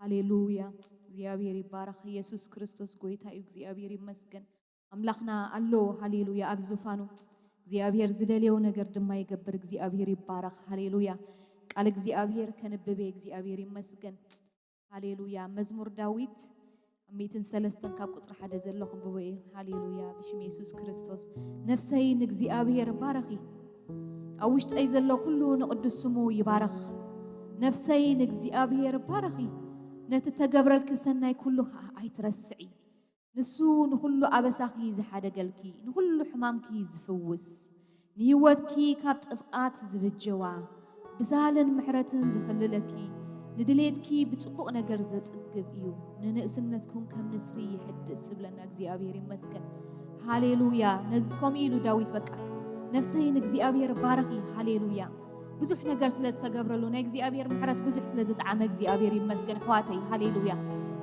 ሃሌሉያ። እግዚኣብሔር ይባረኽ። ኢየሱስ ክርስቶስ ጎይታ እዩ። እግዚኣብሔር ይመስገን። ኣምላኽና ኣሎ። ሃሌሉያ። ኣብ ዙፋኑ እግዚኣብሔር ዝደልዮ ነገር ድማ ይገብር። እግዚኣብሔር ይባረኽ። ሃሌሉያ። ቃል እግዚኣብሔር ከንብብ እየ። እግዚኣብሔር ይመስገን። ሃሌሉያ። መዝሙር ዳዊት ኣብ ሚእትን ሰለስተን ካብ ቁጽሪ ሓደ ዘሎ ክንብቦ እየ። ሃሌሉያ። ብሽም የሱስ ክርስቶስ። ነፍሰይ ንእግዚኣብሔር ባረኺ፣ ኣብ ውሽጠይ ዘሎ ኩሉ ንቕዱስ ስሙ ይባረኽ። ነፍሰይ ንእግዚኣብሔር ባረኺ፣ ነቲ ተገብረልኪ ሰናይ ኩሉ ኸኣ ኣይትረስዒ። ንሱ ንኹሉ ኣበሳኺ ዝሓደገልኪ፣ ንኹሉ ሕማምኪ ዝፍውስ፣ ንህይወትኪ ካብ ጥፍኣት ዝብጀዋ፣ ብሳህልን ምሕረትን ዝኽልለኪ፣ ንድሌትኪ ብጽቡቕ ነገር ዘጽግብ እዩ። ንንእስነትኩም ከም ንስሪ ይሕድስ ዝብለና እግዚኣብሔር ይመስገን። ሃሌሉያ። ነዚ ከምኡ ኢሉ ዳዊት በቃ፣ ነፍሰይ ንእግዚኣብሔር ባረኺ። ሃሌሉያ። ብዙሕ ነገር ስለ ዝተገብረሉ፣ ናይ እግዚኣብሔር ምሕረት ብዙሕ ስለ ዝጠዓመ እግዚኣብሔር ይመስገን ኣሕዋተይ። ሃሌሉያ።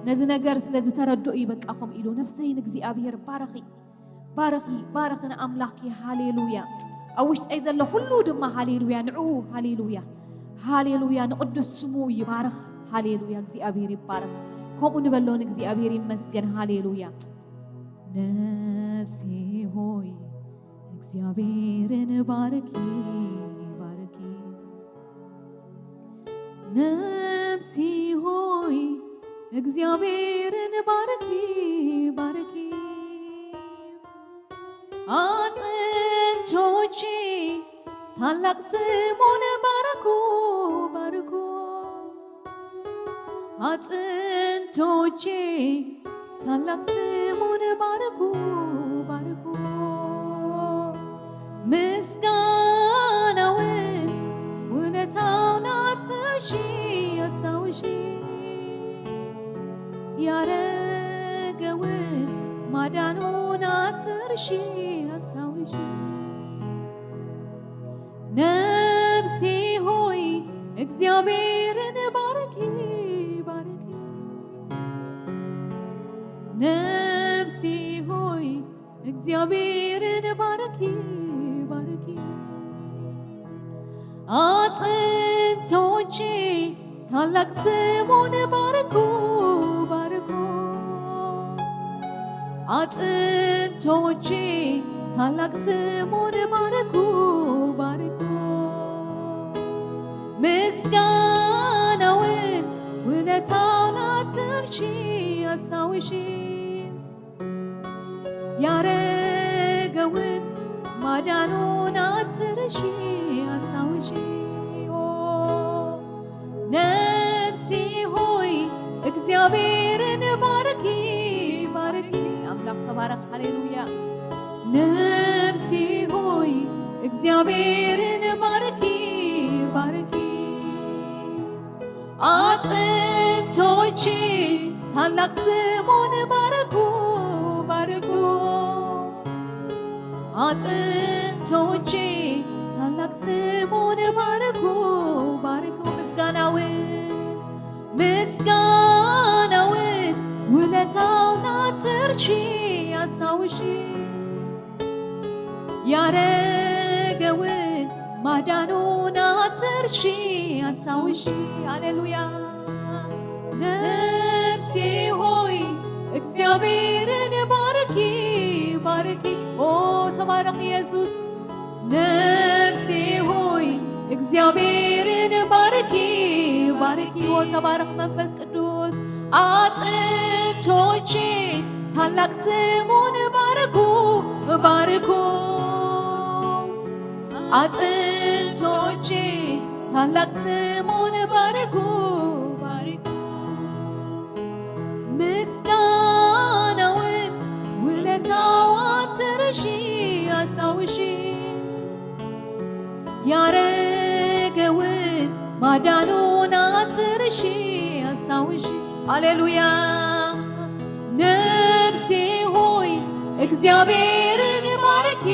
ነዚ ነገር ስለ ዝተረድኡ እዩ በቃ ከምኡ ኢሉ፣ ነፍሰይ ንእግዚኣብሔር ባረኺ፣ ባረኺ፣ ባረኺ ንኣምላኽኪ። ሃሌሉያ። ኣብ ውሽጠይ ዘሎ ኩሉ ድማ ሃሌሉያ ንዕኡ፣ ሃሌሉያ፣ ሃሌሉያ ንቕዱስ ስሙ ይባርኽ። ሃሌሉያ። እግዚኣብሔር ይባረኽ። ከምኡ ንበሎ ንእግዚኣብሔር ይመስገን። ሃሌሉያ። ነፍሴ ሆይ እግዚኣብሔርን ባርኪ፣ ባርኪ። ነፍሴ ሆይ እግዚኣብሔርን ባርኪ፣ ባርኪ። ኣጥንቶቼ ታላቅ ስሙን ባርኩ፣ ባርኩ። ኣጥንቶቼ ታላቅ ስሙን ባርኩ፣ ባርኩ። ምስጋናውን ውለታውን ኣትርሺ፣ ኣስታውሺ። ያረገውን ማዳኑን ኣትርሺ፣ ኣስታውሺ። ነፍሴ ሆይ እግዚኣብሔርን ባርኪ፣ ባርኪ። ነፍሴ ሆይ እግዚኣብሔርን ባርኪ፣ ባርኪ። ኣጥንቶቼ ታላቅ ስሙን ባርኩ፣ ባርኩ። ኣጥንቶቼ ታላቅ ስሙን ባርኩ፣ ባርኩ። ምስጋናውን ውለታውን ኣትርሺ፣ ኣስታውሺ። ያረገውን ማዳኑን ኣትርሺ፣ ኣስታውሺ። ኦ ነፍሴ ሆይ እግዚኣብሔርን ባርኪ፣ ባርኪ። ኣምላኽ ተባረኽ። ሃሌሉያ። ነፍሴ ሆይ እግዚኣብሔርን ባርኪ፣ ባርኪ። ኣጥንቶቼ ታላቅ ስሙን ባርኩ፣ ባርኩ። ኣጥንቶቼ ታላቅ ስሙን ባርኩ፣ ባርኩ። ምስጋናውን፣ ምስጋናውን ውለታውን ኣትርሺ፣ ኣስታውሺ። ያረገውን ማዳኑን ኣትርሺ፣ ኣስታውሺ። ሃሌሉያ። ነፍሴ ሆይ እግዚኣብሔርን ባርኪ፣ ባርኪ። ኦ ተባረኽ የሱስ። ነፍሴ ሆይ እግዚኣብሔርን ባርኪ፣ ባርኪ። ኦ ተባረኽ መንፈስ ቅዱስ። ኣጥንቶቼ ታላቅ ስሙን ባርኩ፣ ባርኩ። ኣጥንቶቼ ታላቅ ስሙን ባርኩ፣ ባርኩ። ምስጋናውን ውለታው ኣትርሺ፣ ኣስታውሺ። ያረገውን ማዳኑን ኣትርሺ፣ ኣስታውሺ። ሃሌሉያ። ነፍሴ ሆይ እግዚኣብሔርን ባርኪ፣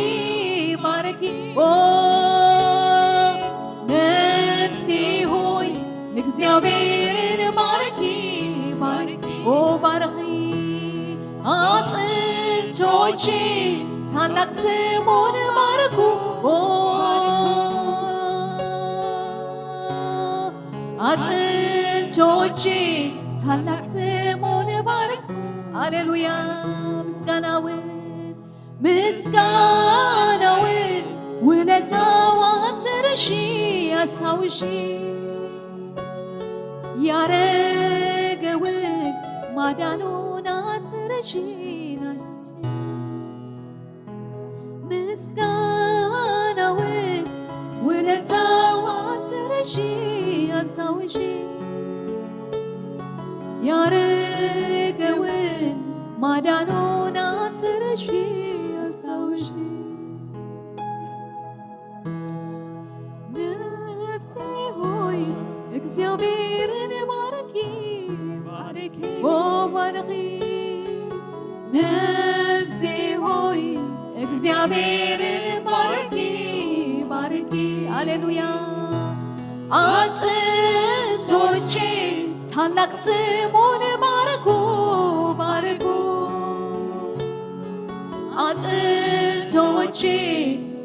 ባርኪ። ኦ ነፍሴ ሆይ እግዚኣብሔርን ባርኪ፣ ባርኪ። ኦ ባርኺ። ኣጥንቶቼ ታላቅ ስሙን ባርኩ። ኦ ኣጥንቶቼ ታላቅ ስሙ ንባርክ። ሃሌሉያ። ምስጋናውን ምስጋናውን ውለታዋ ትረሺ ኣስታውሺ። ያረገውን ማዳኑን ኣትረሺ ናሽሺ። ምስጋናውን ውለታዋ ትረሺ ኣስታውሺ። ያረገውን ማዳኑን ኣትረሺ ኣስታውሺ። ነፍሴ ሆይ እግዚኣብሔርን ባርኪ፣ ባርኪ፣ ኦ ባርኪ። ነፍሴ ሆይ እግዚኣብሔርን ባርኪ፣ ባርኪ። ሃሌሉያ። ኣጥንቶቼ ታላቅ ስሙን ባርኩ፣ ባርኩ። ኣጥንቶቼ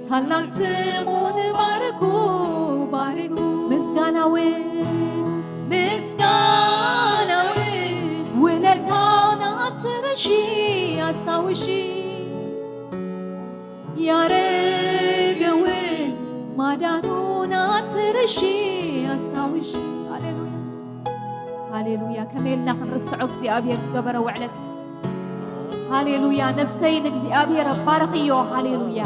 ታላቅ ስሙን ባርኩ፣ ባርኩ። ምስጋናውን ምስጋናውን ውለታና ትረሺ ኣስታውሺ። ያረገውን ማዳኑን ኣትረሺ ኣስታውሺ። ሃሌሉያ። ሃሌሉያ። ከመይ ኢልና ክንርስዖ እግዚኣብሔር ዝገበረ ውዕለት። ሃሌሉያ። ነፍሰይ ንእግዚኣብሔር ባርኽዮ። ሃሌሉያ።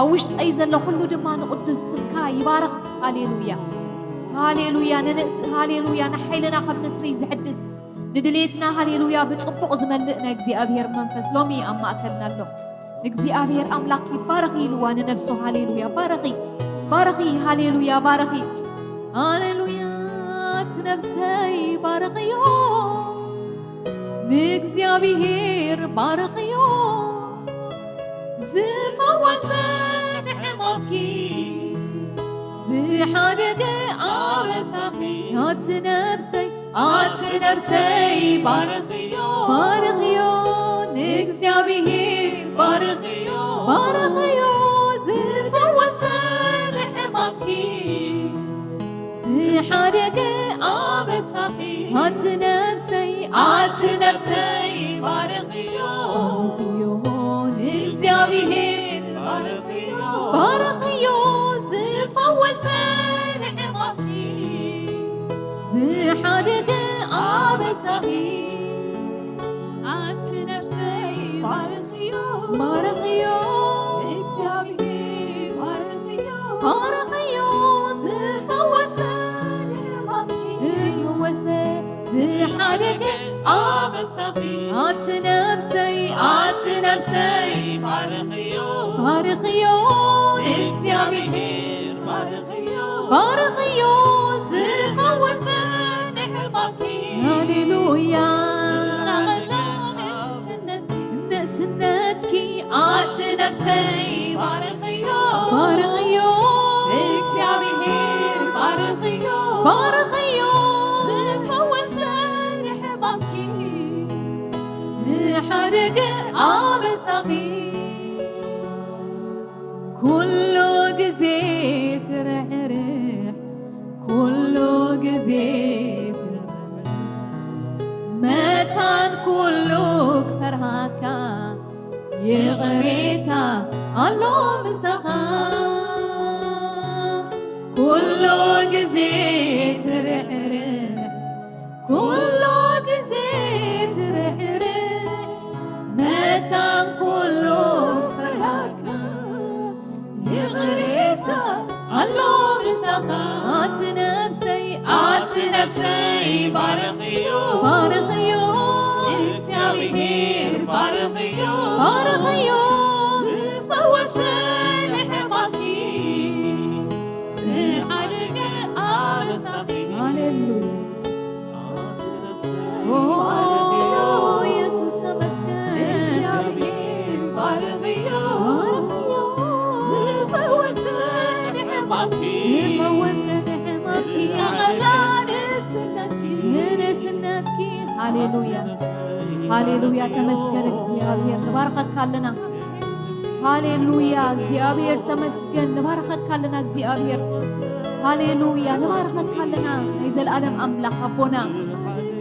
ኣብ ውሽጠይ ዘሎ ኩሉ ድማ ንቅዱስ ስምካ ይባርኽ። ሃሌሉያ። ሃሌሉያ። ንንእስ-፣ ሃሌሉያ። ንሓይልና ከም ንስሪ ዝሕድስ፣ ንድሌትና ሃሌሉያ ብጽቡቕ ዝመልእ ናይ እግዚኣብሔር መንፈስ ሎሚ ኣብ ማእከልና ኣሎ። ንእግዚኣብሔር ኣምላኽ ይባረኺ ኢልዋ ንነፍሱ። ሃሌሉያ። ባረኺ፣ ባረኺ፣ ሃሌሉያ፣ ባረኺ። ሃሌሉያ። እቲ ነፍሰይ ባረኽዮ፣ ንእግዚኣብሔር ባረኽዮ። ዝፈወሰ ንሕማምኪ፣ ዝሓደገ ኣበሳኺ። ኣቲ ነፍሰይ፣ ኣቲ ነፍሰይ ባረኽዮ፣ ባረኽዮ። ንእግዚኣብሔር ባረኽዮ፣ ባረኽዮ። ዝፈወሰ ንሕማምኪ፣ ዝሓደገ ኣበሳኺ። ኣቲ ነፍሰይ፣ ኣቲ ነፍሰይ ባርኽዮ፣ ባርኽዮ። ንእግዚኣብሔር ባርኽዮ፣ ባርኽዮ። ዝፈወሰ ንሕማምኪ፣ ዝሓደገ ኣበሳኺ። ኣቲ ነፍሰይ ባርኽዮ፣ ባርኽዮ። እግዚኣብሔር ባርኽዮ፣ ባርኽዮ። ዝፈወሰ ንሕማምኪ፣ ዝፈወሰ ዝሓደገ ኣበሳኺ። ኣቲ ነፍሰይ፣ ኣቲ ነፍሰይ ባርኽዮ፣ ባርኽዮ። ንእግዚኣብሔር ባርኽዮ፣ ባርኽዮ። ዝፈወሰ ንሕማምኪ፣ ሃሌሉያ። እናቐላ ንእስነትኪ፣ ንእስነትኪ። ኣቲ ነፍሰይ ባርኽዮ፣ ባርኽዮ። እግዚኣብሔር ባርኽዮ፣ ባርኽዮ። ዝፈወሰ ንሕማምኪ፣ ዝሓደገ ኣበሳኺ። ኩሉ ግዜ ትርሕርሕ፣ ኩሉ ግዜ ትርሕርሕ። መታን ኩሉ ክፈርሃካ፣ ይቕሬታ ኣሎ ምሳኻ። ኩሉ ግዜ ትርሕርሕ፣ ኩሉ ግዜ ትርሕርሕ። መታን ኩሉ ክፈርሃካ፣ ይቕሬታ ኣሎ ምሳኻ። ኣቲ ነፍሰይ፣ ኣቲ ነፍሰይ ባርኽዮ፣ ባርኽዮ። እግዚኣብሔር ባርኽዮ፣ ባርኽዮ። ዝፈወሰ ንሕማምኪ፣ ዝሓደገ ኣበሳኺ። ሃሌሉያ። ኦ፣ ኢየሱስ ተመስገን። እግዚኣብሔር ባርኽዮ። ባርኽዮ። ዝፈወሰ ንሕማምኪ። ዝፈወሰ ንሕማምኪ። ዝጠቕለላ ንእስነትኪ። ንንእስነትኪ። ሃሌሉያ። ሃሌሉያ። ተመስገን እግዚኣብሔር። ንባርኸካ ኣለና። ሃሌሉያ። እግዚኣብሔር ተመስገን። ንባርኸካ ኣለና እግዚኣብሔር። ሃሌሉያ። ንባርኸካ ኣለና ናይ ዘለኣለም ኣምላኽ ኣቦና።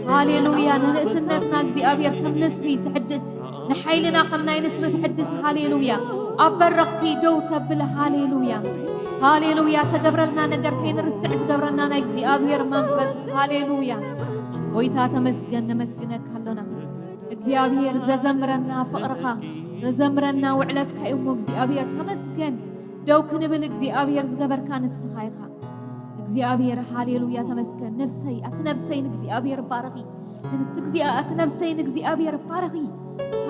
ሃሌሉያ። ንንእስነትና እግዚኣብሔር ከም ንስሪ ትሕድስ፣ ንሓይልና ከም ናይ ንስሪ ትሕድስ። ሃሌሉያ። ኣብ በረኽቲ ደው ተብል። ሃሌሉያ። ሃሌሉያ። ተገብረልና ነገር ከይንርስዕ ዝገብረና ናይ እግዚኣብሔር መንፈስ። ሃሌሉያ። ጎይታ ተመስገን፣ ነመስግነካ ኣሎና። እግዚኣብሔር ዘዘምረና ፍቕርኻ፣ ዘዘምረና ውዕለትካ እዩ እሞ እግዚኣብሔር ተመስገን። ደው ክንብል እግዚኣብሔር ዝገበርካ ንስኻ ኢኻ። እግዚኣብሔር ሃሌሉያ ተመስገን። ነፍሰይ፣ ኣቲ ነፍሰይ ንእግዚኣብሔር ባረኺ። ኣቲ እግዚኣብ-፣ ኣቲ ነፍሰይ ንእግዚኣብሔር ባረኺ።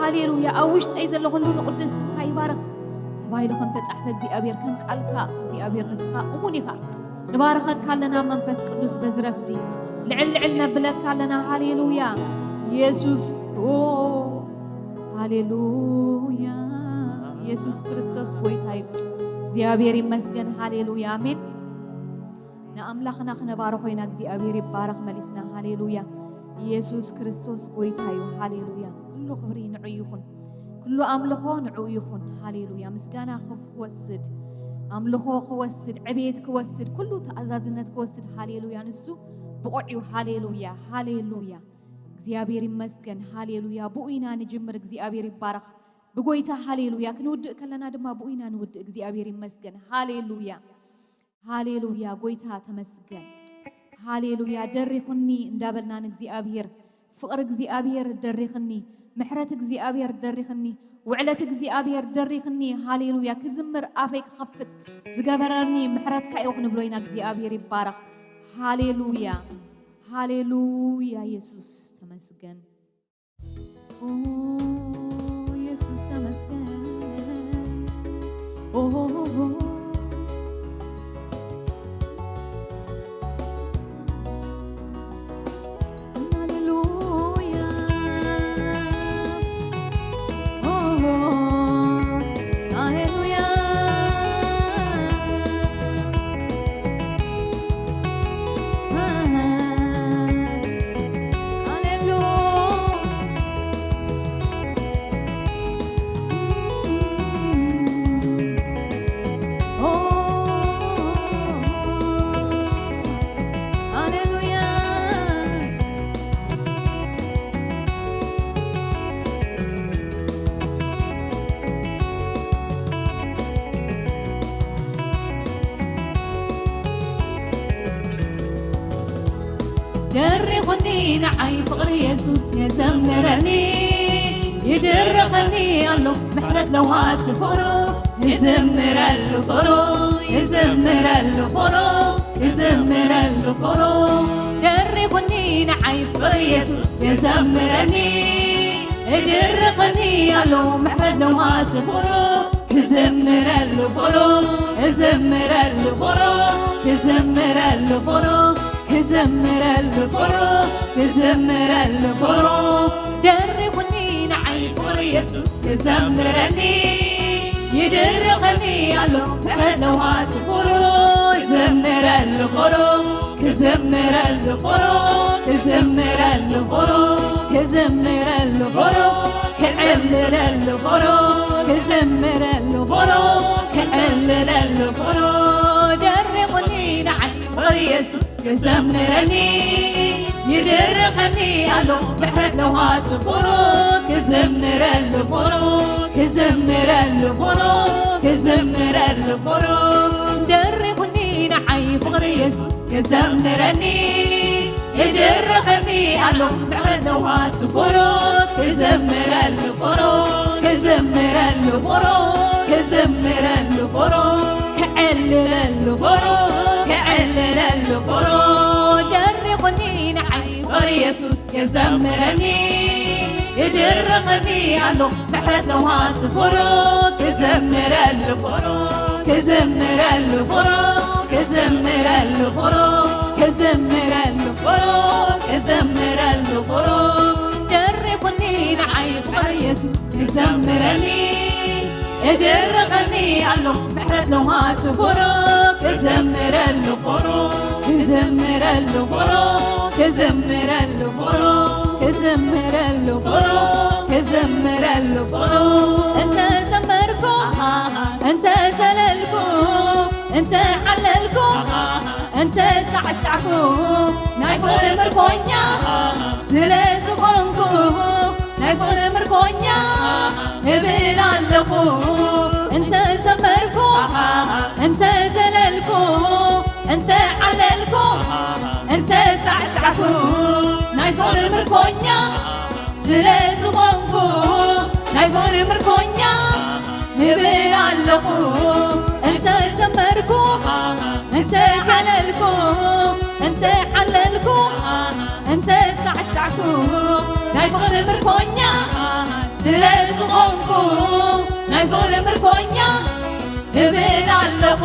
ሃሌሉያ። ኣብ ውሽጠይ ዘሎ ኩሉ ንቕዱስ ስምካ ይባርኽ ተባሂሉ ከም ተጻሕፈ እግዚኣብሔር ከም ቃልካ እግዚኣብሔር ንስኻ እሙን ኢኻ። ንባርኸካ ኣለና መንፈስ ቅዱስ በዚ ረፍዲ። ልዕል ልዕል ነብለካ ኣለና። ሃሌሉያ። ኢየሱስ። ኦ፣ ሃሌሉያ። ኢየሱስ ክርስቶስ ጎይታ እዩ። እግዚኣብሔር ይመስገን። ሃሌሉያ። ኣሜን። ንኣምላኽና ክነባርኾ ኢና። እግዚኣብሔር ይባረኽ መሊስና። ሃሌሉያ። ኢየሱስ ክርስቶስ ጎይታ እዩ። ሃሌሉያ። ኩሉ ክብሪ ንዑ ይኹን። ኩሉ ኣምልኾ ንዑ ይኹን። ሃሌሉያ። ምስጋና ክወስድ፣ ኣምልኾ ክወስድ፣ ዕቤት ክወስድ፣ ኩሉ ተኣዛዝነት ክወስድ። ሃሌሉያ። ንሱ ብቑዕ እዩ። ሃሌሉያ። ሃሌሉያ። እግዚኣብሔር ይመስገን። ሃሌሉያ። ብኡ ኢና ንጅምር። እግዚኣብሔር ይባረኽ። ብጎይታ ሃሌሉያ። ክንውድእ ከለና ድማ ብኡ ኢና ንውድእ። እግዚኣብሔር ይመስገን። ሃሌሉያ። ሃሌሉያ። ጎይታ ተመስገን። ሃሌሉያ። ደሪኹኒ እንዳበልና ንእግዚኣብሔር፣ ፍቕሪ እግዚኣብሔር ደሪኽኒ፣ ምሕረት እግዚኣብሔር ደሪኽኒ፣ ውዕለት እግዚኣብሔር ደሪኽኒ። ሃሌሉያ። ክዝምር ኣፈይ ክኸፍት ዝገበረኒ ምሕረትካ እዩ ክንብሎ ኢና። እግዚኣብሔር ይባረኽ። ሃሌሉያ። ሃሌሉያ። ኢየሱስ ተመስገን። ኦ፣ ኢየሱስ ተመስገን። ኦ፣ ሃሌሉያ። ኦ፣ ሃሌሉያ። ሃሌሉያ። ኦ፣ ሃሌሉያ። ደሪኹኒ ንዓይ ፍቕሪ የሱስ የዘምረኒ፣ ይድርኸኒ ኣሎ ምሕረት ለዋጭ ፍቕሩ፣ ይዝምረሉ ፍቕሩ፣ ይዝምረሉ ፍቕሩ፣ ይዝምረሉ ፍቕሩ። ደሪኹኒ ንዓይ ፍቕሪ የሱስ የዘምረኒ፣ ይድርኸኒ ኣሎ ምሕረት ለዋጭ ፍቕሩ፣ ክዝምረሉ ፍቕሩ፣ ክዝምረሉ ፍቕሩ፣ ክዝምረሉ ፍቕሩ፣ ክዝምረሉ ፍቕሩ፣ ክዝምረሉ ፍቕሩ። ደሪኹኒ ንዓይ ፍቕሪ የሱስ ክዘምረኒ፣ ይድርኸኒ ኣሎ ምሕረት ለዋጭ ፍቕሩ፣ ክዝምረሉ ፍቕሩ፣ ክዝምረሉ ፍቕሩ፣ ክዝምረሉ ፍቕሩ፣ ክዝምረሉ ፍቕሩ፣ ክዕልለሉ ፍቕሩ፣ ክዝምረሉ ፍቕሩ፣ ክዕልለሉ ፍቕሩ። ደሪኹኒ ንዓይ ፍቕሪ የሱስ ክዘምረኒ፣ ይድርኸኒ ኣሎ ምሕረት ለዋጭ ፍቕሩ፣ ክዝምረሉ ፍቕሩ፣ ክዝምረሉ ፍቕሩ፣ ክዝምረሉ ፍቕሩ። ደሪኹኒ ንዓይ ፍቕሪ የሱስ ክዘምረኒ፣ ይድርኸኒ ኣሎ ምሕረት ለዋጭ ፍቕሩ፣ ክዘምረሉ ፍቕሩ፣ ክዘምረሉ ፍቕሩ፣ ክዘምረሉ ፍቕሩ፣ ክዕልለሉ ፍቕሩ፣ ክዕልለሉ ፍቕሩ። ደሪኹኒ ንዓይ ፍቕሪ የሱስ ክዘምረኒ፣ ይድርኸኒ ኣሎ ምሕረት ለዋጭ ፍቕሩ፣ ክዘምረሉ ፍቕሩ፣ ክዘምረሉ ፍቕሩ፣ ክዘምረሉ ፍቕሩ፣ ክዘምረሉ ፍቕሩ፣ ክዘምረሉ ፍቕሩ። ደሪኹኒ ንዓይ ፍቕሪ የሱስ ክዘምረኒ፣ ይድርኸኒ ኣሎ ምሕረት ለዋጭ ፍቕሩ፣ ክዘምረሉ ፍቕሩ፣ ክዘምረሉ ፍቕሩ፣ ክዘምረሉ ፍቕሩ፣ ክዘምረሉ ፍቕሩ፣ ክዘምረሉ ፍቕሩ። እንተ ዘመርኩ፣ እንተ ዘለልኩ፣ እንተ ሓለልኩ፣ እንተ ሳዕሳዕኩ፣ ናይ ፍቕሪ ምርኮኛ ስለ ዝኾንኩ ናይ ፍቕሪ ምርኮኛ እብል ኣለኹ። እንተ ዘመርኩ፣ እንተ ዘለልኩ፣ እንተ ዓለልኩ፣ እንተ ሳዕሳዕኩ ናይ ፍቕሪ ምርኮኛ ስለ ዝኾንኩ ናይ ፍቕሪ ምርኮኛ እብል ኣለኹ። እንተ ዘመርኩ፣ እንተ ዘለልኩ፣ እንተ ዓለልኩ፣ እንተ ሳዕሳዕኩ ናይ ፍቕሪ ምርኮኛ ስለ ዝኾንኩ ናይ ፍቕሪ ምርኮኛ እብል ኣለኹ።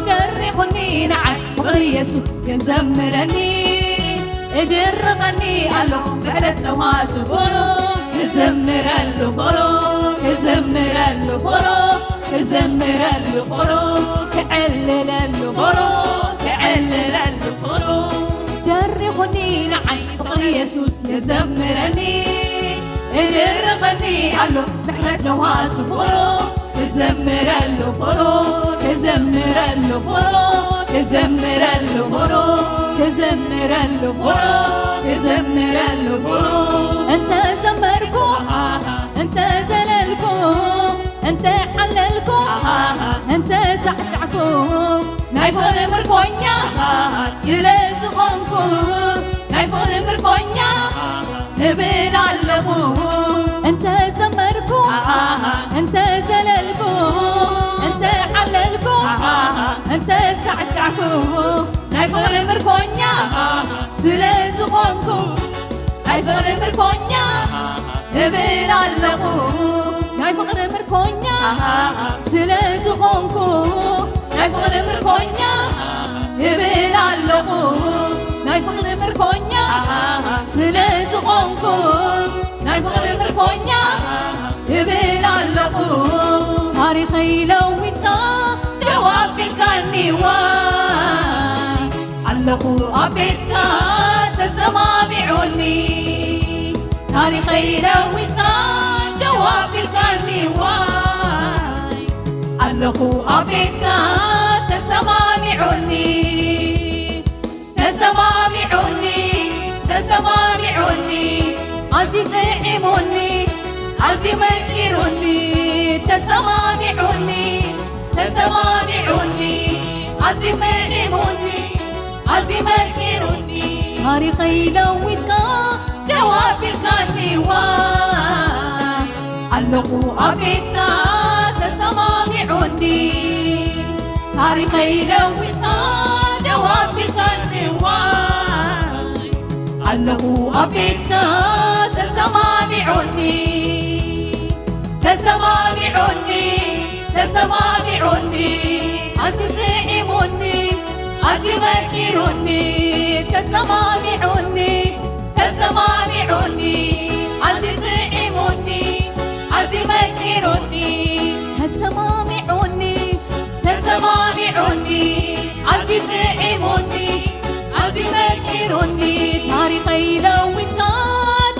ደሪኹኒ ንዓይ ፍቕሪ የሱስ የዘምረኒ፣ እድርኸኒ ኣሎ ምሕረት ለዋቱ ፍቕሩ ክዝምረሉ ፍቕሩ ክዝምረሉ ፍቕሩ ክዝምረሉ ፍቕሩ ክዕልለሉ ፍቕሩ ክዕልለሉ ፍቕሩ ደሪኹኒ ንዓይ ፍቕሪ የሱስ የዘምረኒ እድርኸኒ ኣሎ ምሕረት ለዋቱ ፍቕሩ ክዘምረሉ ፍቕሩ ክዘምረሉ ፍቕሩ ክዘምረሉ ፍቕሩ ክዘምረሉ ፍቕሩ ክዘምረሉ ፍቕሩ እንተ ዘመርኩ እንተ ዘለልኩ እንተ ሓለልኩ እንተ ሳዕሳዕኩ ናይ ፍቕሪ ምርኮኛ ስለ ዝኾንኩ ናይ ፍቕሪ ምርኮኛ እብል ኣለኹ። እንተ ዘመርኩ እንተ ዘለልኩ እንተ ዓለልኩ እንተ ሳዕሳዕኩ ናይ ፍቕሪ ምርኮኛ ስለ ዝኾንኩ ናይ ፍቕሪ ምርኮኛ እብል ኣለኹ። ናይ ፍቕሪ ምርኮኛ ስለ ዝኾንኩ ናይ ፍቕሪ ምርኮኛ እብል ኣለኹ። ናይ ፍቕሪ ምርኮኛ ስለ ዝኾንኩ ናይ ፍቕሪ ምርኮኛ እብል ኣለኹ። ታሪኸይ ለዊጥካ ደው ኣቢልካኒ ዋይ ኣለኹ ኣብ ቤትካ ተሰማሚዑኒ ታሪኸይ ለዊጥካ ደው ኣቢልካኒ ዋይ ኣለኹ ኣብ ቤትካ ተሰማሚዑኒ ተሰማሚዑኒ ተሰማሚዑኒ ኣዝዩ ጥዒሙኒ ኣዝዩ መቂሩኒ ተሰማሚዑኒ ተሰማሚዑኒ ኣዝዩ ጥዒሙኒ ኣዝዩ መቂሩኒ ታሪኸይ ለዊጥካ ደው ኣቢልካኒ ዋይ ኣለኹ ኣብ ቤትካ ተሰማሚዑኒ ታሪኸይ ለዊጥካ ደው ኣቢልካኒ ዋይ ኣለኹ ኣብ ቤትካ ተሰማሚዑኒ ተሰማሚዑኒ ተሰማሚዑኒ ኣዝዩ ጥዒሙኒ ኣዝዩ መቂሩኒ ተሰማሚዑኒ ተሰማሚዑኒ ኣዝዩ ጥዒሙኒ ኣዝዩ መቂሩኒ ተሰማሚዑኒ ተሰማሚዑኒ ኣዝዩ ጥዒሙኒ ኣዝዩ መቂሩኒ ታሪኸይ ለዊጥካ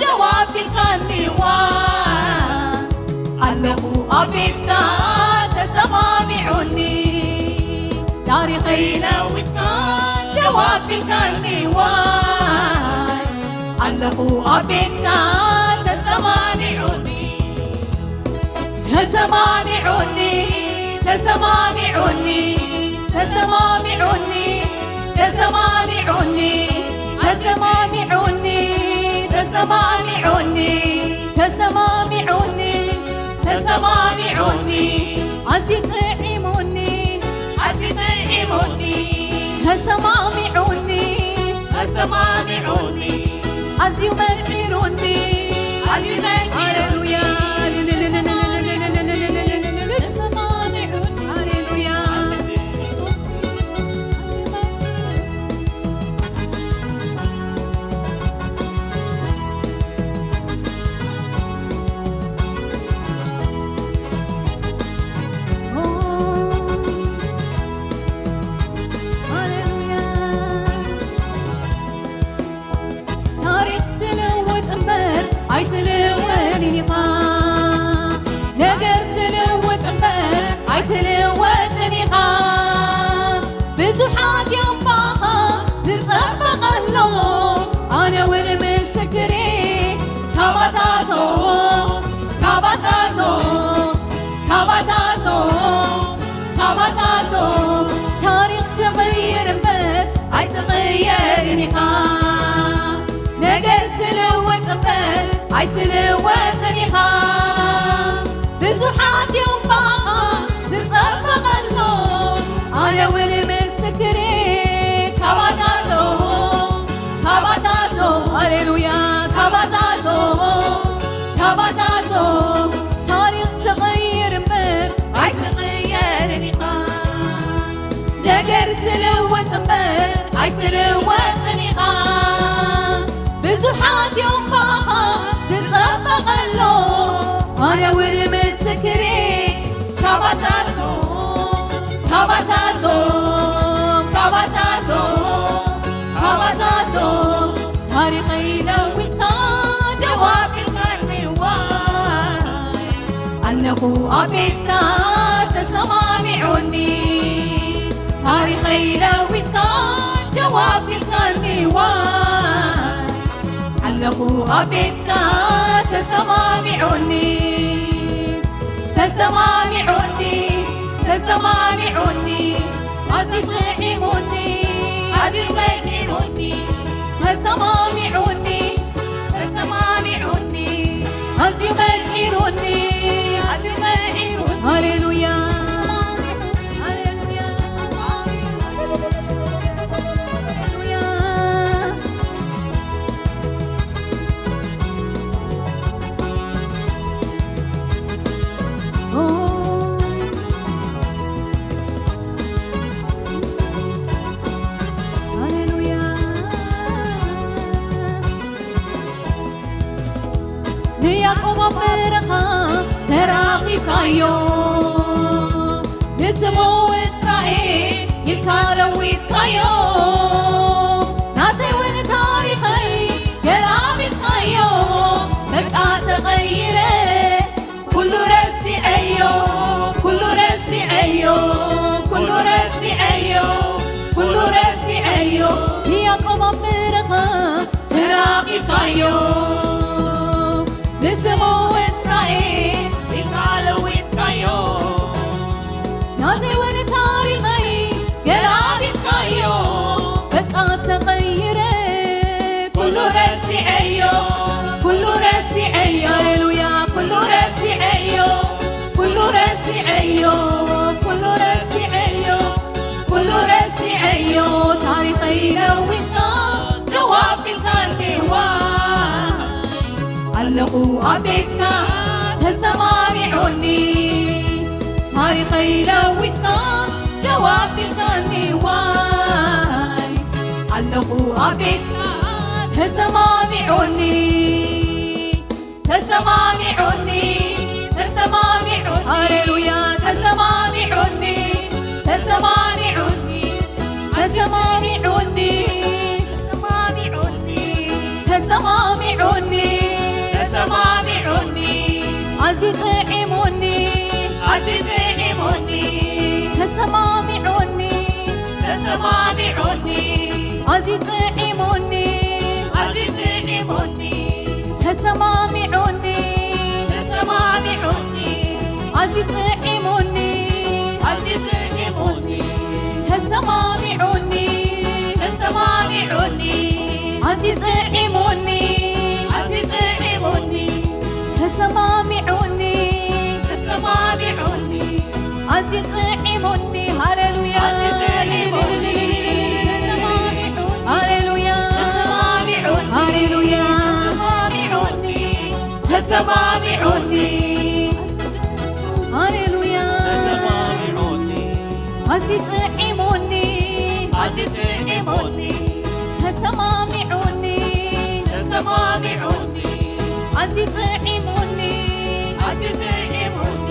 ደው ኣቢልካኒ ዋይ ኣለኹ ኣብ ቤትካ ተሰማሚዑኒ ታሪኸይ ለዊጥካ ደው ኣቢልካኒ ዋይ ኣለኹ ኣብ ቤትካ ተሰማሚዑኒ ተሰማሚዑኒ ተሰማሚዑኒ ተሰማሚዑኒ ተሰማሚዑኒ ተሰማሚዑኒ ተሰማሚዑኒ ተሰማሚዑኒ ተሰማሚዑኒ ኣዝዩ ጥዒሙኒ ኣዝዩ ጥዒሙኒ ተሰማሚዑኒ ተሰማሚዑኒ ኣዝዩ መቂሩኒ ኣዝዩ መቂሩኒ ሃሌሉያ ተሰማሚዑኒ ሃሌሉያ ሃሌሉያ ታሪኽ ትልውጥ እምበር ኣይትልወጥን ኢኻ ነገር ትልውጥ እምበር ኣይትልወጥን ኢኻ ብዙሓት እዮም ባኻ ዝጸበቐሎ ኣነ እውን ምስ ኣይትልወጥን ኢኻ። ብዙሓት እዮም ብኣኻ ዝጸበቐሎ፣ ኣነ እውን ምስክሬ ካባታቶ፣ ካባታቶ፣ ሃሌሉያ፣ ካባታቶ፣ ካባታቶ ታሪኽ ትቕይር እምበር ኣይትቕየርን ኢኻ። ነገር ትልውጥ እምበር ኣይትልወጥን ኢኻ። ብዙሓት እዮም ብኣኻ ዝጸበቐሎ፣ ኣነ እውን ምስክሬ ካባታቶ፣ ካባታቶ፣ ካባታቶ፣ ካባታቶ ታሪኸይ ለዊጥካ ደው ኣቢልካኒ ዋይ። ኣለኹ ኣብ ቤትካ ተሰማሚዑኒ፣ ታሪኸይ ለዊጥካ ደው ኣቢልካኒ ዋይ። ኣለኹ ኣብ ቤትካ ተሰማሚዑኒ፣ ተሰማሚዑኒ፣ ተሰማሚዑኒ፣ ኣዝዩ ጥዒሙኒ፣ ኣዝዩ መኪሩኒ፣ ተሰማሚዑኒ፣ ተሰማሚዑኒ፣ ኣዝዩ መኪሩኒ፣ ኣዝዩ መኪሩኒ። ሃሌሉያ፣ ሃሌሉያ፣ ሃሌሉያ። ንያዕቆብ ኣብ በረኻ ተራኺብካዮ፣ ንስሙ እስራኤል ኢልካ ለዊጥካዮ። ናተይ እውን ታሪኸይ ገላቢጥካዮ፣ በቃ ተቐይረ። ኩሉ ረሲዐዮ፣ ኩሉ ረሲዐዮ፣ ኩሉ ረሲዐዮ፣ ኩሉ ረሲዐዮ። ያዕቆብ ኣብ በረኻ ተራኺብካዮ፣ ንስሙ እስራኤል ኢልካ ለዊጥካዮ። ናተይ እውን ታሪኸይ ገላቢጥካዮ፣ በቃ ተቐይረ። ኩሉ ረሲዐዮ፣ ኩሉ ረሲዐዮ፣ ሃሌሉያ፣ ኩሉ ረሲዐዮ፣ ኩሉ ረሲዐዮ፣ ኩሉ ረሲዐዮ፣ ኩሉ ረሲዐዮ፣ ታሪኸይ ለዊጥካ ደው ኣቢልካኒ ዋይ። ኣለኹ ኣብ ቤትካ ተሰማሚዑኒ፣ ታሪኸይ ለዊጥካ ደው ኣቢልካኒ ዋይ። ኣለኹ ኣብ ቤትካ ተሰማሚዑኒ፣ ተሰማሚዑኒ፣ ተሰማሚዑኒ፣ ሃሌሉያ፣ ተሰማሚዑኒ፣ ተሰማሚዑኒ፣ ተሰማሚዑኒ፣ ተሰማሚዑኒ፣ ተሰማሚዑኒ፣ ተሰማሚዑኒ፣ ኣዝዩ ጥዒሙኒ፣ ኣዝዩ ጥዒሙኒ፣ ተሰማሚዑኒ፣ ተሰማሚዑኒ፣ ኣዝዩ ጥዒሙኒ፣ ኣዝዩ ጥዒሙኒ፣ ተሰማሚዑኒ፣ ተሰማሚዑኒ፣ ኣዝዩ ጥዒሙኒ፣ ኣዝዩ ጥዒሙኒ፣ ተሰማሚዑኒ፣ ተሰማሚዑኒ፣ ኣዝዩ ጥዒሙኒ፣ ኣዝዩ ጥዒሙኒ፣ ተሰማሚዑኒ፣ ተሰማሚዑኒ፣ ኣዝዩ ጥዒሙኒ። ሃሌሉያ፣ ኣዝዩ ጥዒሙኒ፣ ሃሌሉያ፣ ተሰማሚዑኒ፣ ሃሌሉያ፣ ተሰማሚዑኒ፣ ተሰማሚዑኒ፣ ሃሌሉያ፣ ተሰማሚዑኒ፣ ኣዝዩ ጥዒሙኒ፣ ኣዝዩ ጥዒሙኒ፣ ተሰማሚዑኒ፣ ተሰማሚዑኒ፣ ኣዝዩ ጥዒሙኒ፣ ኣዝዩ ጥዒሙኒ።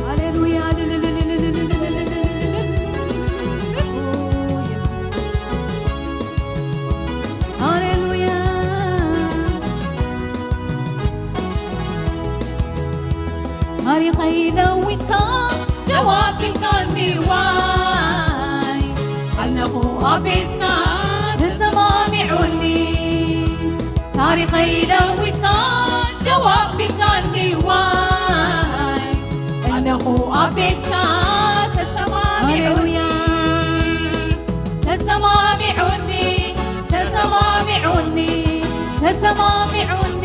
ሃሌሉያ፣ ኦ፣ ኢየሱስ። ሃሌሉያ። ታሪኸይ ለዊጥካ ደው ኣቢልካኒ ዋይ። ኣለኹ ኣብ ቤትካ ተሰማሚዑኒ። ታሪኸይ ለዊጥካ ደው ኣቢልካኒ ዋይ። ኣለኹ ኣብ ቤትካ ተሰማሚዑኒ። ሃሌሉያ። ተሰማሚዑኒ፣ ተሰማሚዑኒ፣ ተሰማሚዑኒ፣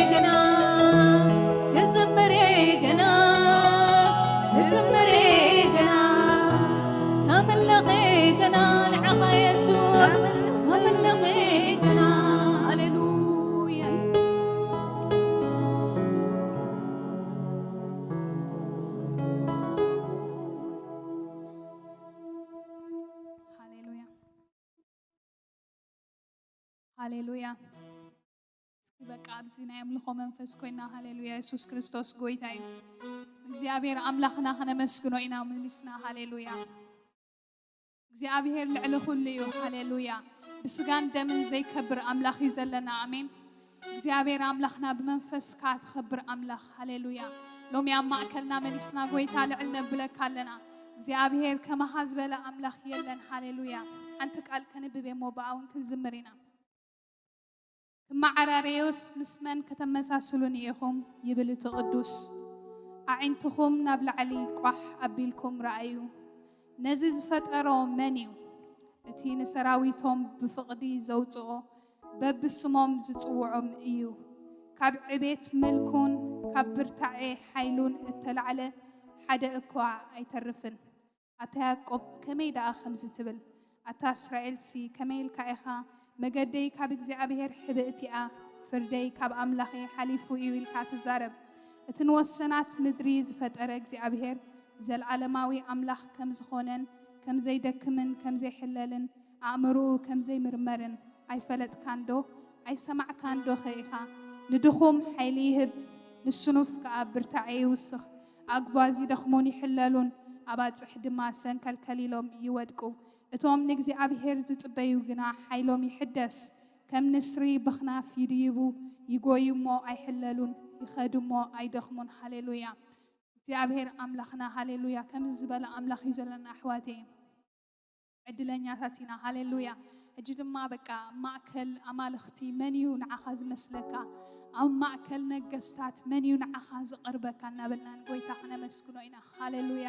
ግና፣ ክዝምር ግና፣ ክዝምር ግና፣ ከምልኽ ግና ንዓኻ የሱስ፣ ከምልኽ ግና። ሃሌሉያ። ሃሌሉያ። ሃሌሉያ። እስኪ በቃ ኣብዚ ናይ ኣምልኾ መንፈስ ኮይና፣ ሃሌሉያ፣ የሱስ ክርስቶስ ጎይታ እዩ። እግዚኣብሔር ኣምላኽና ከነመስግኖ ኢና መሊስና። ሃሌሉያ። እግዚኣብሔር ልዕሊ ኩሉ እዩ። ሃሌሉያ። ብስጋን ደምን ዘይከብር ኣምላኽ እዩ ዘለና። ኣሜን። እግዚኣብሔር ኣምላኽና ብመንፈስካ ትኸብር ኣምላኽ። ሃሌሉያ። ሎሚ ኣብ ማእከልና መሊስና ጎይታ ልዕል ነብለካ ኣለና። እግዚኣብሔር ከማኻ ዝበለ ኣምላኽ የለን። ሃሌሉያ። ሓንቲ ቃል ከንብብ እሞ ብኣውን ክንዝምር ኢና። ክመዓራረዩስ ምስ መን ከተመሳስሉኒ ኢኹም? ይብል እቲ ቅዱስ። ኣዒንትኹም ናብ ላዕሊ ቋሕ ኣቢልኩም ረኣዩ። ነዚ ዝፈጠሮ መን እዩ? እቲ ንሰራዊቶም ብፍቕዲ ዘውጽኦ፣ በብስሞም ዝጽውዖም እዩ። ካብ ዕቤት ምልኩን ካብ ብርታዔ ሓይሉን እተላዕለ ሓደ እኳ ኣይተርፍን። ኣታ ያዕቆብ፣ ከመይ ደኣ ከምዚ ትብል? ኣታ እስራኤልሲ፣ ከመይ ኢልካ ኢኻ፣ መገደይ ካብ እግዚኣብሔር ሕብእቲ እያ፣ ፍርደይ ካብ ኣምላኸይ ሓሊፉ እዩ ኢልካ ትዛረብ? እቲ ንወሰናት ምድሪ ዝፈጠረ እግዚኣብሔር፣ ዘለዓለማዊ ኣምላኽ ከም ዝኾነን ከም ዘይደክምን ከም ዘይሕለልን፣ ኣእምሮኡ ከም ዘይምርመርን ኣይፈለጥካንዶ? ኣይሰማዕካንዶ ኸ ኢኻ? ንድኹም ሓይሊ ይህብ፣ ንስኑፍ ከኣ ብርታዐ ይውስኽ። ኣጉባዝ ይደኽሙን ይሕለሉን፣ ኣባጽሕ ድማ ሰንከልከል ኢሎም ይወድቁ። እቶም ንእግዚኣብሔር ዝጽበዩ ግና ሓይሎም ይሕደስ። ከም ንስሪ ብኽናፍ ይድይቡ፣ ይጎዩ እሞ ኣይሕለሉን፣ ይኸዱ እሞ ኣይደኽሙን። ሃሌሉያ። እግዚኣብሔር ኣምላኽና፣ ሃሌሉያ። ከምዚ ዝበለ ኣምላኽ እዩ ዘለና፣ ኣሕዋተይ። ዕድለኛታት ኢና። ሃሌሉያ። ሕጂ ድማ በቃ ኣብ ማእከል ኣማልኽቲ መን እዩ ንዓኻ ዝመስለካ? ኣብ ማእከል ነገስታት መን እዩ ንዓኻ ዝቐርበካ? እናበልና ንጎይታ ክነመስግኖ ኢና። ሃሌሉያ።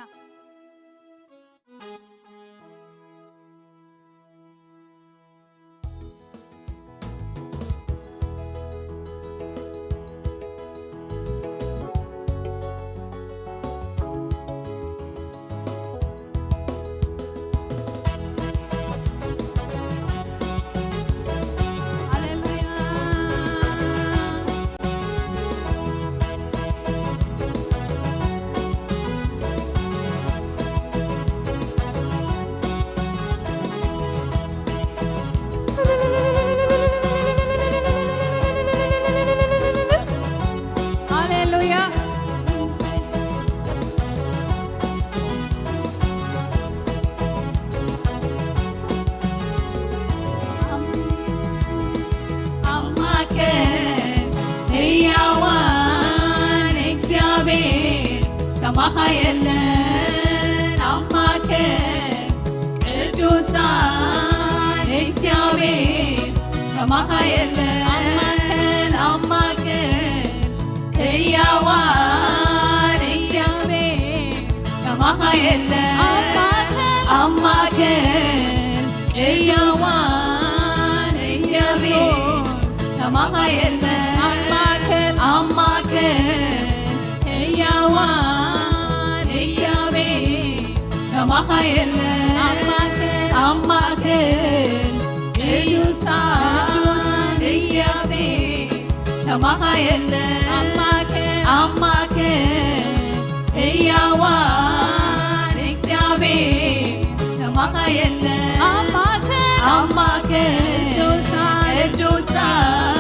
ማእከል ህያዋን እግዚኣብሔር ከማኻ የለን ኣብ ማእከል ቅዱሳን እግዚኣብሔር ከማኻ የለን ኣብ ማእከል ህያዋን እግዚኣብሔር ከማኻ የለን ኣብ ማእከል ህያዋን እግዚኣብሔር ከማኻ የለን ኣብ ማእከል ህያዋን እግዚኣብሔር ከማኻ የለን ኣብ ማእከል ኣብ ማእከል ቅዱሳን እግዚኣብሔር ከማኻ የለን ኣብ ማእከል ኣብ ማእከል ህያዋን እግዚኣብሔር ከማኻ የለን ኣብ ማእከል ኣብ ማእከል ቅዱሳን ቅዱሳን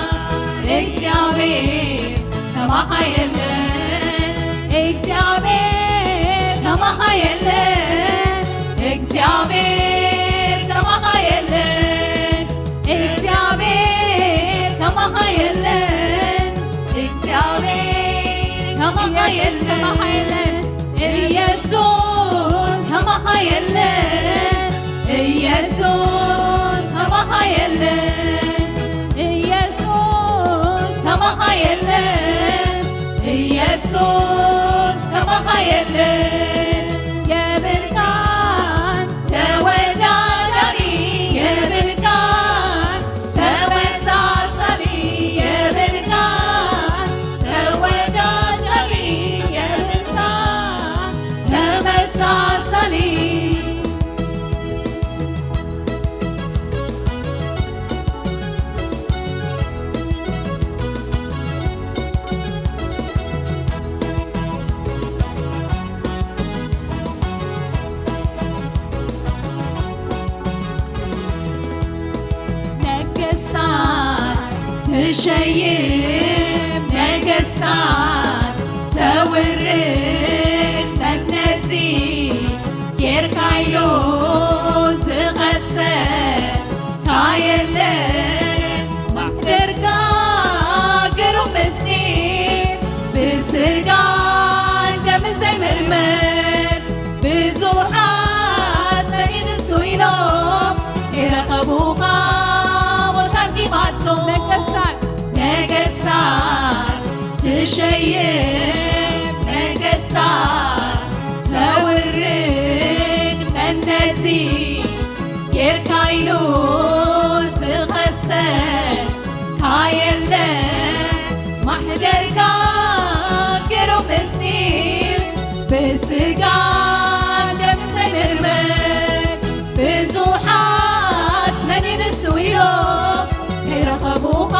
እግዚኣብሔር ከማኻ የለን እግዚኣብሔር ከማኻ የለን እግዚኣብሔር ከማኻ የለን እግዚኣብሔር ከማኻ የለን እግዚኣብሔር ከማኻ የለን ከማኻ የለን ኢየሱስ ከማኻ የለን ኢየሱስ ከማኻ የለን ኢየሱስ ከማኻ የለን ኢየሱስ ከማኻ የለን የብልካን ተወዳዳሪ የብልካን ተመሳሳሊ የብልካን ተወዳዳሪ የብልካን ተመሳሳሊ ነገስታት ትሸይም ነገስታት ተውርድ መነዚ ጌርካዮ ዝኸሰ ካየለ ማሕደርካ ግሩም ምስጢር ብስጋን ደምን ዘይምርመር ብዙሓት መን ንሱ ኢሎም ይረኸቡኻ ሞት ኣርጊማቶ ነገስታት ነገስታት ትሸይም ነገስታት ተውርድ መነዚ ጌርካይሉ ዝኸሰ ካየለ ማሕደርካ ግሩም ምስጢር ብስጋ ደም ዘይምርመር ብዙሓት መን ንሱ ኢሎ ከይረኸቡኻ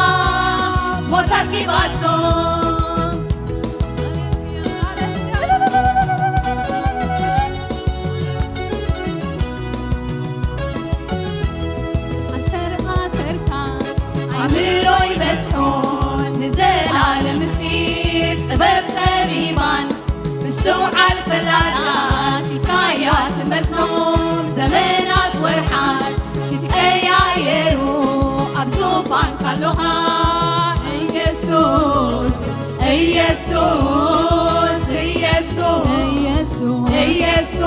ሞት ኣርጊባቶም ኣሰርካ ሰርካ ኣምልሎይ በጽሖ ንዘላለም ምስጢር ጥበብ ጠቢባን ምስትውዓል ፈላጣት ኢልካያ ትመዝኖም ዘመናት ወርሓት ይቀያየሩ ኣብ ዙፋንካ ኣሎኻ ኢየሱስ ኢየሱስ ኢየሱስ ኢየሱስ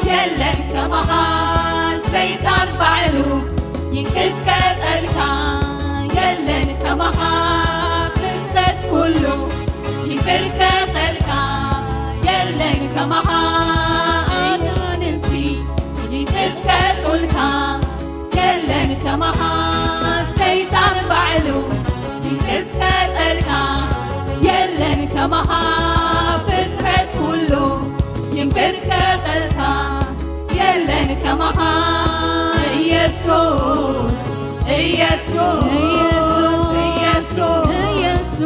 የለን ከማኻ ሰይጣን ባዕሉ ይንቅጥቀጠልካ የለን ከማኻ ፍጥረት ኩሉ ይንቅጥቀጠልካ የለን ከማኻ ኣጋንንቲ ይንቅጥቀጡልካ የለን ከማኻ ሰይጣን ባዕሉ ይንቅጥቀጠልካ የለን ከማኻ ፍጥረት ኩሉ ይንቅጥቀጠልካ የለን ከማኻ ኢየሱስ ኢየሱስ ኢየሱስ ኢየሱስ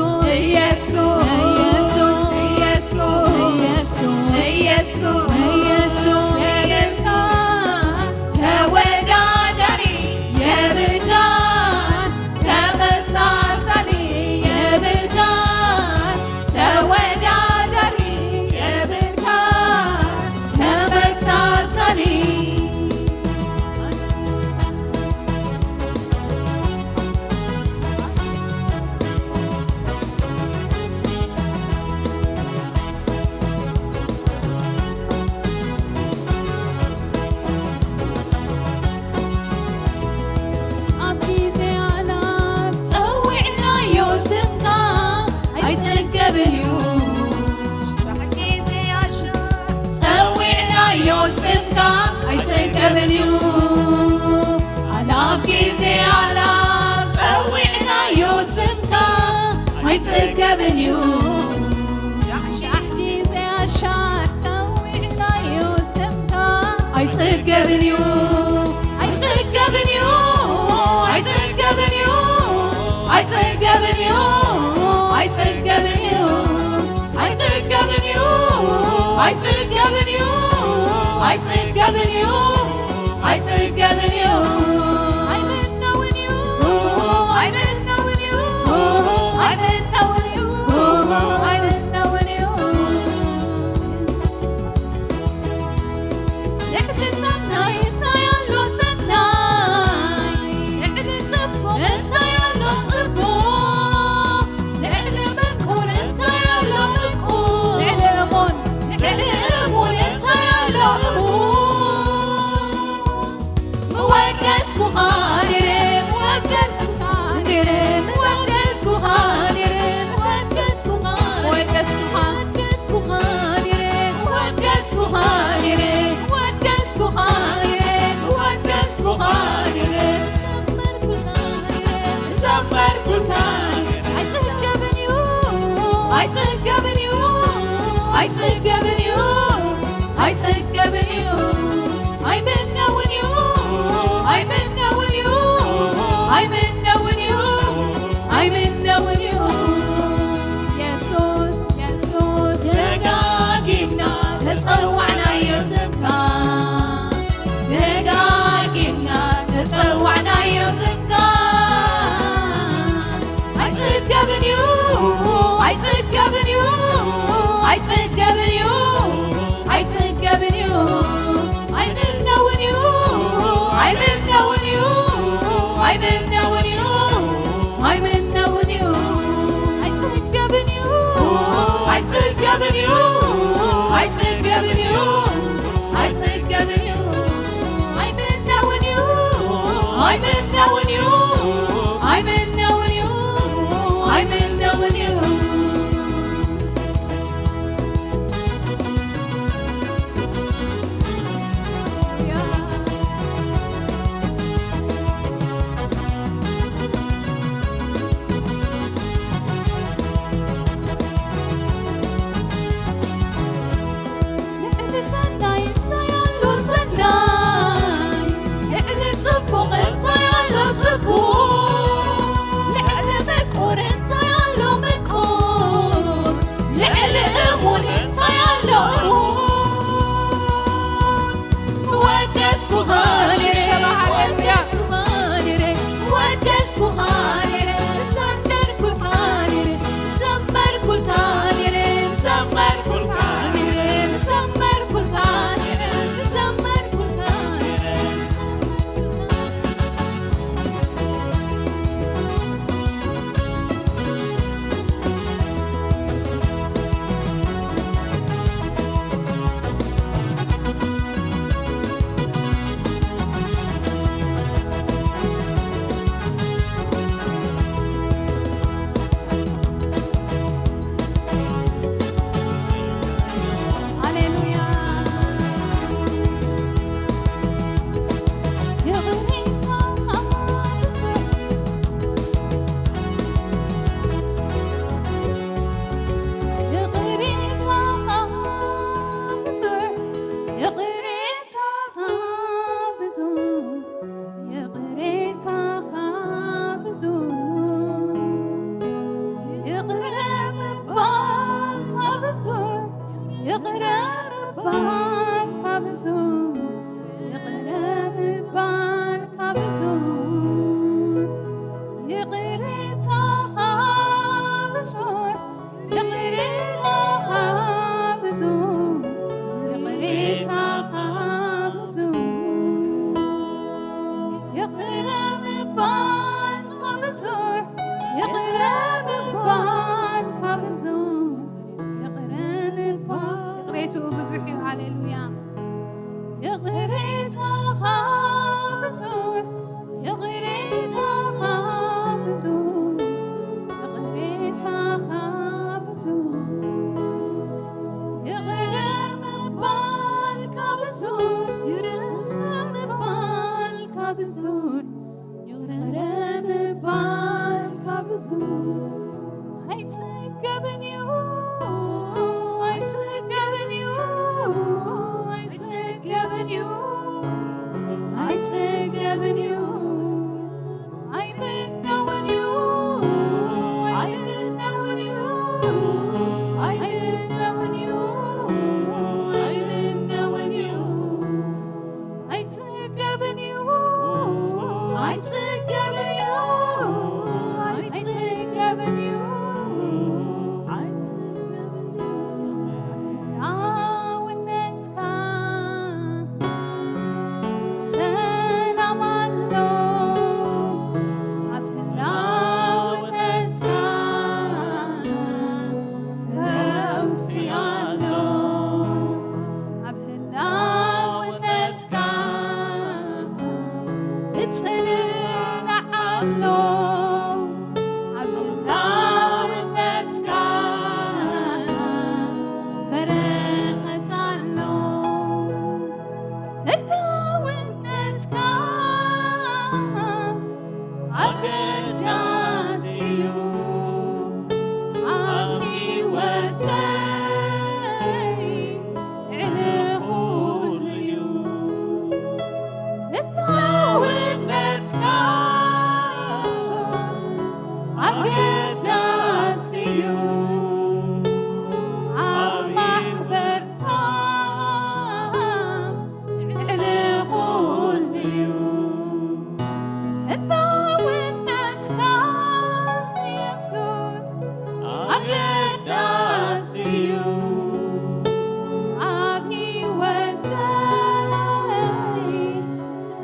ኣይጽገብን እዩ። ሻሕሻሕ ግዜ ኣሻር ጠዊዕናዮ ስምካ። ኣይጽገብን እዩ። ኣይጽገብን እዩ። ኣይጽገብን እዩ። ኣይጽገብን እዩ። ኣይጽገብን እዩ። ኣይጽገብን እዩ። ኣይጽገብን እዩ። ኣይጽገብን እዩ። ኣይምነውን እዩ። ኣይምነውን እዩ። ኣይምነውን እዩ። ኣይምነውን እዩ። ልዕሊ ሰናይ እንታይ ኣሎ ሰናይ? ልዕሊ ጽቡቕ እንታይ ኣሎ ጽቡቕ? ልዕሊ ምቁር እንታይ ኣሎ ምቁር? ልዕሊ እሙን፣ ልዕሊ እሙን እንታይ ኣሎ እሙን? ምወደስኩኻ ነይረ፣ ምወደስኩኻ ነይረ፣ ምወደስኩኻ ነይረ፣ ምወደስኩኻ፣ ምወደስኩኻ፣ ምወደስኩኻ ነይረ፣ ምወደስኩኻ ነይረ፣ ምወደስኩኻ ነይረ፣ ምወደስኩኻ ነይረ፣ ዘመርኩልካ ነይረ፣ ዘመርኩልካ ነይረ። ኣይጽገብን እዩ፣ ኣይጽገብን እዩ፣ ኣይጽገብን እዩ፣ ኣይጽገብን እዩ። ኣይምነውን እዩ፣ ኣይምነውን እዩ፣ ኣይምነውን እዩ፣ ኣይምነውን እዩ። የሱስ፣ የሱስ፣ ደጋጊምና ተጸዋዕናዮ ስምካ፣ ደጋጊምና ተጸዋዕናዮ ስምካ። ኣይጽገብን እዩ፣ ኣይጽገብን እዩ፣ ኣይጽገብን እዩ፣ ኣይጽገብን እዩ። ኣይምነውን እዩ፣ ኣይምነውን እዩ፣ ኣይምነውን እዩ፣ ኣይምነውን እዩ። ኣይጽገብን እዩ፣ ኣይጽገብን እዩ፣ ኣይጽገብን እዩ፣ ኣይጽገብን እዩ። ኣይምነውን እዩ፣ ኣይምነውን እዩ፣ ኣይምነውን እዩ፣ ኣይምነውን እዩ። ልዕሊ ሰናይ እንታይ ኣሎ ሰናይ? ልዕሊ ጽቡቕ እንታይ ኣሎ ጽቡቕ? ልዕሊ ምቁር እንታይ ኣሎ ምቁር? ልዕሊ እሙን እንታይ ኣሎ እሙን? ወደስኩኻ ነይረ፣ ሽብሸባ፣ ሃሌሉያ። ወደስኩኻ ነይረ፣ ወደስኩኻ ነይረ፣ ዘመርኩልካ ነይረ፣ ዘመርኩልካ ነይረ፣ ዘመርኩልካ ነይረ፣ ዘመርኩልካ ነይረ፣ ዘመርኩልካ ነይረ። ሃሌሉያ። ይቕሬታኻ ብዙሕ፣ ይቕሬታኻ ብዙሕ፣ ይቕሬታኻ ብዙሕ፣ ይቕሬታኻ ብዙሕ፣ ይቕረ ምባልካ ብዙሕ፣ ይቕረ ምባልካ ብዙሕ፣ ይቕረ ምባልካ ብዙሕ፣ ይቕሬታኻ ብዙሕ፣ ይቕሬታኻ ብዙሕ፣ ይቕሬታኻ ብዙሕ፣ ይቕረ ምባልካ ብዙሕ፣ ይቕረ ምባልካ ብዙሕ፣ ይቕረ ምባል፣ ይቕሬትኡ ብዙሕ እዩ። ሃሌሉያ። ይቕሬታኻ ብዙሕ፣ ይቕሬታኻ ብዙሕ፣ ይቕሬታኻ ብዙሕ፣ ይቕረ ምባልካ ብዙሕ፣ ይቕረ ምባልካ ብዙሕ፣ ይቕረ ምባልካ ብዙሕ። ኣይጽገብን እዩ፣ ኣይጽገብን እዩ፣ ኣይጽገብን እዩ፣ ኣይጽገብን እዩ። ኣይምነውን እዩ፣ ኣይምነውን እዩ፣ ኣይምነውን እዩ፣ ኣይምነውን እዩ። ኣይጽገብን እዩ፣ ኣይጽገብን እዩ፣ ኣይጽገብን እዩ፣ ኣይጽገብን እዩ። ኣብ ህላውነትካ ሰላም ኣሎ፣ ኣብ ህላውነትካ ፈውሲ ኣሎ። ኣብ ህላውነትካ ምጽንናዕ ኣሎ፣ ኣብ ህላውነትካ በረኸት ኣሎ። ህላውነትካ ኣገዳሲ እዩ ኣብ ህይወተይ፣ ልዕሊ ኩሉ እዩ። ህላውነትካ የሱስ ኣገዳሲ እዩ ኣብ ማሕበርና፣ ልዕሊ ኩሉ እዩ። ህላውነትካ የሱስ ኣገዳሲ እዩ ኣብ ህይወተይ፣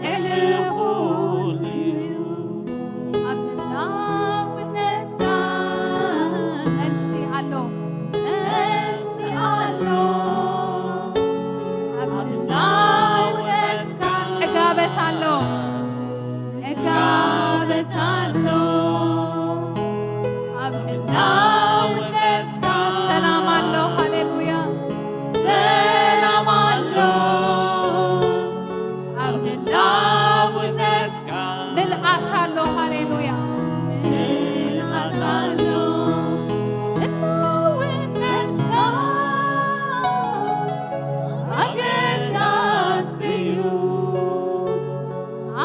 ልዕሊ ኩሉ እዩ። ኣብ ህላውነትካ መልሲ ኣሎ፣ መልሲ ኣሎ። ኣብ ህላውነትካ ዕጋበት ኣሎ፣ ዕጋበት ኣሎ። ኣብ ህላውነትካ ሰላም ኣሎ። ሃሌሉያ። ሰላም ኣሎ። ኣብ ህላውነትካ ምልኣት ኣሎ። ሃሌሉያ። ምልኣት ኣሎ። ህላውነትካ ኣገዳሲ እዩ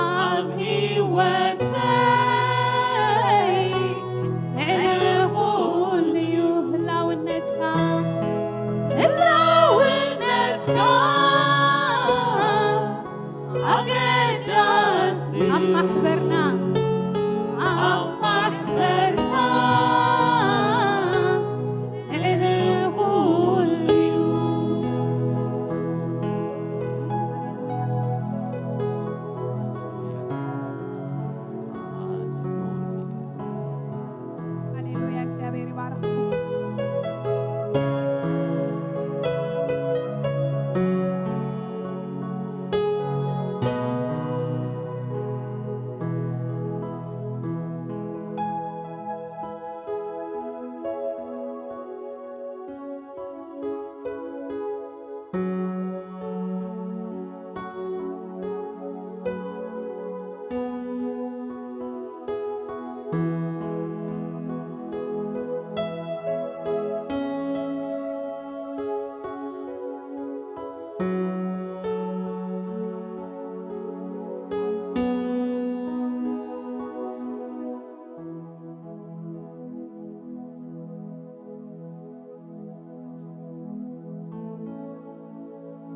ኣብ ህይወተይ፣ ልዕሊ ኩሉ እዩ። ህላውነትካ፣ ህላውነትካ ኣገዳሲ ኣብ ማሕበርና፣ ኣብ ማሕበርና ልዕሊ ኩሉ እዩ። ሃሌሉያ፣ እግዚኣብሔር ይባርክ።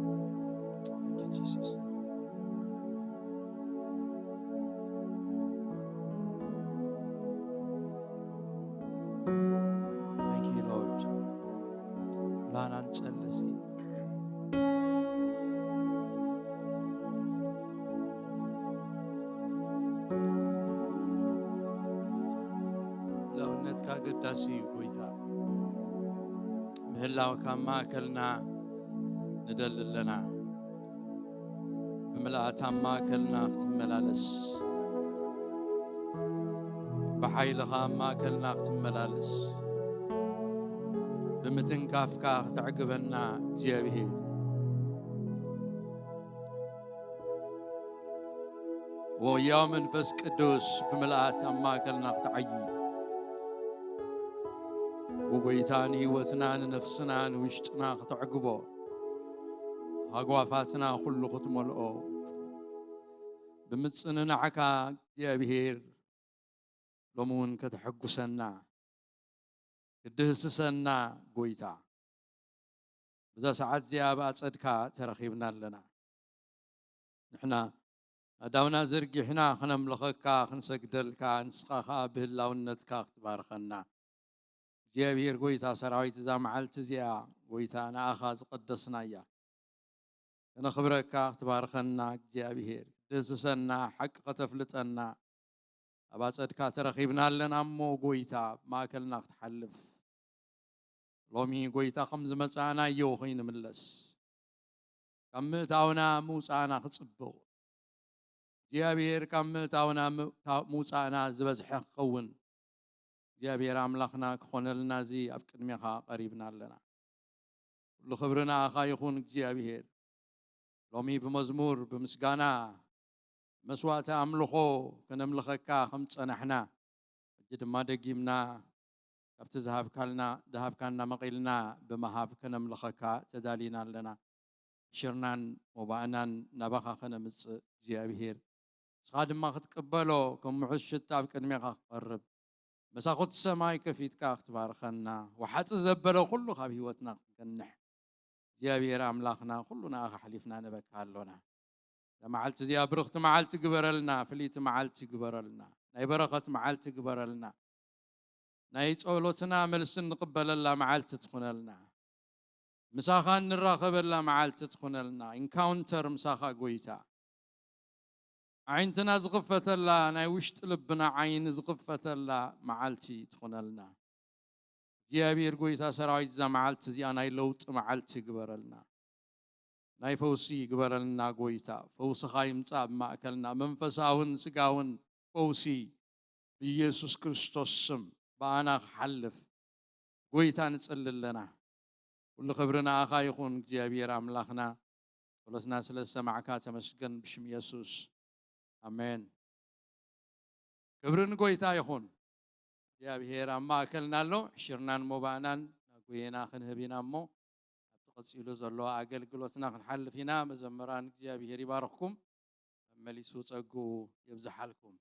Thank you, Jesus. Thank you, Lord. ላና ንጸሊ እስኪ። ህላውነትካ ኣገዳሲ እዩ ጎይታ። ምህላውካ ኣብ ማእከልና ንደሊ ኣለና። ብምልኣት ኣብ ማእከልና ክትመላለስ፣ ብሓይልኻ ኣብ ማእከልና ክትመላለስ፣ ብምትንካፍካ ክተዕግበና እግዚኣብሄር። ወያው መንፈስ ቅዱስ ብምልኣት ኣብ ማእከልና ክትዓዪ፣ ብጎይታ ንህይወትና፣ ንነፍስና፣ ንውሽጥና ክተዕግቦ፣ ሃጓፋትና ኩሉ ክትመልኦ፣ ብምጽንናዕካ እግዚኣብሔር ሎሚ እውን ከተሐጉሰና፣ ክትድህስሰና ጎይታ፣ ብዛ ሰዓት እዚኣ ኣብ ኣጸድካ ተረኺብና ኣለና። ንሕና ኣእዳውና ዘርጊሕና ክነምልኸካ፣ ክንሰግደልካ፣ ንስኻ ኸኣ ብህላውነትካ ክትባርኸና። እግዚኣብሔር ጎይታ ሰራዊት፣ እዛ መዓልቲ እዚኣ ጎይታ ንኣኻ ዝቐደስና እያ። ከነኽብረካ፣ ክትባርኸና እግዚኣብሔር፣ ክትድህስሰና፣ ሓቂ ከተፍልጠና ኣብ ኣጸድካ ተረኺብና ኣለና እሞ ጎይታ፣ ኣብ ማእከልና ክትሓልፍ ሎሚ ጎይታ ከም ዝመጻእናዮ ከይንምለስ፣ ካብ ምእታውና ምውጻእና ክጽብቕ፣ እግዚኣብሔር ካብ ምእታውና ምእታ-፣ ምውጻእና ዝበዝሐ ክኸውን እግዚኣብሔር ኣምላኽና ክኾነልና እዚ ኣብ ቅድሜኻ ቀሪብና ኣለና። ኩሉ ክብሪ ንኣኻ ይኹን እግዚኣብሔር። ሎሚ ብመዝሙር፣ ብምስጋና፣ መስዋዕቲ ኣምልኾ ከነምልኸካ ከም ዝጸናሕና፣ ሕጂ ድማ ደጊምና ካብቲ ዝሃብካልና፣ ዝሃብካና መቒልና ብምሃብ ከነምልኸካ ተዳሊና ኣለና። ሽርናን መባእናን ናባኻ ከነምጽእ እግዚኣብሔር፣ ንስኻ ድማ ክትቅበሎ ከም ምዑዝ ሽታ ኣብ ቅድሜኻ ክቐርብ፣ መሳኹቲ ሰማይ ከፊትካ ክትባርኸና፣ ወሓጢ ዘበለ ኩሉ ካብ ህይወትና ክንገንሕ፣ እግዚኣብሔር ኣምላኽና፣ ኩሉ ንኣኻ ሓሊፍና ንበካ ኣሎና። እዛ መዓልቲ እዚኣ ብርኽቲ መዓልቲ ግበረልና፣ ፍልይቲ መዓልቲ ግበረልና፣ ናይ በረኸት መዓልቲ ግበረልና። ናይ ጸሎትና መልሲ እንቕበለላ መዓልቲ ትኹነልና። ምሳኻ እንራኸበላ መዓልቲ ትኹነልና። ኢንካውንተር ምሳኻ ጎይታ። ኣዒንትና ዝኽፈተላ፣ ናይ ውሽጢ ልብና ዓይኒ ዝኽፈተላ መዓልቲ ትኹነልና። እግዚኣብሔር ጎይታ ሰራዊት፣ እዛ መዓልቲ እዚኣ ናይ ለውጢ መዓልቲ ግበረልና። ናይ ፈውሲ ግበረልና ጎይታ። ፈውስኻ ይምጻእ ኣብ ማእከልና። መንፈሳውን ስጋውን ፈውሲ ብኢየሱስ ክርስቶስ ስም ብኣና ክሓልፍ ጎይታ ንጽሊ ኣለና። ኩሉ ክብሪ ንኣኻ ይኹን እግዚኣብሔር ኣምላኽና። ጸሎትና ስለ ዝሰማዕካ ተመስገን ብሽም ኢየሱስ። ኣሜን። ክብሪ ንጎይታ ይኹን። እግዚኣብሔር ኣብ ማእከልና ኣሎ። ሽርናን ሞባእናን ናብ ጎየና ክንህብ ኢና እሞ፣ ኣብቲ ቀጺሉ ዘሎ ኣገልግሎትና ክንሓልፍ ኢና። መዘምራን እግዚኣብሔር ይባርኽኩም፣ መመሊሱ ጸግኡ የብዝሓልኩም።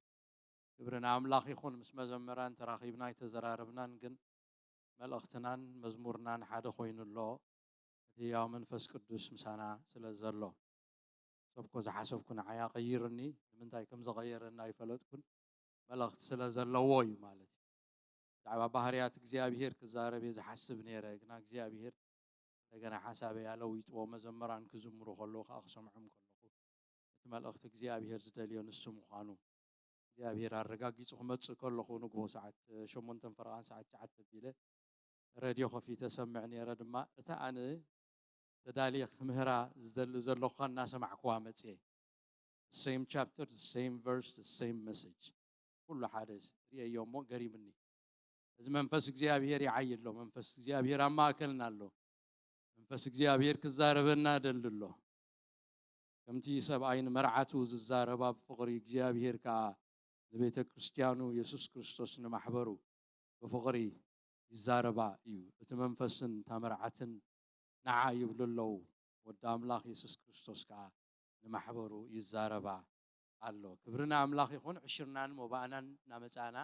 ክብሪ ንኣምላኽ ይኹን። ምስ መዘምራን ተራኺብና ኣይተዘራረብናን፣ ግን መልእኽትናን መዝሙርናን ሓደ ኮይኑ ኣሎ። እቲ ህያው መንፈስ ቅዱስ ምሳና ስለ ዘሎ። ሰብ እኮ ዝሓሰብኩ ንዓይ ኣቐይርኒ፣ ንምንታይ ከም ዘቐየረኒ ኣይፈለጥኩን። መልእኽቲ ስለ ዘለዎ እዩ ማለት እዩ። ብዛዕባ ባህርያት እግዚኣብሔር ክዛረብ እየ ዝሓስብ ነይረ፣ ግና እግዚኣብሔር እንደገና ሓሳበይ ኣለዊጥዎ። መዘምራን ክዝምሩ ከለዉ ከኣ ክሰምዖም ከለኹ፣ እቲ መልእኽቲ እግዚኣብሔር ዝደልዮ ንሱ ምዃኑ እግዚኣብሔር ኣረጋጊጹ ክመጽእ ከለኹ፣ ንግሆ ሰዓት ሸሞንተን ፈረቓን ሰዓት ትሽዓተ ኣቢለ ሬድዮ ከፊተ ሰምዕ ነይረ ድማ፣ እታ ኣነ ተዳልየ ክምህራ ዝደሊ ዘለኹ እናሰማዕኩዋ መጽየ። Same chapter, the same verse, the same message። ኩሉ ሓደ ርእየዮ እሞ ገሪምኒ። እዚ መንፈስ እግዚኣብሔር ይዓዪ ኣሎ። መንፈስ እግዚኣብሔር ኣብ ማእከልና ኣሎ። መንፈስ እግዚኣብሔር ክዛረበና ደሊ ኣሎ። ከምቲ ሰብኣይ ንመርዓቱ ዝዛረባ ብፍቕሪ፣ እግዚኣብሔር ከኣ ንቤተ ክርስትያኑ፣ የሱስ ክርስቶስ ንማሕበሩ ብፍቕሪ ይዛረባ እዩ። እቲ መንፈስን እታ መርዓትን ንዓ ይብሉ ኣለዉ። ወዲ ኣምላኽ የሱስ ክርስቶስ ከኣ ንማሕበሩ ይዛረባ ኣሎ። ክብሪ ንኣምላኽ ይኹን። ዕሽርናን ሞባእናን እናመጻእና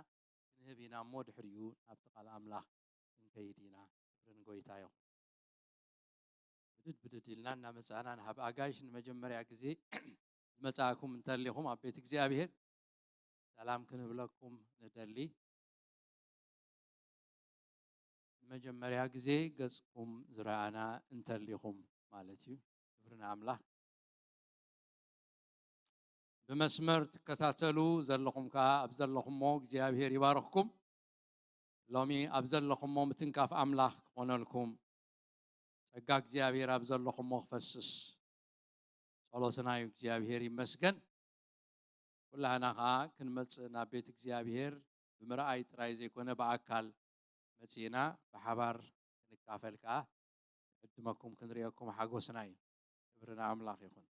ክንህብ ኢና እሞ፣ ድሕሪኡ ናብቲ ቃል ኣምላኽ ክንከይድ ኢና። ክብሪ ንጎይታ ይኹን። ብድድ ብድድ ኢልና እናመጻእና ንሃብ። ኣጋይሽ፣ ንመጀመርያ ግዜ ዝመጻእኩም እንተሊኹም ኣብ ቤት እግዚኣብሔር ሰላም ክንብለኩም ንደሊ። ንመጀመርያ ግዜ ገጽኩም ዝረኣና እንተሊኹም ማለት እዩ። ክብሪ ንኣምላኽ። ብመስመር ትከታተሉ ዘለኹም ከኣ ኣብ ዘለኹሞ እግዚኣብሔር ይባርኽኩም። ሎሚ ኣብ ዘለኹሞ ምትንካፍ ኣምላኽ ክኾነልኩም፣ ጸጋ እግዚኣብሔር ኣብ ዘለኹሞ ክፈስስ ጸሎትና እዩ። እግዚኣብሔር ይመስገን። ኩላህና ከኣ ክንመጽእ ናብ ቤት እግዚኣብሔር ብምርኣይ ጥራይ ዘይኮነ ብኣካል መጺእና ብሓባር ክንካፈል ከኣ ንዕድመኩም ክንርእየኩም ሓጎስና እዩ። ክብሪ ንኣምላኽ ይኹን።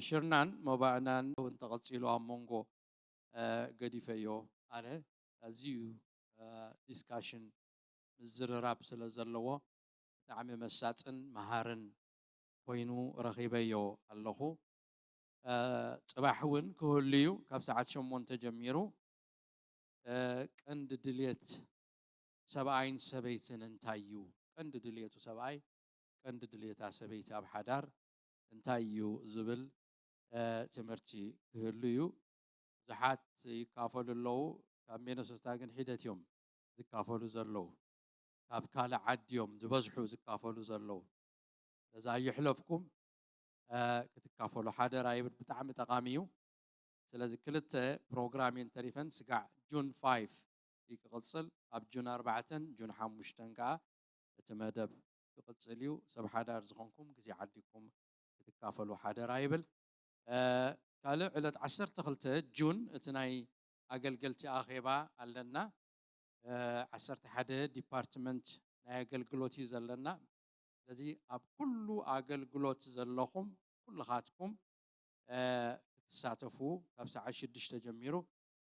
ሽርናን መባእናን እውን ተቐጺሉ ኣብ መንጎ ገዲፈዮ። ኣነ ኣዝዩ ዲስካሽን ምዝርራብ ስለ ዘለዎ ብጣዕሚ መሳጥን መሃርን ኮይኑ ረኺበዮ ኣለኹ። ጽባሕ እውን ክህሉ እዩ። ካብ ሰዓት ሸሞንተ ጀሚሩ ቀንዲ ድልየት ሰብኣይን ሰበይትን እንታይ እዩ? ቀንዲ ድልየቱ ሰብኣይ፣ ቀንዲ ድልየታ ሰበይቲ ኣብ ሓዳር እንታይ እዩ ዝብል ትምህርቲ ክህሉ እዩ። ብዙሓት ይካፈሉ ኣለዉ። ካብ ሚነሶታ ግን ሒደት እዮም ዝካፈሉ ዘለዉ። ካብ ካልእ ዓዲ እዮም ዝበዝሑ ዝካፈሉ ዘለዉ። ስለዚ ኣይሕለፍኩም ክትካፈሉ ሓደራ ይብል። ብጣዕሚ ጠቓሚ እዩ። ስለዚ ክልተ ፕሮግራም እየን ተሪፈን። ስጋዕ ጁን ፋይቭ እዩ ክቕጽል፣ ኣብ ጁን ኣርባዕተን ጁን ሓሙሽተን ከኣ እቲ መደብ ክቕጽል እዩ። ሰብ ሓዳር ዝኾንኩም ግዜ ዓዲኩም ክትካፈሉ ሓደራ ይብል። ካልእ ዕለት ዓሰርተ ክልተ ጁን እቲ ናይ ኣገልገልቲ ኣኼባ ኣለና። ዓሰርተ ሓደ ዲፓርትመንት ናይ ኣገልግሎት እዩ ዘለና። ስለዚ ኣብ ኩሉ ኣገልግሎት ዘለኹም ኩልኻትኩም ክትሳተፉ ካብ ሰዓት ሽዱሽተ ጀሚሩ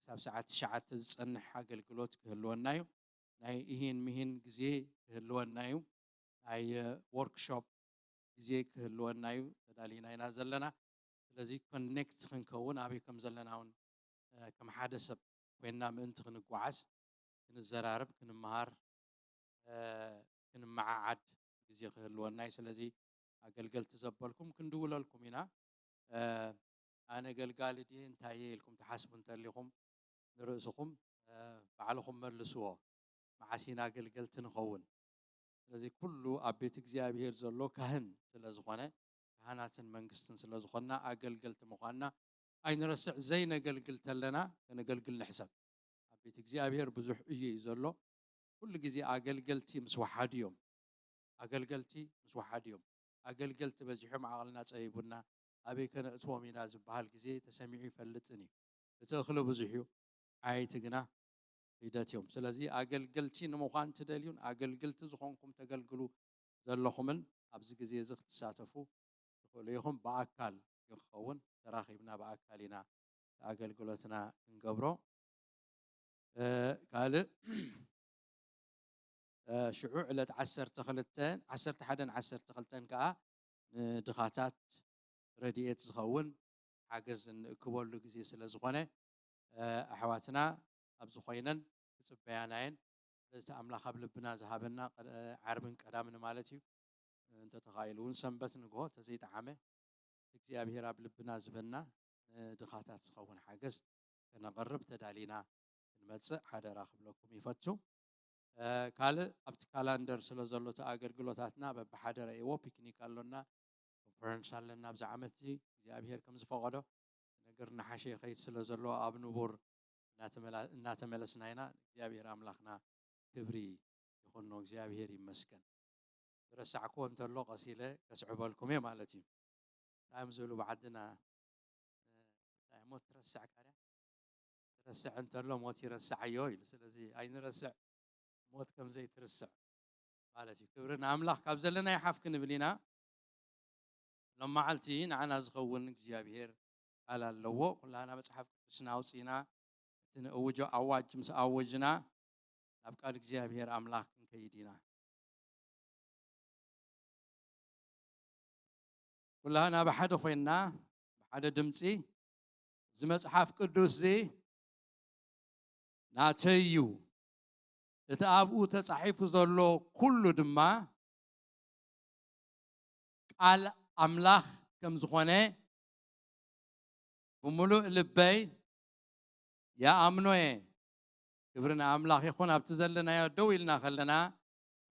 ክሳብ ሰዓት ትሽዓተ ዝጸንሕ ኣገልግሎት ክህልወና እዩ። ናይ እሂን ምሂን ግዜ ክህልወና እዩ። ናይ ወርክሾፕ ግዜ ክህልወና እዩ ተዳሊና ኢና ዘለና። ስለዚ ኮኔክት ክንከውን ኣበይ ከም ዘለና እውን ከም ሓደ ሰብ ኮይንና ምእንቲ ክንጓዓዝ ክንዘራረብ ክንመሃር ክንመዓዓድ ግዜ ክህልወና እዩ። ስለዚ ኣገልገልቲ ዘበልኩም ክንድውለልኩም ኢና። ኣነ ገልጋሊ ድየ እንታይ እየ ኢልኩም ትሓስቡ እንተሊኹም ንርእስኹም ባዕልኹም መልስዎ። መዓስ ኢና ኣገልገልቲ ንኸውን? ስለዚ ኩሉ ኣብ ቤት እግዚኣብሔር ዘሎ ካህን ስለ ዝኾነ፣ ካህናትን መንግስትን ስለ ዝኾንና ኣገልገልቲ ምዃንና ኣይንረስዕ። ዘይነገልግል ተለና ከነገልግል ንሕሰብ። ኣብ ቤት እግዚኣብሔር ብዙሕ እዩ እዩ ዘሎ። ኩሉ ግዜ ኣገልገልቲ ምስ ወሓዱ እዮም። ኣገልገልቲ ምስ ወሓዱ እዮም። ኣገልገልቲ በዚሖም ዓቕልና ጸቢቡና ኣበይ ከነእትዎም ኢና ዝበሃል ግዜ ተሰሚዑ ይፈልጥን እዩ። እቲ እኽሊ ብዙሕ እዩ፣ ዓየይቲ ግና ሒደት እዮም። ስለዚ ኣገልገልቲ ንምዃን ትደልዩን ኣገልግልቲ ዝኾንኩም ተገልግሉ ዘለኹምን ኣብዚ ግዜ እዚ ክትሳተፉ ትኽእሉ ኢኹም። ብኣካል እዩ ክኸውን። ተራኺብና ብኣካል ኢና ኣገልግሎትና ክንገብሮ። ካልእ ሽዑ ዕለት ዓሰርተ ክልተ ዓሰርተ ሓደን ዓሰርተ ክልተን ከዓ ንድኻታት ረድኤት ዝኸውን ሓገዝ እንእክበሉ ግዜ ስለ ዝኾነ ኣሕዋትና ኣብዚ ኮይነን ክፅበያና እየን። ስለዚ ኣምላኽ ኣብ ልብና ዝሃበና ዓርብን ቀዳምን ማለት እዩ። እንተተኻኢሉ እውን ሰንበት ንግሆ ተዘይጠዓመ እግዚኣብሔር ኣብ ልብና ዝበና ንድኻታት ዝኸውን ሓገዝ ከነቕርብ ተዳሊና ክንመጽእ ሓደራ ክብለኩም ይፈቱ። ካልእ ኣብቲ ካላንደር ስለ ዘሎ እቲ ኣገልግሎታትና በብሓደ ረእይዎ። ፒክኒክ ኣሎና፣ ኮንፈረንስ ኣለና ኣብዚ ዓመት እዚ እግዚኣብሔር ከም ዝፈቐዶ። ነገር እናሓሸ ይኸይድ ስለ ዘሎ ኣብ ንቡር እናተመለስና ኢና። እግዚኣብሔር ኣምላኽና ክብሪ ይኹኖ። እግዚኣብሔር ይመስገን። ዝረሳዕክዎ እንተሎ ቀስ ኢለ ከስዕበልኩም እየ ማለት እዩ። እንታይ እዮም ዝብሉ ብዓድና? እንታይ ሞት ትረስዕ ካርያ ትረስዕ እንተሎ ሞት ይረስዓዮ ኢሉ። ስለዚ ኣይንረስዕ፣ ሞት ከም ዘይትርስዕ ማለት እዩ። ክብሪ ንኣምላኽ። ካብ ዘለና ይሓፍ ክንብል ኢና። ሎም መዓልቲ ንዓና ዝኸውን እግዚኣብሔር ቃል ኣለዎ። ኩላና መጽሓፍ ቅዱስና ኣውፂና እቲ ንእውጆ ኣዋጅ ምስ ኣወጅና ናብ ቃል እግዚኣብሔር ኣምላኽ ክንከይድ ኢና። ኩላና ብሓደ ኮይንና ብሓደ ድምፂ እዚ መጽሓፍ ቅዱስ እዚ ናተይ እዩ፣ እቲ ኣብኡ ተጻሒፉ ዘሎ ኩሉ ድማ ቃል ኣምላኽ ከም ዝኾነ ብምሉእ ልበይ ይኣምኖ እየ። ክብሪ ንኣምላኽ ይኹን። ኣብቲ ዘለናዮ ደው ኢልና ከለና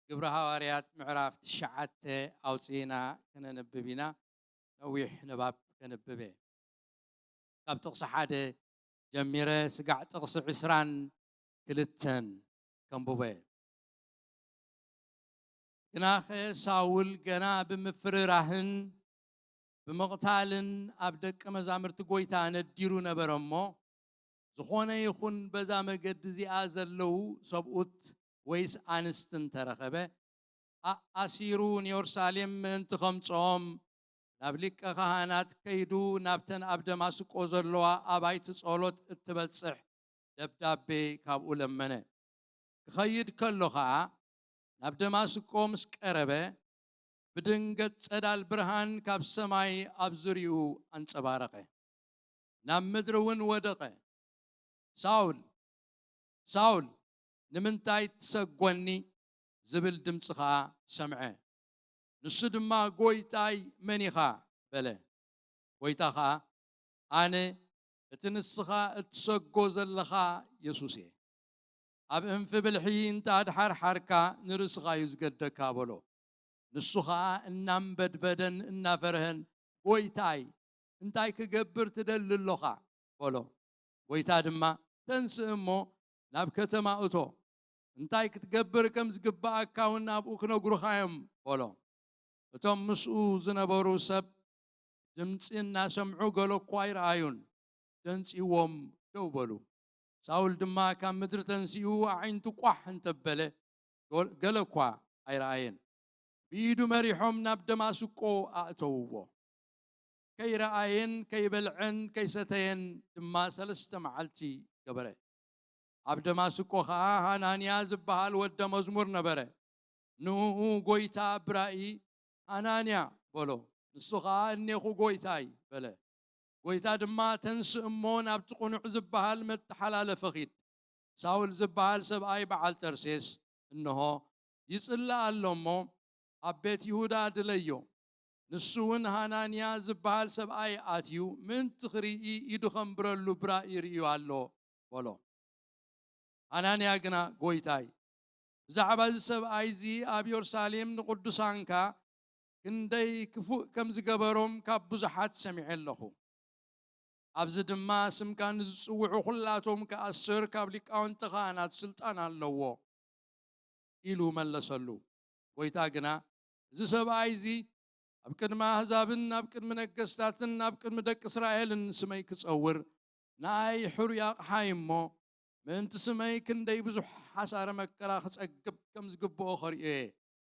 ግብሪ ሃዋርያት ምዕራፍ ትሽዓተ ኣውፂእና ክነንብብ ኢና። ነዊሕ ንባብ ከንብብ እየ። ካብ ጥቕሲ ሓደ ጀሚረ ስጋዕ ጥቕሲ ዕስራን ክልተን ከንብቦ እየ። ግናኸ ሳውል ገና ብምፍርራህን ብምቕታልን ኣብ ደቀ መዛሙርቲ ጐይታ ነዲሩ ነበረ እሞ፣ ዝኾነ ይኹን በዛ መገዲ እዚኣ ዘለዉ ሰብኡት ወይስ ኣንስቲ እንተ ረኸበ፣ ኣኣሲሩ ንየሩሳሌም ምእንቲ ኸምጽኦም ናብ ሊቀ ካህናት ከይዱ ናብተን ኣብ ደማስቆ ዘለዋ ኣባይቲ ጸሎት እትበጽሕ ደብዳቤ ካብኡ ለመነ። ክኸይድ ከሎ ኸኣ ናብ ደማስቆ ምስ ቀረበ ብድንገት ጸዳል ብርሃን ካብ ሰማይ ኣብ ዙርያኡ ኣንጸባረቐ። ናብ ምድሪ እውን ወደቐ። ሳውል ሳውል ንምንታይ ትሰጎኒ ዝብል ድምፂ ኸዓ ሰምዐ። ንሱ ድማ ጎይታይ መን ኢኻ በለ። ጎይታ ኸዓ ኣነ እቲ ንስኻ እትሰጎ ዘለኻ የሱስ እየ። ኣብ እንፊ ብልሒ እንተ ኣድሓርሓርካ ንርእስኻ እዩ ዝገደካ በሎ። ንሱ ኸዓ እናንበድበደን እናፈርሀን ጎይታይ እንታይ ክገብር ትደሊ ኣሎኻ በሎ። ጎይታ ድማ ተንስእ እሞ ናብ ከተማ እቶ፣ እንታይ ክትገብር ከም ዝግብኣካ እውን ኣብኡ ክነግሩኻ እዮም በሎ። እቶም ምስኡ ዝነበሩ ሰብ ድምፂ እናሰምዑ ገለ እኳ ኣይረኣዩን፣ ደንፂዎም ደው በሉ። ሳውል ድማ ካብ ምድሪ ተንሲኡ ኣዒንቱ ቋሕ እንተበለ ገለ እኳ ኣይረኣየን። ብኢዱ መሪሖም ናብ ደማስቆ ኣእተውዎ። ከይረኣየን ከይበልዐን ከይሰተየን ድማ ሰለስተ መዓልቲ ገበረ። ኣብ ደማስቆ ኸዓ ሃናንያ ዝበሃል ወደ መዝሙር ነበረ። ንእኡ ጎይታ ብራእይ ሃናንያ በሎ። ንሱ ኸዓ እኔኹ ጎይታይ በለ። ጎይታ ድማ ተንስእ እሞ ናብቲ ቅኑዕ ዝበሃል መተሓላለፊ ኺድ። ሳውል ዝበሃል ሰብኣይ በዓል ተርሴስ እንሆ ይጽሊ ኣሎ እሞ ኣብ ቤት ይሁዳ ድለዮ። ንሱ እውን ሃናንያ ዝበሃል ሰብኣይ ኣትዩ ምእንቲ ኽርኢ ኢዱ ኸንብረሉ ብራእይ ርእዩ ኣሎ በሎ። ሃናንያ ግና ጎይታይ ብዛዕባ እዚ ሰብኣይ እዚ ኣብ የሩሳሌም ንቅዱሳንካ ክንደይ ክፉእ ከም ዝገበሮም ካብ ብዙሓት ሰሚዐ ኣለኹ። ኣብዚ ድማ ስምካ ንዝጽውዑ ኩላቶም ክኣስር ካብ ሊቃውንቲ ካህናት ስልጣን ኣለዎ ኢሉ መለሰሉ። ጎይታ ግና እዚ ሰብኣይ እዚ ኣብ ቅድሚ ኣህዛብን ኣብ ቅድሚ ነገስታትን ኣብ ቅድሚ ደቂ እስራኤልን ስመይ ክጸውር ንኣይ ሕሩይ ኣቕሓይ እሞ ምእንቲ ስመይ ክንደይ ብዙሕ ሓሳረ መከራ ክጸግብ ከም ዝግብኦ ኸርእዮ እየ።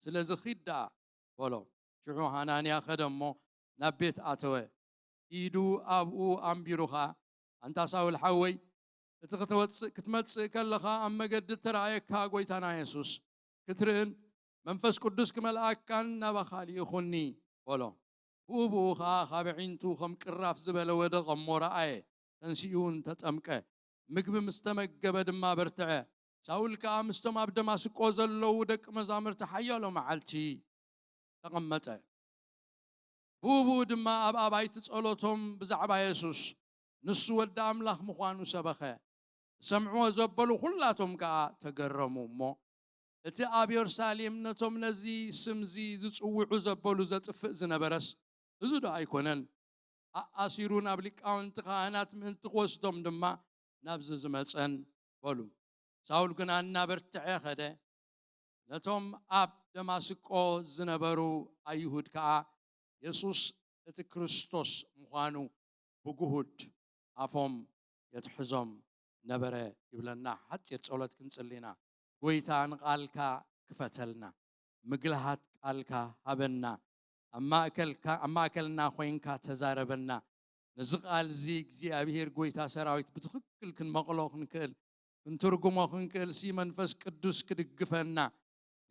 ስለዚ ኺድ ደኣ በሎ። ሽዑ ሃናንያ ኸደ እሞ ናብ ቤት ኣተወ። ኢዱ ኣብኡ ኣንቢሩ ኸኣ ኣንታ ሳውል ሓወይ እቲ ክትወፅእ ክትመፅእ ከለኻ ኣብ መገዲ እተረኣየካ ጎይታና የሱስ ክትርእን መንፈስ ቅዱስ ክመልኣካን ናባኻ ልኢኹኒ በሎ። ብኡ ብኡ ኸኣ ካብ ኣዒንቱ ኸም ቅራፍ ዝበለ ወደቐ እሞ ረኣየ፣ ተንሲኡ እውን ተጠምቀ። ምግቢ ምስ ተመገበ ድማ በርትዐ። ሳውል ከኣ ምስቶም ኣብ ደማስቆ ዘለዉ ደቂ መዛሙርቲ ሓያሎ መዓልቲ ተቐመጠ። ብኡ ብኡ ድማ ኣብ ኣባይቲ ጸሎቶም ብዛዕባ የሱስ ንሱ ወዲ ኣምላኽ ምዃኑ ሰበኸ። ዝሰምዕዎ ዘበሉ ኹላቶም ከኣ ተገረሙ እሞ እቲ ኣብ የሩሳሌም ነቶም ነዚ ስምዚ ዝጽውዑ ዘበሉ ዘጥፍእ ዝነበረስ እዚ ዶ ኣይኮነን? ኣኣሲሩ ናብ ሊቃውንቲ ካህናት ምእንቲ ክወስዶም ድማ ናብዚ ዝመጸን በሉ። ሳውል ግና እናበርትዐ ኸደ። ነቶም ኣብ ደማስቆ ዝነበሩ ኣይሁድ ከኣ የሱስ እቲ ክርስቶስ ምዃኑ ብግሁድ ኣፎም የትሕዞም ነበረ ይብለና። ሓጺር ጸሎት ክንጽሊ ኢና። ጎይታ ንቓልካ ክፈተልና፣ ምግልሃት ቃልካ ሃበና፣ ኣብ ማእከልካ ኣብ ማእከልና ኮይንካ ተዛረበና። ነዚ ቃል እዚ እግዚኣብሔር ጎይታ ሰራዊት ብትኽክል ክንመቕሎ ክንክእል ክንትርጉሞ ክንክእል ሲ መንፈስ ቅዱስ ክድግፈና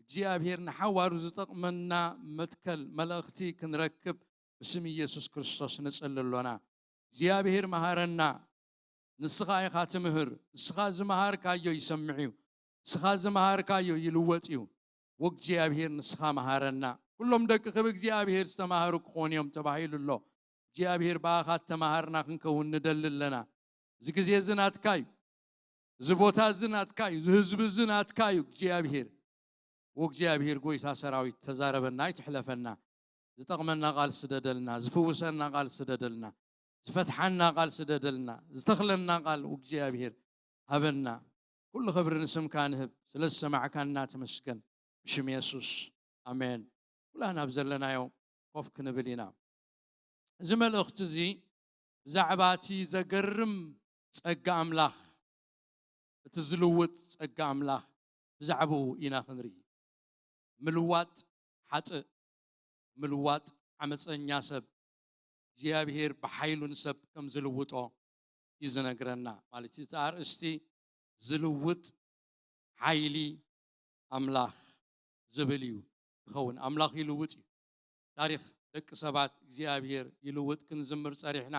እግዚኣብሔር ንሓዋሩ ዝጠቕመና መትከል መልእኽቲ ክንረክብ ብስም ኢየሱስ ክርስቶስ ንጽሊ ኣሎና። እግዚኣብሔር መሃረና። ንስኻ ኢኻ ትምህር። ንስኻ ዝመሃርካዮ ይሰምዕ እዩ። ንስኻ ዝመሃርካዮ ይልወጥ እዩ። ወእግዚኣብሔር ንስኻ መሃረና። ኩሎም ደቅኺ ብእግዚኣብሔር ዝተማህሩ ክኾኑ እዮም ተባሂሉ ኣሎ። እግዚኣብሔር ብኣኻ እተማሃርና ክንከውን ንደሊ ኣለና። እዚ ግዜ እዚ ናትካ እዩ። እዚ ቦታ እዚ ናትካ እዩ። እዚ ህዝቢ እዚ ናትካ እዩ እግዚኣብሔር። ወእግዚኣብሔር ጎይታ ሰራዊት ተዛረበና፣ ኣይትሕለፈና። ዝጠቕመና ቃል ስደደልና፣ ዝፍውሰና ቃል ስደደልና፣ ዝፈትሓና ቃል ስደደልና፣ ዝተኽለና ቃል እግዚኣብሔር ሃበና። ኩሉ ክብሪ ንስምካ ንህብ፣ ስለ ዝሰማዕካና ተመስገን። ብሽም የሱስ ኣሜን። ኩላህና ኣብ ዘለናዮ ኮፍ ክንብል ኢና። እዚ መልእኽቲ እዚ ብዛዕባ እቲ ዘገርም ጸጋ ኣምላኽ፣ እቲ ዝልውጥ ጸጋ ኣምላኽ ብዛዕባኡ ኢና ክንርኢ። ምልዋጥ ሓጥእ፣ ምልዋጥ ዓመጸኛ ሰብ፣ እግዚኣብሔር ብሓይሉ ንሰብ ከም ዝልውጦ እዩ ዝነግረና። ማለት እዩ፣ እቲ ኣርእስቲ ዝልውጥ ሓይሊ ኣምላኽ ዝብል እዩ ክኸውን። ኣምላኽ ይልውጥ እዩ። ታሪኽ ደቂ ሰባት እግዚኣብሔር ይልውጥ ክንዝምር ጸኒሕና።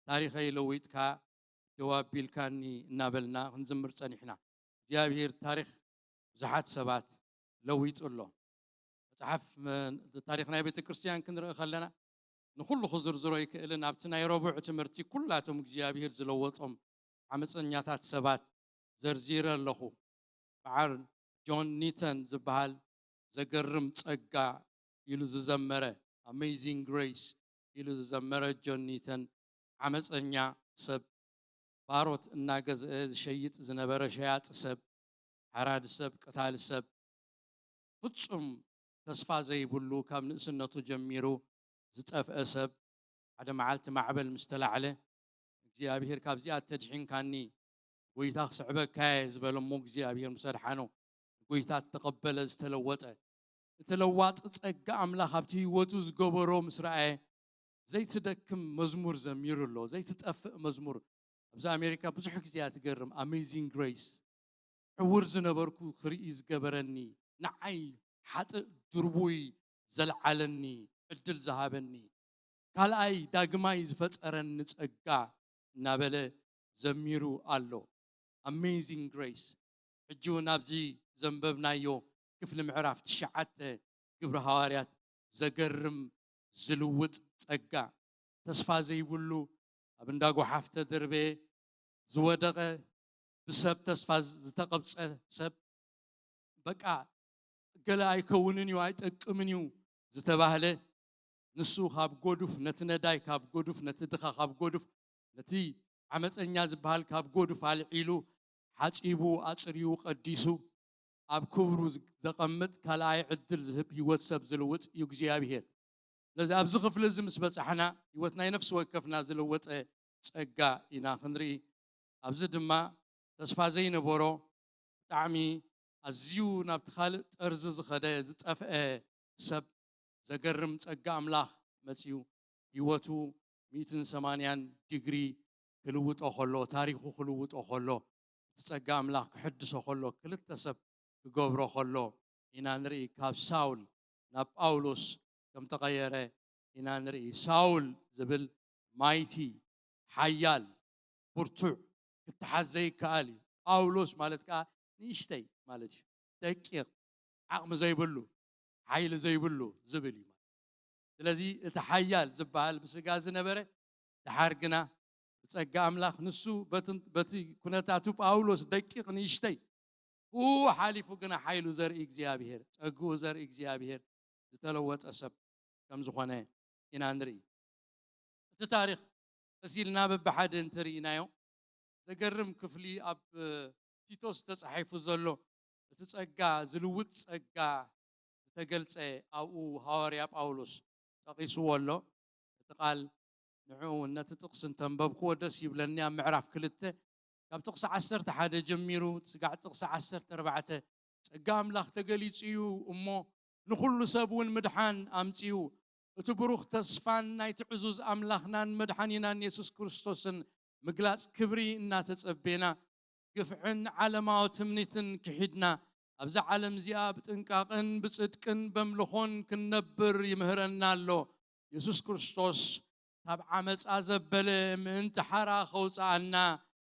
ታሪኸይ ለዊጥካ ደው ኣቢልካኒ እናበልና ክንዝምር ጸኒሕና። እግዚኣብሔር ታሪኽ ብዙሓት ሰባት ለዊጡ ኣሎ። መጽሓፍ መ-፣ ታሪኽ ናይ ቤተ ክርስቲያን ክንርኢ ከለና ንኹሉ ክዝርዝሮ ኣይክእልን። ኣብቲ ናይ ረቡዕ ትምህርቲ ኩላቶም እግዚኣብሔር ዝለወጦም ዓመፀኛታት ሰባት ዘርዚረ ኣለኹ። በዓል ጆን ኒተን ዝበሃል ዘገርም ጸጋ ኢሉ ዝዘመረ፣ ኣሜዚንግ ግሬስ ኢሉ ዝዘመረ ጆን ኒተን ዓመፀኛ ሰብ፣ ባሮት እናገዝአ ዝሸይጥ ዝነበረ ሸያጢ ሰብ፣ ሓራዲ ሰብ፣ ቀታሊ ሰብ፣ ፍጹም ተስፋ ዘይብሉ፣ ካብ ንእስነቱ ጀሚሩ ዝጠፍአ ሰብ፣ ሓደ መዓልቲ ማዕበል ምስ ተላዕለ፣ እግዚኣብሔር ካብዚኣ ተድሒንካኒ፣ ጎይታ ክስዕበካ እየ ዝበለ እሞ እግዚኣብሔር ምስ ኣድሓኖ፣ ጎይታ ዝተቐበለ ዝተለወጠ፣ እቲ ለዋጢ ጸጋ ኣምላኽ ኣብቲ ህይወቱ ዝገበሮ ምስ ረኣየ፣ ዘይትደክም መዝሙር ዘሚሩ ኣሎ፣ ዘይትጠፍእ መዝሙር። ኣብዚ ኣሜሪካ ብዙሕ ግዜ እያ ትገርም፣ ኣሜዚንግ ግሬስ። ዕውር ዝነበርኩ ክርኢ ዝገበረኒ፣ ንዓይ ሓጥእ ድርቡይ ዘልዓለኒ፣ ዕድል ዝሃበኒ፣ ካልኣይ ዳግማይ ዝፈጠረኒ ጸጋ እናበለ ዘሚሩ ኣሎ። ኣሜዚንግ ግሬስ። ሕጂ እውን ኣብዚ ዘንበብናዮ ክፍሊ ምዕራፍ ትሽዓተ ግብሪ ሃዋርያት ዘገርም ዝልውጥ ጸጋ፣ ተስፋ ዘይብሉ፣ ኣብ እንዳ ጓሓፍ ተደርበየ ዝወደቐ፣ ብሰብ ተስፋ ዝ-፣ ዝተቐብጸ ሰብ፣ በቃ ገለ ኣይከውንን እዩ፣ ኣይጠቅምን እዩ ዝተባህለ፣ ንሱ ካብ ጎዱፍ፣ ነቲ ነዳይ ካብ ጎዱፍ፣ ነቲ ድኻ ካብ ጎዱፍ፣ ነቲ ዓመፀኛ ዝበሃል ካብ ጎዱፍ ኣልዒሉ፣ ሓፂቡ፣ ኣፅርዩ፣ ቀዲሱ፣ ኣብ ክብሩ ዝ-፣ ዘቐምጥ፣ ካልኣይ ዕድል ዝህብ፣ ህይወት ሰብ ዝልውጥ እዩ እግዚኣብሄር። ስለዚ ኣብዚ ክፍሊ እዚ ምስ በጻሕና፣ ህይወት ናይ ነፍሲ ወከፍና ዝለወጠ ጸጋ ኢና ክንርኢ። ኣብዚ ድማ ተስፋ ዘይነበሮ፣ ብጣዕሚ ኣዝዩ ናብቲ ካልእ ጠርዚ ዝኸደ፣ ዝጠፍአ ሰብ፣ ዘገርም ጸጋ ኣምላኽ መጺኡ፣ ህይወቱ ሚእትን ሰማንያን ዲግሪ ክልውጦ ከሎ፣ ታሪኹ ክልውጦ ከሎ፣ እቲ ጸጋ ኣምላኽ ክሕድሶ ከሎ፣ ክልተ ሰብ ክገብሮ ከሎ ኢና ንርኢ። ካብ ሳውል ናብ ጳውሎስ ከም ተቐየረ ኢና ንርኢ። ሳውል ዝብል ማይቲ፣ ሓያል፣ ብርቱዕ፣ ክተሓዝ ዘይከኣል እዩ። ጳውሎስ ማለት ከኣ ንእሽተይ ማለት እዩ። ደቂቕ፣ ዓቕሚ ዘይብሉ፣ ሓይሊ ዘይብሉ ዝብል እዩ። ስለዚ እቲ ሓያል ዝበሃል ብስጋ ዝነበረ፣ ደሓር ግና ብጸጋ ኣምላኽ ንሱ በትን-፣ በቲ ኩነታቱ ጳውሎስ ደቂቕ ንእሽተይ፣ ብኡ ሓሊፉ ግና ሓይሉ ዘርኢ እግዚኣብሄር፣ ጸግኡ ዘርኢ እግዚኣብሄር ዝተለወጠ ሰብ ከም ዝኾነ ኢና ንርኢ። እቲ ታሪኽ ቀስ ኢልና በብሓደ እንተርኢናዮ፣ ዘገርም ክፍሊ ኣብ ቲቶስ ተጻሒፉ ዘሎ፣ እቲ ጸጋ፣ ዝልውጥ ጸጋ ዝተገልጸ ኣብኡ ሃዋርያ ጳውሎስ ጠቒስዎ ኣሎ። እቲ ቃል ንዕኡ እውን ነቲ ጥቕሲ እንተንበብክዎ ደስ ይብለኒ። ኣብ ምዕራፍ ክልተ ካብ ጥቕሲ ዓሰርተ ሓደ ጀሚሩ ስጋዕ ጥቕሲ ዓሰርተ ኣርባዕተ፣ ጸጋ ኣምላኽ ተገሊጹ እዩ እሞ ንኹሉ ሰብ እውን ምድሓን ኣምጺኡ። እቲ ብሩኽ ተስፋን ናይቲ ዕዙዝ ኣምላኽናን መድሓኒናን የሱስ ክርስቶስን ምግላጽ ክብሪ እናተጸቤና፣ ግፍዕን ዓለማዊ ትምኒትን ክሒድና፣ ኣብዛ ዓለም እዚኣ ብጥንቃቕን ብጽድቅን በምልኾን ክንነብር ይምህረና ኣሎ። የሱስ ክርስቶስ ካብ ዓመጻ ዘበለ ምእንቲ ሓራ ከውጽኣና፣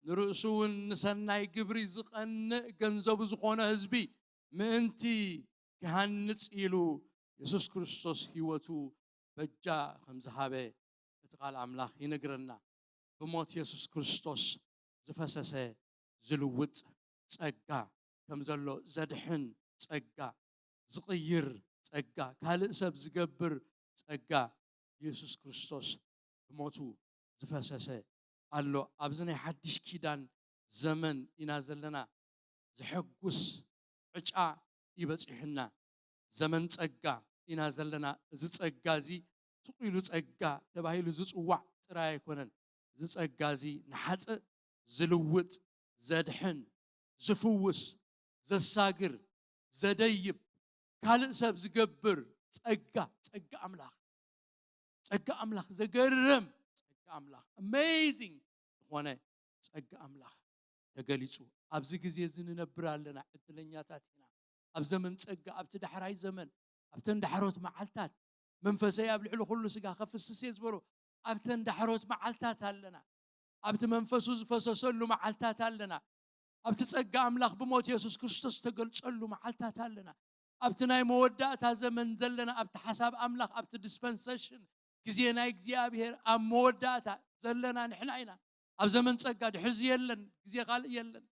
ንርእሱ እውን ንሰናይ ግብሪ ዝቐንእ ገንዘቡ ዝኾነ ህዝቢ ምእንቲ ክሃንጽ ኢሉ የሱስ ክርስቶስ ህይወቱ በጃ ከም ዝሃበ እቲ ቃል ኣምላኽ ይነግረና። ብሞት የሱስ ክርስቶስ ዝፈሰሰ ዝልውጥ ጸጋ ከም ዘሎ፣ ዘድሕን ጸጋ፣ ዝቕይር ጸጋ፣ ካልእ ሰብ ዝገብር ጸጋ፣ የሱስ ክርስቶስ ብሞቱ ዝፈሰሰ ኣሎ። ኣብዚ ናይ ሓድሽ ኪዳን ዘመን ኢና ዘለና። ዘሐጉስ ዕጫ እዩ በጺሑና። ዘመን ጸጋ ኢና ዘለና። እዚ ጸጋ እዚ ስቕ ኢሉ ጸጋ ተባሂሉ ዝጽዋዕ ጥራይ ኣይኮነን። እዚ ጸጋ እዚ ንሓጥእ ዝልውጥ፣ ዘድሕን፣ ዝፍውስ፣ ዘሳግር፣ ዘደይብ፣ ካልእ ሰብ ዝገብር ጸጋ፣ ጸጋ ኣምላኽ። ጸጋ ኣምላኽ ዘገርም፣ ጸጋ ኣምላኽ፣ amazing ዝኾነ ጸጋ ኣምላኽ ተገሊጹ። ኣብዚ ግዜ እዚ ንነብር ኣለና፣ ዕድለኛታት ኢና። ኣብ ዘመን ጸጋ፣ ኣብቲ ዳሕራይ ዘመን፣ ኣብተን ዳሕሮት መዓልታት፣ መንፈሰይ ኣብ ልዕሊ ኩሉ ስጋ ከፍስስ እየ ዝበሎ፣ ኣብተን ዳሕሮት መዓልታት ኣለና። ኣብቲ መንፈሱ ዝፈሰሰሉ መዓልታት ኣለና። ኣብቲ ጸጋ ኣምላኽ ብሞት የሱስ ክርስቶስ ዝተገልጸሉ መዓልታት ኣለና። ኣብቲ ናይ መወዳእታ ዘመን ዘለና፣ ኣብቲ ሓሳብ ኣምላኽ፣ ኣብቲ ዲስፐንሴሽን፣ ግዜ ናይ እግዚኣብሔር ኣብ መወዳእታ ዘለና ንሕና ኢና። ኣብ ዘመን ጸጋ ድሕዚ የለን፣ ግዜ ካልእ የለን።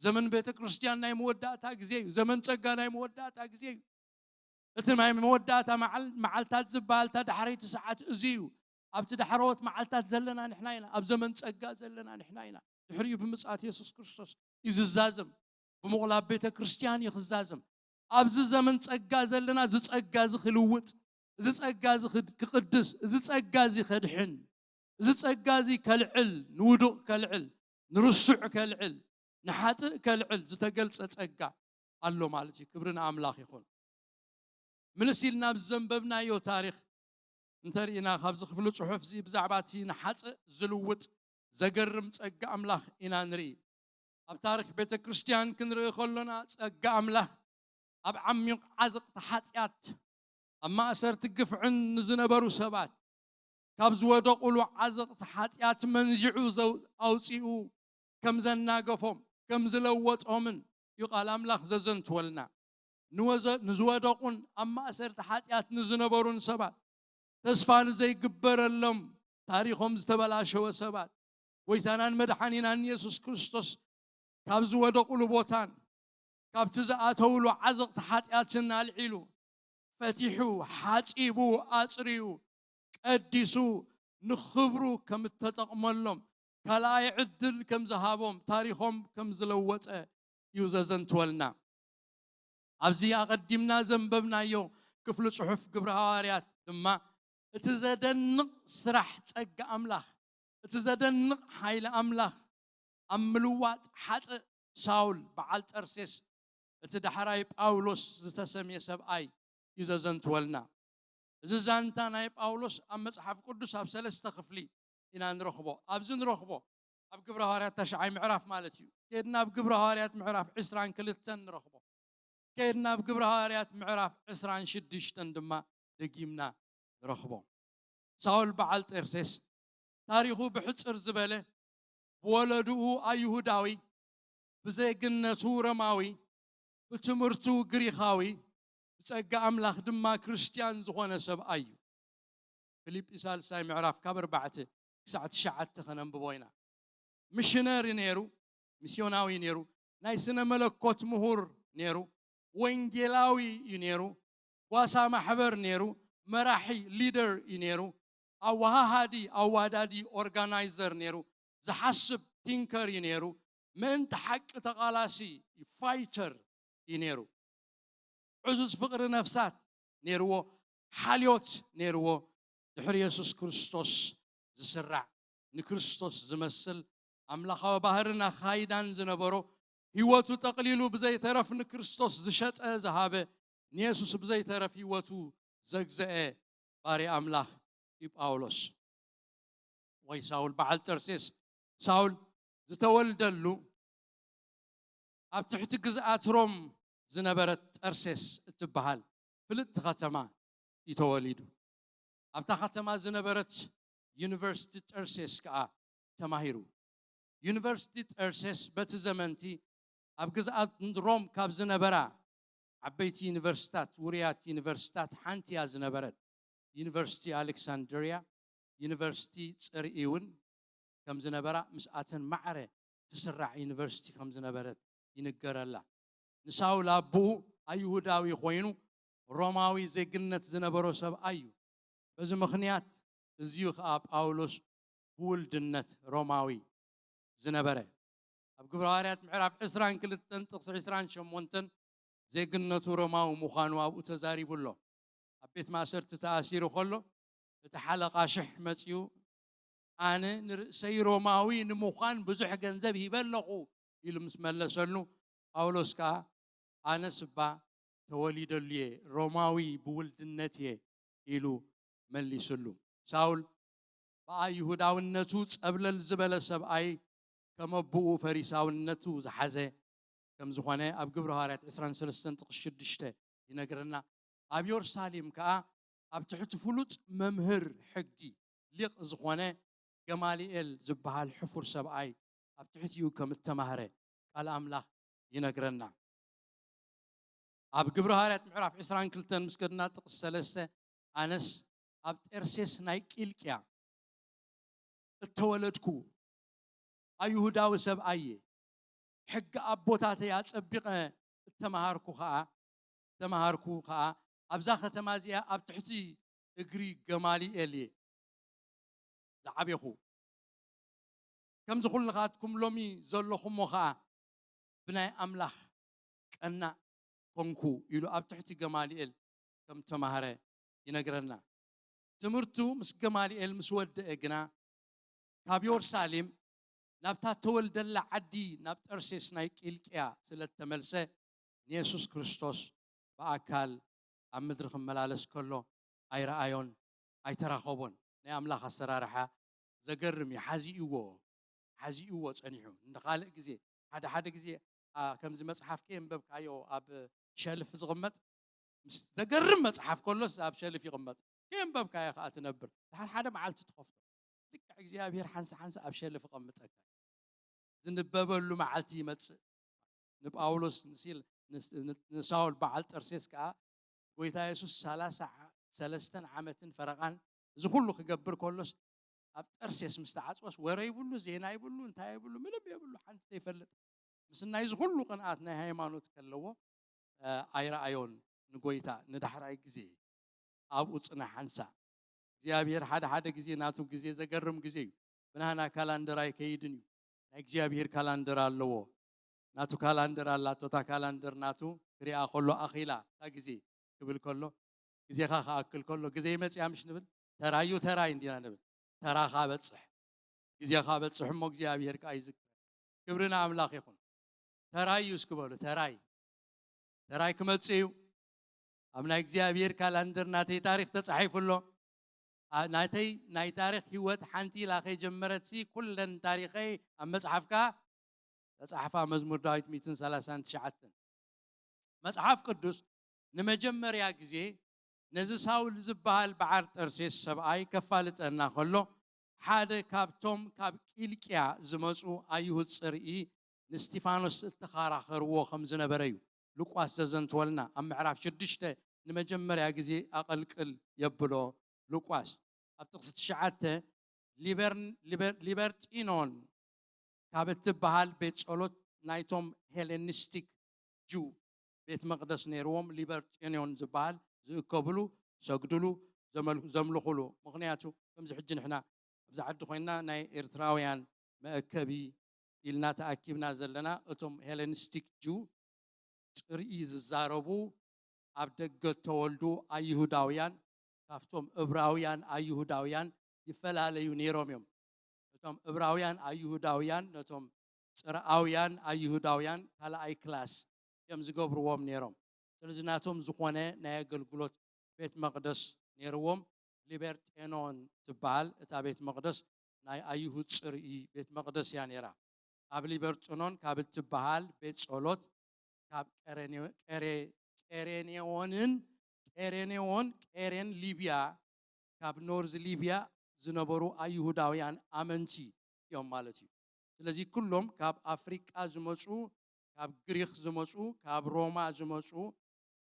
ዘመን ቤተ ክርስቲያን ናይ መወዳእታ ግዜ እዩ። ዘመን ጸጋ ናይ መወዳእታ ግዜ እዩ። እቲ ናይ መወዳእታ መዓል-፣ መዓልታት ዝበሃል፣ እታ ዳሕረይቲ ሰዓት እዚ እዩ። ኣብቲ ዳሕረዎት መዓልታት ዘለና ንሕና ኢና። ኣብ ዘመን ጸጋ ዘለና ንሕና ኢና። ድሕሪኡ ብምጽኣት የሱስ ክርስቶስ እዩ ዝዛዘም። ብምቑላብ ቤተ ክርስቲያን እዩ ክዛዘም። ኣብዚ ዘመን ጸጋ ዘለና፣ እዚ ጸጋ እዚ ክልውጥ፣ እዚ ጸጋ እዚ ክድ-፣ ክቕድስ፣ እዚ ጸጋ እዚ ከድሕን፣ እዚ ጸጋ እዚ ከልዕል፣ ንውዱቕ ከልዕል፣ ንርሱዕ ከልዕል፣ ንሓጥእ ከልዕል ዝተገልጸ ጸጋ ኣሎ ማለት እዩ። ክብሪ ንኣምላኽ ይኹን። ምልስ ኢልና ኣብ ዘንበብናዮ ታሪኽ እንተርኢና፣ ካብዚ ክፍሊ ጽሑፍ እዚ ብዛዕባ እቲ ንሓጥእ ዝልውጥ ዘገርም ጸጋ ኣምላኽ ኢና ንርኢ። ኣብ ታሪኽ ቤተ ክርስቲያን ክንርኢ ከሎና፣ ጸጋ ኣምላኽ ኣብ ዓሚቕ ዓዘቕቲ ሓጢኣት፣ ኣብ ማእሰርቲ ግፍዕን ንዝነበሩ ሰባት፣ ካብ ዝወደቑሉ ዓዘቕቲ ሓጢኣት መንዚዑ ዘው-፣ ኣውጺኡ ከም ዘናገፎም፣ ከም ዝለወጦምን እዩ ቃል ኣምላኽ ዘዘንትወልና። ንወዘ-፣ ንዝወደቑን ኣብ ማእሰርቲ ሓጢኣት ንዝነበሩን ሰባት፣ ተስፋ ንዘይግበረሎም ታሪኾም ዝተበላሸወ ሰባት፣ ጎይታናን መድሓኒናን የሱስ ክርስቶስ ካብ ዝወደቑሉ ቦታን ካብቲ ዝኣተውሉ ዓዘቕቲ ሓጢኣትን ኣልዒሉ፣ ፈቲሑ፣ ሓጺቡ፣ ኣጽርዩ፣ ቀዲሱ፣ ንኽብሩ ከም እተጠቕመሎም፣ ካልኣይ ዕድል ከም ዝሃቦም፣ ታሪኾም ከም ዝለወጠ እዩ ዘዘንትወልና። ኣብዚ ኣቐዲምና ዘንበብናዮ ክፍሊ ጽሑፍ ግብሪ ሃዋርያት ድማ፣ እቲ ዘደንቕ ስራሕ ጸጋ ኣምላኽ፣ እቲ ዘደንቕ ሓይሊ ኣምላኽ ኣብ ምልዋጥ ሓጥእ ሳውል በዓል ጠርሴስ፣ እቲ ዳሕራይ ጳውሎስ ዝተሰምየ ሰብኣይ እዩ ዘዘንትወልና። እዚ ዛንታ ናይ ጳውሎስ ኣብ መጽሓፍ ቅዱስ ኣብ ሰለስተ ክፍሊ ኢና ንረኽቦ። ኣብዚ ንረኽቦ፣ ኣብ ግብረ ሃዋርያት ታሽዓይ ምዕራፍ ማለት እዩ። ከድና ኣብ ግብረ ሃዋርያት ምዕራፍ ዕስራን ክልተን ንረኽቦ። ከድና ኣብ ግብረ ሃዋርያት ምዕራፍ ዕስራን ሽዱሽተን ድማ ደጊምና ንረኽቦ። ሳውል በዓል ጤርሴስ፣ ታሪኹ ብሕጽር ዝበለ፣ ብወለድኡ ኣይሁዳዊ፣ ብዜግነቱ ሮማዊ፣ ብትምህርቱ ግሪኻዊ፣ ብጸጋ ኣምላኽ ድማ ክርስትያን ዝኾነ ሰብኣይ እዩ። ፊልጲ ሳልሳይ ምዕራፍ ካብ ኣርባዕተ ክሳዕ ትሽዓተ ከነንብቦ ኢና። ሚሽነሪ ነይሩ፣ ሚስዮናዊ ነይሩ፣ ናይ ስነ መለኮት ምሁር ነይሩ፣ ወንጌላዊ እዩ ነይሩ፣ ጓሳ ማሕበር ነይሩ፣ መራሒ ሊደር እዩ ነይሩ፣ ኣወሃሃዲ ኣዋዳዲ ኦርጋናይዘር ነይሩ፣ ዝሓስብ ቲንከር እዩ ነይሩ፣ ምእንቲ ሓቂ ተቓላሲ ፋይተር እዩ ነይሩ። ዕዙዝ ፍቕሪ ነፍሳት ነይርዎ፣ ሓልዮት ነይርዎ። ድሕሪ የሱስ ክርስቶስ ዝስራዕ፣ ንክርስቶስ ዝመስል፣ ኣምላኻዊ ባህርን ኣኻይዳን ዝነበሮ፣ ህይወቱ ጠቕሊሉ ብዘይተረፍ ንክርስቶስ ዝሸጠ ዝሃበ፣ ንየሱስ ብዘይተረፍ ህይወቱ ዘግዘአ ባርያ ኣምላኽ እዩ ጳውሎስ። ወይ ሳውል በዓል ጠርሴስ። ሳውል ዝተወልደሉ ኣብ ትሕቲ ግዝኣት ሮም ዝነበረት ጠርሴስ እትበሃል ፍልጥቲ ከተማ እዩ ተወሊዱ። ኣብታ ከተማ ዝነበረት ዩኒቨርሲቲ ጠርሴስ ከኣ ተማሂሩ። ዩኒቨርሲቲ ጠርሴስ በቲ ዘመንቲ ኣብ ግዝኣት ሮም ካብ ዝነበራ ዓበይቲ ዩኒቨርሲታት፣ ውሩያት ዩኒቨርሲታት ሓንቲ እያ ዝነበረት። ዩኒቨርሲቲ ኣሌክሳንድሪያ፣ ዩኒቨርሲቲ ጽርኢ እውን ከም ዝነበራ፣ ምስኣተን ማዕረ ትስራዕ ዩኒቨርሲቲ ከም ዝነበረት ይንገረላ። ንሳውል ኣቦኡ ኣይሁዳዊ ኮይኑ ሮማዊ ዜግነት ዝነበሮ ሰብኣይ እዩ። በዚ ምኽንያት እዚዩ ኸኣ ጳውሎስ ብውልድነት ሮማዊ ዝነበረ። ኣብ ግብረ ሃዋርያት ምዕራፍ ዕስራን ክልተን ጥቕሲ ዕስራን ሸሞንተን ዜግነቱ ሮማዊ ምዃኑ ኣብኡ ተዛሪቡ ኣሎ። ኣብ ቤት ማእሰርቲ ተኣሲሩ ከሎ፣ እቲ ሓለቓ ሽሕ መጺኡ፣ "ኣነ ንርእሰይ ሮማዊ ንምዃን ብዙሕ ገንዘብ ሂበ ኣለኹ" ኢሉ ምስ መለሰሉ፣ ጳውሎስ ከኣ፣ "ኣነስ እባ ተወሊደሉ እየ፣ ሮማዊ ብውልድነት እየ" ኢሉ መሊስሉ። ሳውል ብኣይሁዳውነቱ ጸብለል ዝበለ ሰብኣይ፣ ከም ኣቦኡ ፈሪሳውነቱ ዝሓዘ ከም ዝኾነ ኣብ ግብሪ ሃዋርያት ዕስራን ሰለስተን ጥቕስ ሽዱሽተ ይነግረና። ኣብ የሩሳሌም ከኣ ኣብ ትሕቲ ፍሉጥ መምህር ሕጊ ሊቕ ዝኾነ ገማልኤል ዝበሃል ሕፉር ሰብኣይ ኣብ ትሕቲኡ ከም እተማህረ ቃል ኣምላኽ ይነግረና። ኣብ ግብሪ ሃዋርያት ምዕራፍ ዕስራን ክልተን ምስ ከድና ጥቕስ ሰለስተ፣ ኣነስ ኣብ ጤርሴስ ናይ ቂልቅያ እተወለድኩ ኣይሁዳዊ ሰብኣይ እየ። ሕጊ ኣቦታተይ ኣጸቢቐ እተማሃርኩ ኸኣ እተማሃርኩ ኸኣ ኣብዛ ከተማ እዚኣ ኣብ ትሕቲ እግሪ ገማልኤል እየ ዝዓቤኹ። ከምዚ ኩልኻትኩም ሎሚ ዘለኹሞ ኸኣ ብናይ ኣምላኽ ቀናእ ኮንኩ ኢሉ ኣብ ትሕቲ ገማልኤል ከም ተማህረ ይነግረና። ትምህርቱ ምስ ገማልኤል ምስ ወደአ ግና ካብ የሩሳሌም ናብታ ተወልደላ ዓዲ ናብ ጠርሴስ ናይ ቂልቅያ ስለ እተመልሰ ንየሱስ ክርስቶስ ብኣካል ኣብ ምድሪ ክመላለስ ከሎ ኣይረኣዮን ኣይተራኸቦን። ናይ ኣምላኽ ኣሰራርሓ ዘገርም እዩ። ሓዚእዎ ሓዚእዎ ጸኒሑ። እንደ ካልእ ግዜ ሓደ ሓደ ግዜ ኣ፣ ከምዚ መጽሓፍ ከየንበብካዮ ኣብ ሸልፍ ዝቕመጥ ምስ ዘገርም መጽሓፍ ከሎስ ኣብ ሸልፍ ይቕመጥ። ከየንበብካዮ ከኣ ትነብር። ድሓር ሓደ መዓልቲ ትኸፍቶ። ልክዕ እግዚኣብሔር ሓንሳ ሓንሳ ኣብ ሸልፍ ይቐምጠካ። ዝንበበሉ መዓልቲ ይመጽእ። ንጳውሎስ ንሲል ንስ- ን- ንሳውል በዓል ጠርሴስ ከኣ ጎይታ የሱስ ሰላሳ ዓ- ሰለስተን ዓመትን ፈረቓን እዚ ኩሉ ክገብር ከሎስ ኣብ ጠርሴስ ምስ ተዓጽወስ ወረ ይብሉ፣ ዜና ይብሉ፣ እንታይ ይብሉ፣ ምንም የብሉ፣ ሓንቲ ዘይፈልጥ። ምስ ናይዚ ኩሉ ቅንኣት ናይ ሃይማኖት ከለዎ እ፣ ኣይረኣዮን ንጎይታ ንዳሕራይ ግዜ ኣብኡ ጽናሕ ሓንሳ። እግዚኣብሔር ሓደ ሓደ ግዜ ናቱ ግዜ ዘገርም ግዜ እዩ። ብናህና ካላንደር ኣይከይድን እዩ። ናይ እግዚኣብሔር ካላንደር ኣለዎ። ናቱ ካላንደር ኣላቶ። እታ ካላንደር ናቱ ክሪኣ ከሎ ኣኺላ እታ ግዜ ክብል ከሎ ግዜኻ ክኣክል ከሎ ግዜ ይመጽያ ምሽ ንብል። ተራዩ ተራይ እንዲና ንብል። ተራኻ በጽሕ፣ ግዜኻ በጽሕ እሞ እግዚኣብሔር ከኣ ይዝክር። ክብሪ ንኣምላኽ ይኹን። ተራይ እዩ እስኪ በሉ፣ ተራይ። ተራይ ክመጽእ እዩ። ኣብ ናይ እግዚኣብሔር ካላንደር ናተይ ታሪኽ ተጻሒፉ ኣሎ። ኣ- ናተይ ናይ ታሪኽ ህይወት ሓንቲ ኢላ ከይጀመረትሲ ኩለን ታሪኸይ ኣብ መጽሓፍካ ተጻሕፋ። መዝሙር ዳዊት ሚእትን ሰላሳን ትሽዓተን። መጽሓፍ ቅዱስ ንመጀመርያ ግዜ ነዚ ሳውል ዝበሃል በዓል ጠርሴስ ሰብኣይ ከፋልጠና ከሎ ሓደ ካብቶም ካብ ቂልቅያ ዝመጹ ኣይሁድ ጽርኢ ንስቲፋኖስ እተኸራኸርዎ ከም ዝነበረ እዩ ሉቃስ ዘዘንትወልና። ኣብ ምዕራፍ ሽዱሽተ ንመጀመርያ ግዜ ኣቐልቅል የብሎ ሉቃስ። ኣብ ጥቕሲ ትሽዓተ ሊበርን- ሊበር- ሊበርጢኖን ካብ እትበሃል ቤት ጸሎት ናይቶም ሄሌኒስቲክ ጅው ቤት መቕደስ ነይርዎም። ሊበርጢኖን ዝበሃል ዝእከብሉ፣ ሰግድሉ፣ ዘመል- ዘምልኹሉ። ምኽንያቱ ከምዚ ሕጂ ንሕና ኣብዚ ዓዲ ኮይንና ናይ ኤርትራውያን መእከቢ ኢልና ተኣኪብና ዘለና እቶም ሄሌኒስቲክ ጅው ጽርኢ ዝዛረቡ ኣብ ደገ እተወልዱ ኣይሁዳውያን ካብቶም እብራውያን ኣይሁዳውያን ይፈላለዩ ነይሮም እዮም። እቶም እብራውያን ኣይሁዳውያን ነቶም ጽርኣውያን ኣይሁዳውያን ካልኣይ ክላስ እዮም ዝገብርዎም ነይሮም። ስለዚ ናቶም ዝኾነ ናይ ኣገልግሎት ቤት መቕደስ ነይርዎም። ሊበርጤኖን ትበሃል እታ ቤት መቕደስ ናይ ኣይሁድ ጽርኢ ቤት መቕደስ እያ ነይራ። ኣብ ሊበርጥኖን ካብ እትበሃል ቤት ጸሎት ካብ ቀሬኔ- ቀሬ- ቀሬኔዎንን ቀሬኔዎን ቀሬን ሊብያ ካብ ኖርዝ ሊብያ ዝነበሩ ኣይሁዳውያን ኣመንቲ እዮም ማለት እዩ። ስለዚ ኩሎም ካብ ኣፍሪቃ ዝመጹ፣ ካብ ግሪክ ዝመጹ፣ ካብ ሮማ ዝመጹ፣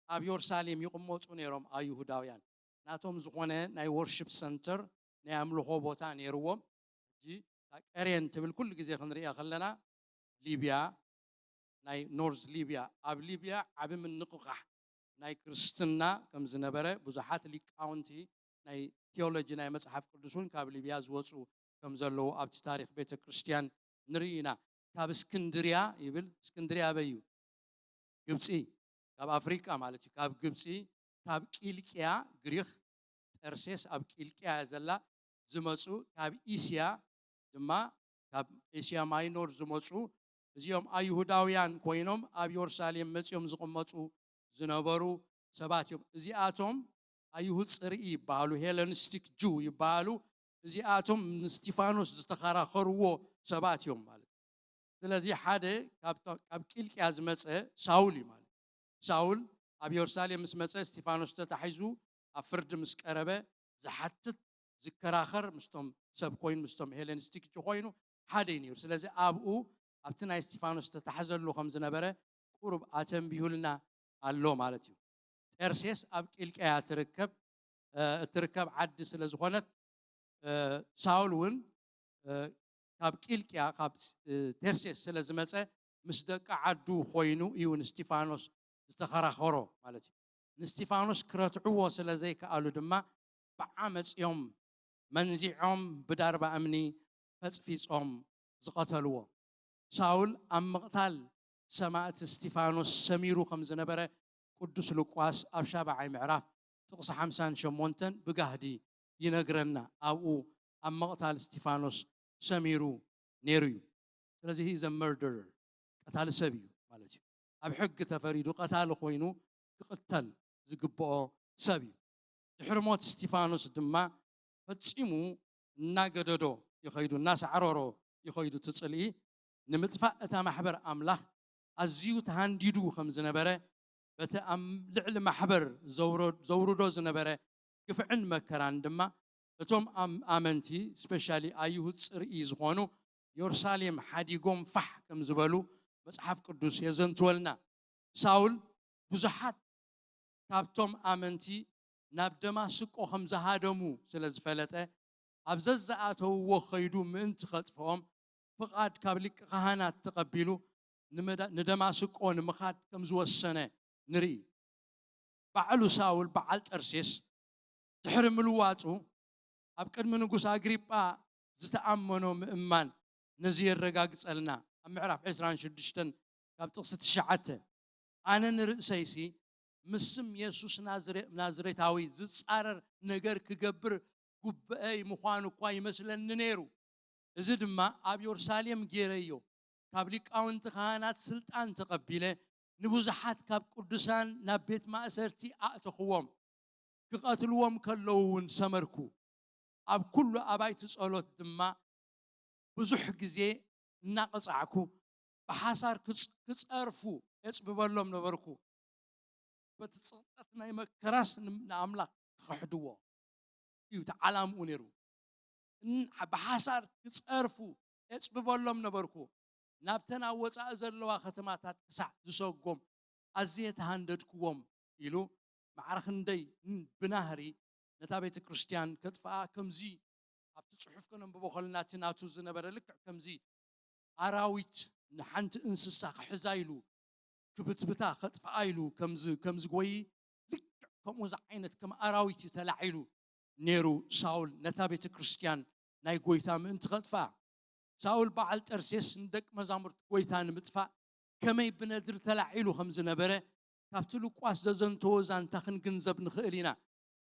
ኣብ የሩሳሌም ይቕመጡ ነይሮም ኣይሁዳውያን። ናቶም ዝኾነ ናይ ወርሺፕ ሰንተር፣ ናይ ኣምልኾ ቦታ ነይርዎም። ሕጂ እታ ቀሬን ትብል ኩሉ ግዜ ክንሪኣ ከለና ሊብያ፣ ናይ ኖርዝ ሊብያ፣ ኣብ ሊብያ ዓቢ ምንቕቓሕ ናይ ክርስትና ከም ዝነበረ ብዙሓት ሊቃውንቲ ናይ ቴዎሎጂ ናይ መጽሓፍ ቅዱስ እውን ካብ ሊብያ ዝወጹ ከም ዘለዉ ኣብቲ ታሪኽ ቤተ ክርስቲያን ንርኢ ኢና። ካብ እስክንድርያ ይብል። እስክንድርያ ኣበይ እዩ? ግብጺ። ካብ ኣፍሪቃ ማለት እዩ። ካብ ግብጺ፣ ካብ ቂልቅያ፣ ግሪኽ፣ ጠርሴስ ኣብ ቂልቅያ እያ ዘላ፣ ዝመጹ፣ ካብ እስያ ድማ፣ ካብ ኤስያ ማይኖር ዝመጹ፣ እዚኦም ኣይሁዳውያን ኮይኖም ኣብ የሩሳሌም መጺኦም ዝቕመጡ ዝነበሩ ሰባት እዮም። እዚኣቶም ኣይሁድ ጽርኢ ይበሃሉ፣ ሄለኒስቲክ ጁ ይበሃሉ። እዚኣቶም ንስቲፋኖስ ዝተኸራኸርዎ ሰባት እዮም ማለት እዩ። ስለዚ ሓደ ካብ ቂልቅያ ዝመፀ ሳውል እዩ ማለት እዩ። ሳውል ኣብ የሩሳሌም ምስ መፀ፣ እስቲፋኖስ ተታሒዙ ኣብ ፍርዲ ምስ ቀረበ፣ ዝሓትት ዝከራኸር ምስቶም ሰብ ኮይኑ፣ ምስቶም ሄለኒስቲክ ጁ ኮይኑ ሓደ እዩ ነይሩ። ስለዚ ኣብኡ ኣብቲ ናይ እስቲፋኖስ ተታሕዘሉ ከም ዝነበረ ቁሩብ ኣተንቢሁልና ኣሎ ማለት እዩ። ጤርሴስ ኣብ ቂልቅያ ትርከብ እትርከብ ዓዲ ስለ ዝኾነት፣ ሳውል እውን ካብ ቂልቅያ ካብ ቴርሴስ ስለ ዝመፀ ምስ ደቂ ዓዱ ኮይኑ እዩ ንስቲፋኖስ ዝተኸራኸሮ ማለት እዩ። ንስቲፋኖስ ክረትዕዎ ስለ ዘይከኣሉ ድማ ብዓመፅ እዮም መንዚዖም ብዳርባ እምኒ ፈፅፊፆም ዝቐተልዎ። ሳውል ኣብ ምቕታል ሰማእቲ እስቲፋኖስ ሰሚሩ ከም ዝነበረ ቅዱስ ሉቃስ ኣብ ሻብዓይ ምዕራፍ ጥቕሲ ሓምሳን ሸሞንተን ብጋህዲ ይነግረና። ኣብኡ ኣብ ምቕታል እስቲፋኖስ ሰሚሩ ነይሩ እዩ። ስለዚ ሂ ዘ መርደረር፣ ቀታሊ ሰብ እዩ ማለት እዩ። ኣብ ሕጊ ተፈሪዱ ቀታሊ ኮይኑ ክቕተል ዝግብኦ ሰብ እዩ። ድሕሪ ሞት እስቲፋኖስ ድማ ፈጺሙ እናገደዶ ይኸይዱ፣ እናሳዕረሮ ይኸይዱ። እቲ ጽልኢ ንምጥፋእ እታ ማሕበር ኣምላኽ ኣዝዩ ተሃንዲዱ ከም ዝነበረ፣ በቲ ኣብ ልዕሊ ማሕበር ዘውርዶ ዝነበረ ግፍዕን መከራን ድማ እቶም ኣመንቲ፣ ስፔሻሊ ኣይሁድ ጽርኢ ዝኾኑ፣ የሩሳሌም ሓዲጎም ፋሕ ከም ዝበሉ መጽሓፍ ቅዱስ የዘንትወልና። ሳውል ብዙሓት ካብቶም ኣመንቲ ናብ ደማስቆ ከም ዝሃደሙ ስለ ዝፈለጠ፣ ኣብ ዘዝኣተውዎ ከይዱ ምእንቲ ከጥፍኦም ፍቓድ ካብ ሊቀ ካህናት ተቐቢሉ ንደማስቆ ንምኻድ ከም ዝወሰነ ንርኢ። ባዕሉ ሳውል በዓል ጠርሴስ ድሕሪ ምልዋጡ ኣብ ቅድሚ ንጉስ ኣግሪጳ ዝተኣመኖ ምእማን ነዚ የረጋግጸልና። ኣብ ምዕራፍ ዕስራን ሽዱሽተን ካብ ጥቕሲ ትሽዓተ፣ ኣነ ንርእሰይሲ ምስ ስም የሱስ ናዝሬታዊ ዝጻረር ነገር ክገብር ጉብአይ ምዃኑ እኳ ይመስለኒ ነይሩ። እዚ ድማ ኣብ የሩሳሌም ገይረዮ፣ ካብ ሊቃውንቲ ካህናት ስልጣን ተቐቢለ ንብዙሓት ካብ ቅዱሳን ናብ ቤት ማእሰርቲ ኣእተኽዎም። ክቐትልዎም ከለዉ እውን ሰመርኩ። ኣብ ኩሉ ኣባይቲ ጸሎት ድማ ብዙሕ ግዜ እናቐጻዕኩ ብሓሳር ክጸርፉ የጽብበሎም ነበርኩ። በቲ ጽቕጠት ናይ መከራስ ንኣምላኽ ክኽሕድዎ እዩ እቲ ዓላምኡ ነይሩ። ብሓሳር ክጸርፉ የጽብበሎም ነበርኩ። ናብተን ኣብ ወጻኢ ዘለዋ ከተማታት ክሳዕ ዝሰጎም ኣዝየ ተሃንደድክዎም ኢሉ፣ ማዕረ ክንደይ ብናህሪ ነታ ቤተ ክርስቲያን ከጥፍኣ። ከምዚ ኣብቲ ጽሑፍ ከነንብቦ ከለና እቲ ናቱ ዝነበረ ልክዕ ከምዚ ኣራዊት ንሓንቲ እንስሳ ክሕዛ ኢሉ ክብትብታ ከጥፍኣ ኢሉ ከምዚ ጎይ ልክዕ ከምኡ ዓይነት ከም ኣራዊት እዩ ተላዒሉ ነይሩ ሳውል ነታ ቤተ ክርስቲያን ናይ ጎይታ ምእንቲ ከጥፍኣ። ሳውል በዓል ጠርሴስ ንደቂ መዛሙርቲ ጎይታ ንምጥፋእ ከመይ ብነድሪ ተላዒሉ ከም ዝነበረ ካብቲ ሉቃስ ዘዘንተዎ ዛንታ ክንግንዘብ ንኽእል ኢና።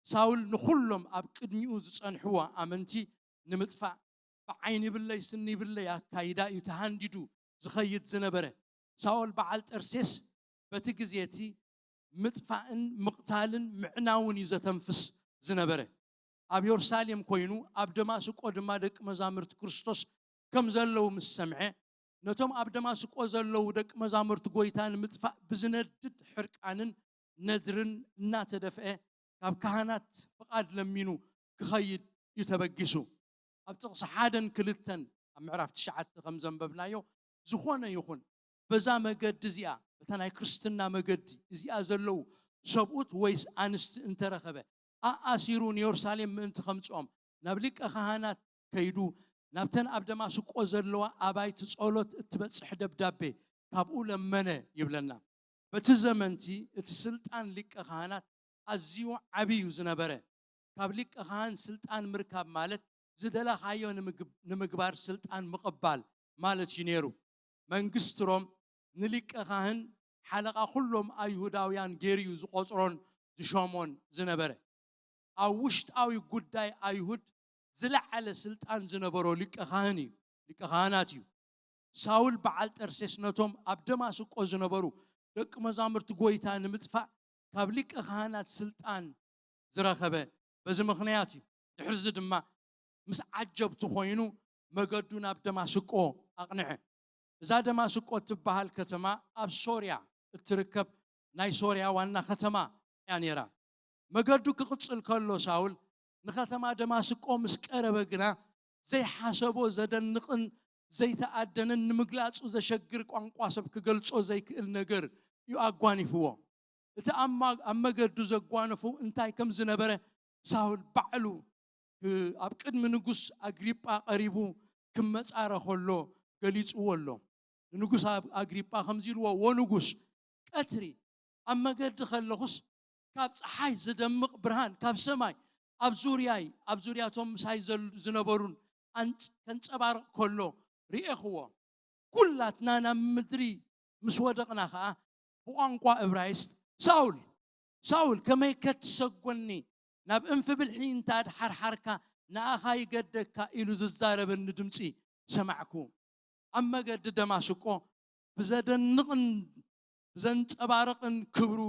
ሳውል ንኹሎም ኣብ ቅድሚኡ ዝጸንሕዎ ኣመንቲ ንምጥፋእ ብዓይኒ ብለይ ስኒ ብለይ ኣካይዳ እዩ ተሃንዲዱ ዝኸይድ ዝነበረ። ሳኦል በዓል ጠርሴስ በቲ ግዜ እቲ ምጥፋእን ምቕታልን ምዕናውን እዩ ዘተንፍስ ዝነበረ። ኣብ የሩሳሌም ኮይኑ ኣብ ደማስቆ ድማ ደቂ መዛሙርቲ ክርስቶስ ከም ዘለዉ ምስ ሰምዐ፣ ነቶም ኣብ ደማስቆ ዘለዉ ደቂ መዛሙርቲ ጎይታ ንምጥፋእ ብዝነድድ ሕርቃንን ነድርን እናተደፍአ ካብ ካህናት ፍቓድ ለሚኑ ክኸይድ እዩ ተበጊሱ። ኣብ ጥቕሲ ሓደን ክልተን ኣብ ምዕራፍ ትሽዓተ ከም ዘንበብናዮ፣ ዝኾነ ይኹን በዛ መገዲ እዚኣ፣ በታ ናይ ክርስትና መገዲ እዚኣ ዘለዉ ሰብኡት ወይስ ኣንስቲ እንተረኸበ፣ ኣኣሲሩ ንየሩሳሌም ምእንቲ ከምጽኦም ናብ ሊቀ ካህናት ከይዱ፣ ናብተን ኣብ ደማስቆ ዘለዋ ኣባይቲ ጸሎት እትበጽሕ ደብዳቤ ካብኡ ለመነ ይብለና። በቲ ዘመንቲ እቲ ስልጣን ሊቀ ካህናት ኣዝዩ ዓቢ እዩ ዝነበረ። ካብ ሊቀ ካህን ስልጣን ምርካብ ማለት ዝደለኻዮ ንምግባር ስልጣን ምቕባል ማለት እዩ ነይሩ። መንግስቲ ሮም ንሊቀ ካህን ሓለቓ ኩሎም ኣይሁዳውያን ገይሩ እዩ ዝቖጽሮን ዝሾሞን ዝነበረ። ኣብ ውሽጣዊ ጉዳይ ኣይሁድ ዝለዓለ ስልጣን ዝነበሮ ሊቀ ካህን እዩ፣ ሊቀ ካህናት እዩ። ሳውል በዓል ጠርሴስ ነቶም ኣብ ደማስቆ ዝነበሩ ደቂ መዛሙርቲ ጎይታ ንምጥፋእ ካብ ሊቀ ካህናት ስልጣን ዝረኸበ በዚ ምኽንያት እዩ። ድሕርዚ ድማ ምስ ዓጀብቱ ኮይኑ መገዱ ናብ ደማስቆ ኣቕንዐ። እዛ ደማስቆ እትበሃል ከተማ ኣብ ሶርያ እትርከብ ናይ ሶርያ ዋና ከተማ እያ ነይራ። መገዱ ክቕጽል ከሎ ሳውል ንከተማ ደማስቆ ምስ ቀረበ ግና ዘይሓሰቦ ዘደንቕን ዘይተኣደንን ንምግላጹ ዘሸግር ቋንቋ ሰብ ክገልጾ ዘይክእል ነገር እዩ ኣጓኒፍዎ። እቲ ኣብ ማ- ኣብ መገዱ ዘጓነፉ እንታይ ከም ዝነበረ ሳውል ባዕሉ እ፣ ኣብ ቅድሚ ንጉስ ኣግሪጳ ቀሪቡ ክመጻረ ከሎ ገሊጽዎ ኣሎ። ንንጉስ ኣብ- ኣግሪጳ ከምዚ ኢልዎ፣ "ወ ንጉስ፣ ቀትሪ ኣብ መገዲ ከለኹስ ካብ ጸሓይ ዝደምቕ ብርሃን ካብ ሰማይ ኣብ ዙርያይ ኣብ ዙርያቶም ምሳይ ዘል- ዝነበሩን ኣንጽ- ከንጸባርቕ ከሎ ርኤኽዎ። ኩላትና ናብ ምድሪ ምስ ወደቕና ኸኣ ብቋንቋ እብራይስጥ፣ ሳውል፣ ሳውል፣ ከመይ ከትሰጎኒ ናብ እንፍብልሒ እንተ ኣድሓርሓርካ ንኣኻ ይገደካ ኢሉ ዝዛረበኒ ድምጺ ሰማዕኩ። ኣብ መገዲ ደማስቆ ብዘደንቕን ብዘንጸባርቕን ክብሩ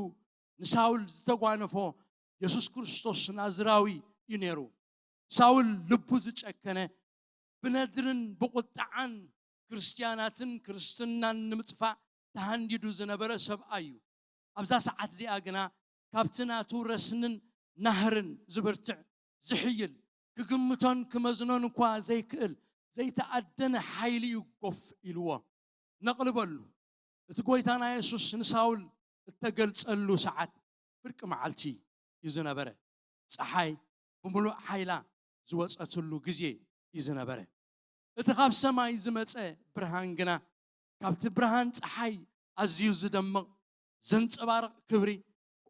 ንሳውል ዝተጓነፎ የሱስ ክርስቶስ ናዝራዊ እዩ ነይሩ። ሳውል ልቡ ዝጨከነ ብነድርን ብቑጥዓን ክርስትያናትን ክርስትናን ንምጥፋእ ተሃንዲዱ ዝነበረ ሰብኣይ እዩ። ኣብዛ ሰዓት እዚኣ ግና ካብቲ ናቱ ረስንን ናህርን ዝብርትዕ ዝሕይል ክግምቶን ክመዝኖን እኳ ዘይክእል ዘይተኣደነ ሓይሊ እዩ ጎፍ ኢልዎ። ነቕልበሉ። እቲ ጎይታና የሱስ ንሳውል እተገልጸሉ ሰዓት ፍርቂ መዓልቲ እዩ ዝነበረ። ጸሓይ ብምሉእ ሓይላ ዝወጸትሉ ግዜ እዩ ዝነበረ። እቲ ካብ ሰማይ ዝመጸ ብርሃን ግና ካብቲ ብርሃን ጸሓይ ኣዝዩ ዝደምቕ ዘንጸባርቕ ክብሪ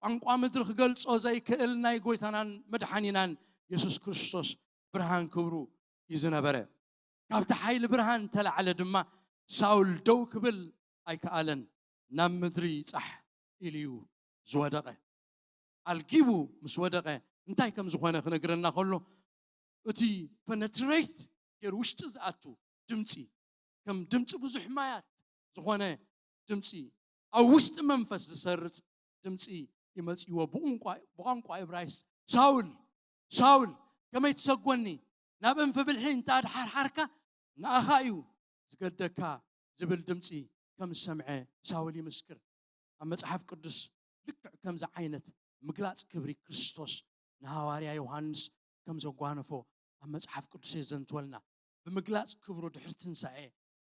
ቋንቋ ምድሪ ክገልጾ ዘይክእል ናይ ጎይታናን መድሓኒናን የሱስ ክርስቶስ ብርሃን ክብሩ እዩ ዝነበረ። ካብቲ ሓይሊ ብርሃን ተላዕለ ድማ ሳውል ደው ክብል ኣይከኣለን፣ ናብ ምድሪ ጻሕ ኢሉ እዩ ዝወደቐ። ኣልጊቡ ምስ ወደቐ እንታይ ከም ዝኾነ ክነግረና ከሎ እቲ ፐነትሬት ገይሩ ውሽጢ ዝኣቱ ድምፂ ከም ድምፂ ብዙሕ ማያት ዝኾነ ድምፂ ኣብ ውሽጢ መንፈስ ዝሰርፅ ድምፂ ይመፅዎ ብቋንቋ እብራይስ ሳውል ሳውል ከመይ ትሰጎኒ ናብ እንፍብልሒ እንተ ኣድሓርሓርካ ንኣኻ እዩ ዝገደካ ዝብል ድምፂ ከም ዝሰምዐ ሳውል ይምስክር ኣብ መፅሓፍ ቅዱስ ልክዕ ከምዚ ዓይነት ምግላፅ ክብሪ ክርስቶስ ንሃዋርያ ዮሃንስ ከም ዘጓነፎ ኣብ መፅሓፍ ቅዱስ የዘንትወልና ብምግላፅ ክብሩ ድሕሪ ትንሳኤ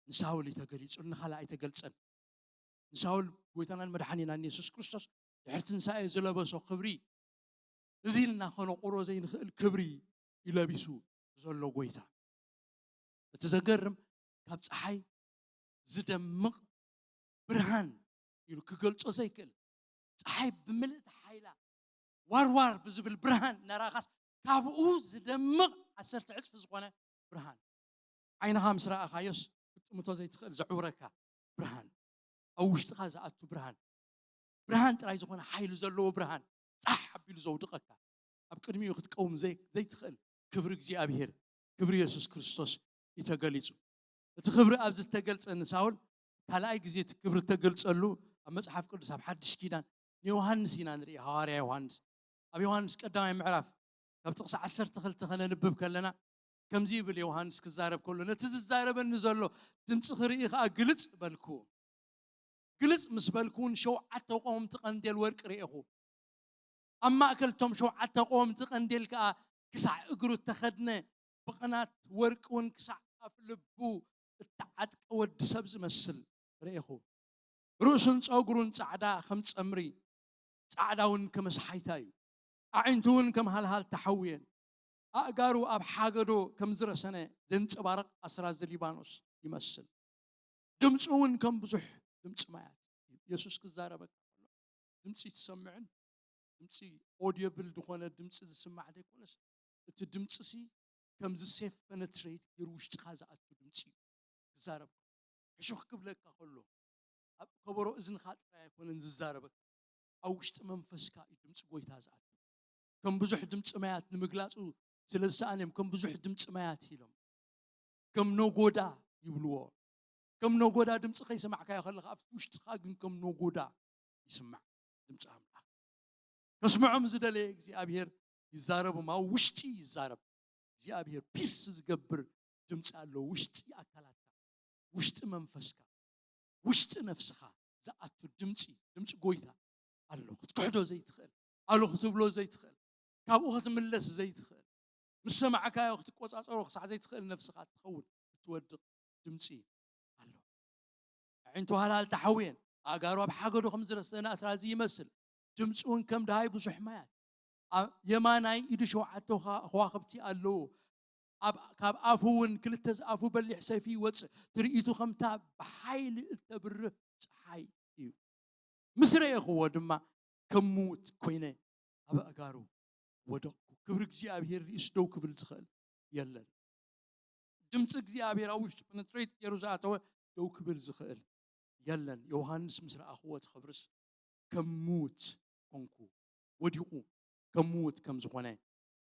ንሳውል እዩ ተገሊፁ ንኻልእ ኣይተገልፀን ንሳውል ጎይታናን መድሓኒናን የሱስ ክርስቶስ ድሕሪ ትንሳኤ ዝለበሶ ክብሪ እዚ ኢልና ከነቑሮ ዘይንኽእል ክብሪ እዩ ለቢሱ ዘሎ ጎይታ እቲ ዘገርም ካብ ፀሓይ ዝደምቕ ብርሃን ኢሉ ክገልጾ ዘይክእል ፀሓይ ብምልእቲ ሓይላ ዋርዋር ብዝብል ብርሃን እናራኻስ ካብኡ ዝደምቕ ዓሰርተ ዕፅፊ ዝኾነ ብርሃን ዓይንኻ ምስ ረኣኻዮስ ክትጥምቶ ዘይትኽእል ዘዕውረካ ብርሃን ኣብ ውሽጥኻ ዝኣቱ ብርሃን ብርሃን ጥራይ ዝኾነ ሓይሊ ዘለዎ ብርሃን ፃሕ ኣቢሉ ዘውድቐካ ኣብ ቅድሚኡ ክትቀውም ዘይትኽእል ክብሪ እግዚኣብሄር ክብሪ የሱስ ክርስቶስ እዩ ተገሊፁ እቲ ክብሪ ኣብዚ ዝተገልፀ ንሳውል ካልኣይ ግዜ እቲ ክብሪ ተገልፀሉ ኣብ መፅሓፍ ቅዱስ ኣብ ሓድሽ ኪዳን ንዮሃንስ ኢና ንርኢ ሃዋርያ ዮሃንስ ኣብ ዮሃንስ ቀዳማይ ምዕራፍ ካብ ጥቕሲ ዓሰርተ ክልተ ከነንብብ ከለና ከምዚ ይብል ዮሃንስ ክዛረብ ከሎ ነቲ ዝዛረበኒ ዘሎ ድምፂ ክርኢ ከዓ ግልፅ በልኩ ግልፅ ምስ በልኩ እውን ሸውዓተ ቆምቲ ቀንዴል ወርቂ ርኤኹ ኣብ ማእከል እቶም ሸውዓተ ቆምቲ ቀንዴል ከዓ ክሳዕ እግሩ እተኸድነ ብቕናት ወርቂ እውን ክሳዕ ኣፍ ልቡ እተዓጥቀ ወዲ ሰብ ዝመስል ርኤኹ ርእሱን ጸጉሩን ጻዕዳ ከም ጸምሪ ጻዕዳ እውን ከመስሓይታ እዩ ኣዒንቱ እውን ከም ሃልሃል ተሓውየን ኣእጋሩ ኣብ ሓገዶ ከም ዝረሰነ ዘንጸባርቕ ኣስራዚ ሊባኖስ ይመስል ድምፁ እውን ከም ብዙሕ ድምፂ ማያት እዩ የሱስ ክዛረበካ ከሎ ድምፂ ትሰምዕን ድምፂ ኦድዮ ብል ዝኾነ ድምፂ ዝስማዕ ዘይኮነስ እቲ ድምፂ ሲ ከምዚ ሴፍ ፐነትሬት ገይሩ ውሽጥኻ ዝኣቱ ድምፂ እዩ ክዛረብ ሕሹኽ ክብለካ ከሎ ኣብ ከበሮ እዝንኻ ጥራይ ኣይኮነን ዝዛረበካ ኣብ ውሽጢ መንፈስካ እዩ ድምፂ ጎይታ ዝኣቱ ከም ብዙሕ ድምፂ ማያት ንምግላፁ ስለ ዝሰኣን እዮም ከም ብዙሕ ድምፂ ማያት ኢሎም ከም ነጎዳ ይብልዎ ከም ነጎዳ ድምፂ ከይሰማዕካዮ ከለካ ኣብቲ ውሽጥካ ግን ከም ነጎዳ ይስማዕ ድምፂ ኣምላኽ ከስምዖም ዝደለየ እግዚኣብሄር ይዛረቡ፣ ኣብ ውሽጢ ይዛረብ። እግዚኣብሔር ፒርስ ዝገብር ድምፂ ኣሎ። ውሽጢ ኣካላትካ፣ ውሽጢ መንፈስካ፣ ውሽጢ ነፍስኻ ዝኣቱ ድምፂ፣ ድምፂ ጎይታ ኣሎ። ክትክሕዶ ዘይትኽእል፣ ኣሎ ክትብሎ ዘይትኽእል፣ ካብኡ ክትምለስ ዘይትኽእል፣ ምስ ሰማዕካዮ ክትቆፃፀሮ ክሳዕ ዘይትኽእል ነፍስኻ ትኸውን፣ እትወድቕ ድምፂ ኣሎ። ኣዒንቱ ሃላልታ ሓውየን፣ ኣእጋሩ ኣብ ሓገዶ ከም ዝረሰነ ኣስራዚ ይመስል። ድምፂ እውን ከም ደሃይ ብዙሕ ማያት። ኣብ የማናይ ኢዱ ሸውዓተ ከዋ-፣ ከዋኽብቲ ኣለዎ። ኣብ፣ ካብ ኣፉ እውን ክልተ ዝኣፉ በሊሕ ሰይፊ ይወፅእ። ትርኢቱ ከምታ ብሓይሊ እተብርህ ፀሓይ እዩ። ምስ ረኤኽዎ ድማ ከም ምዉት ኮይነ ኣብ ኣእጋሩ ወደቕኩ። ክብሪ እግዚኣብሔር ርእስ ደው ክብል ዝኽእል የለን። ድምፂ እግዚኣብሔር ኣብ ውሽጡ ፐነትሬት ገይሩ ዝኣተወ ደው ክብል ዝኽእል የለን። ዮሃንስ ምስ ረኣኽዎ እቲ ክብርስ ከም ምዉት ኮንኩ። ወዲቑ ከም ምዉት ከም ዝኾነ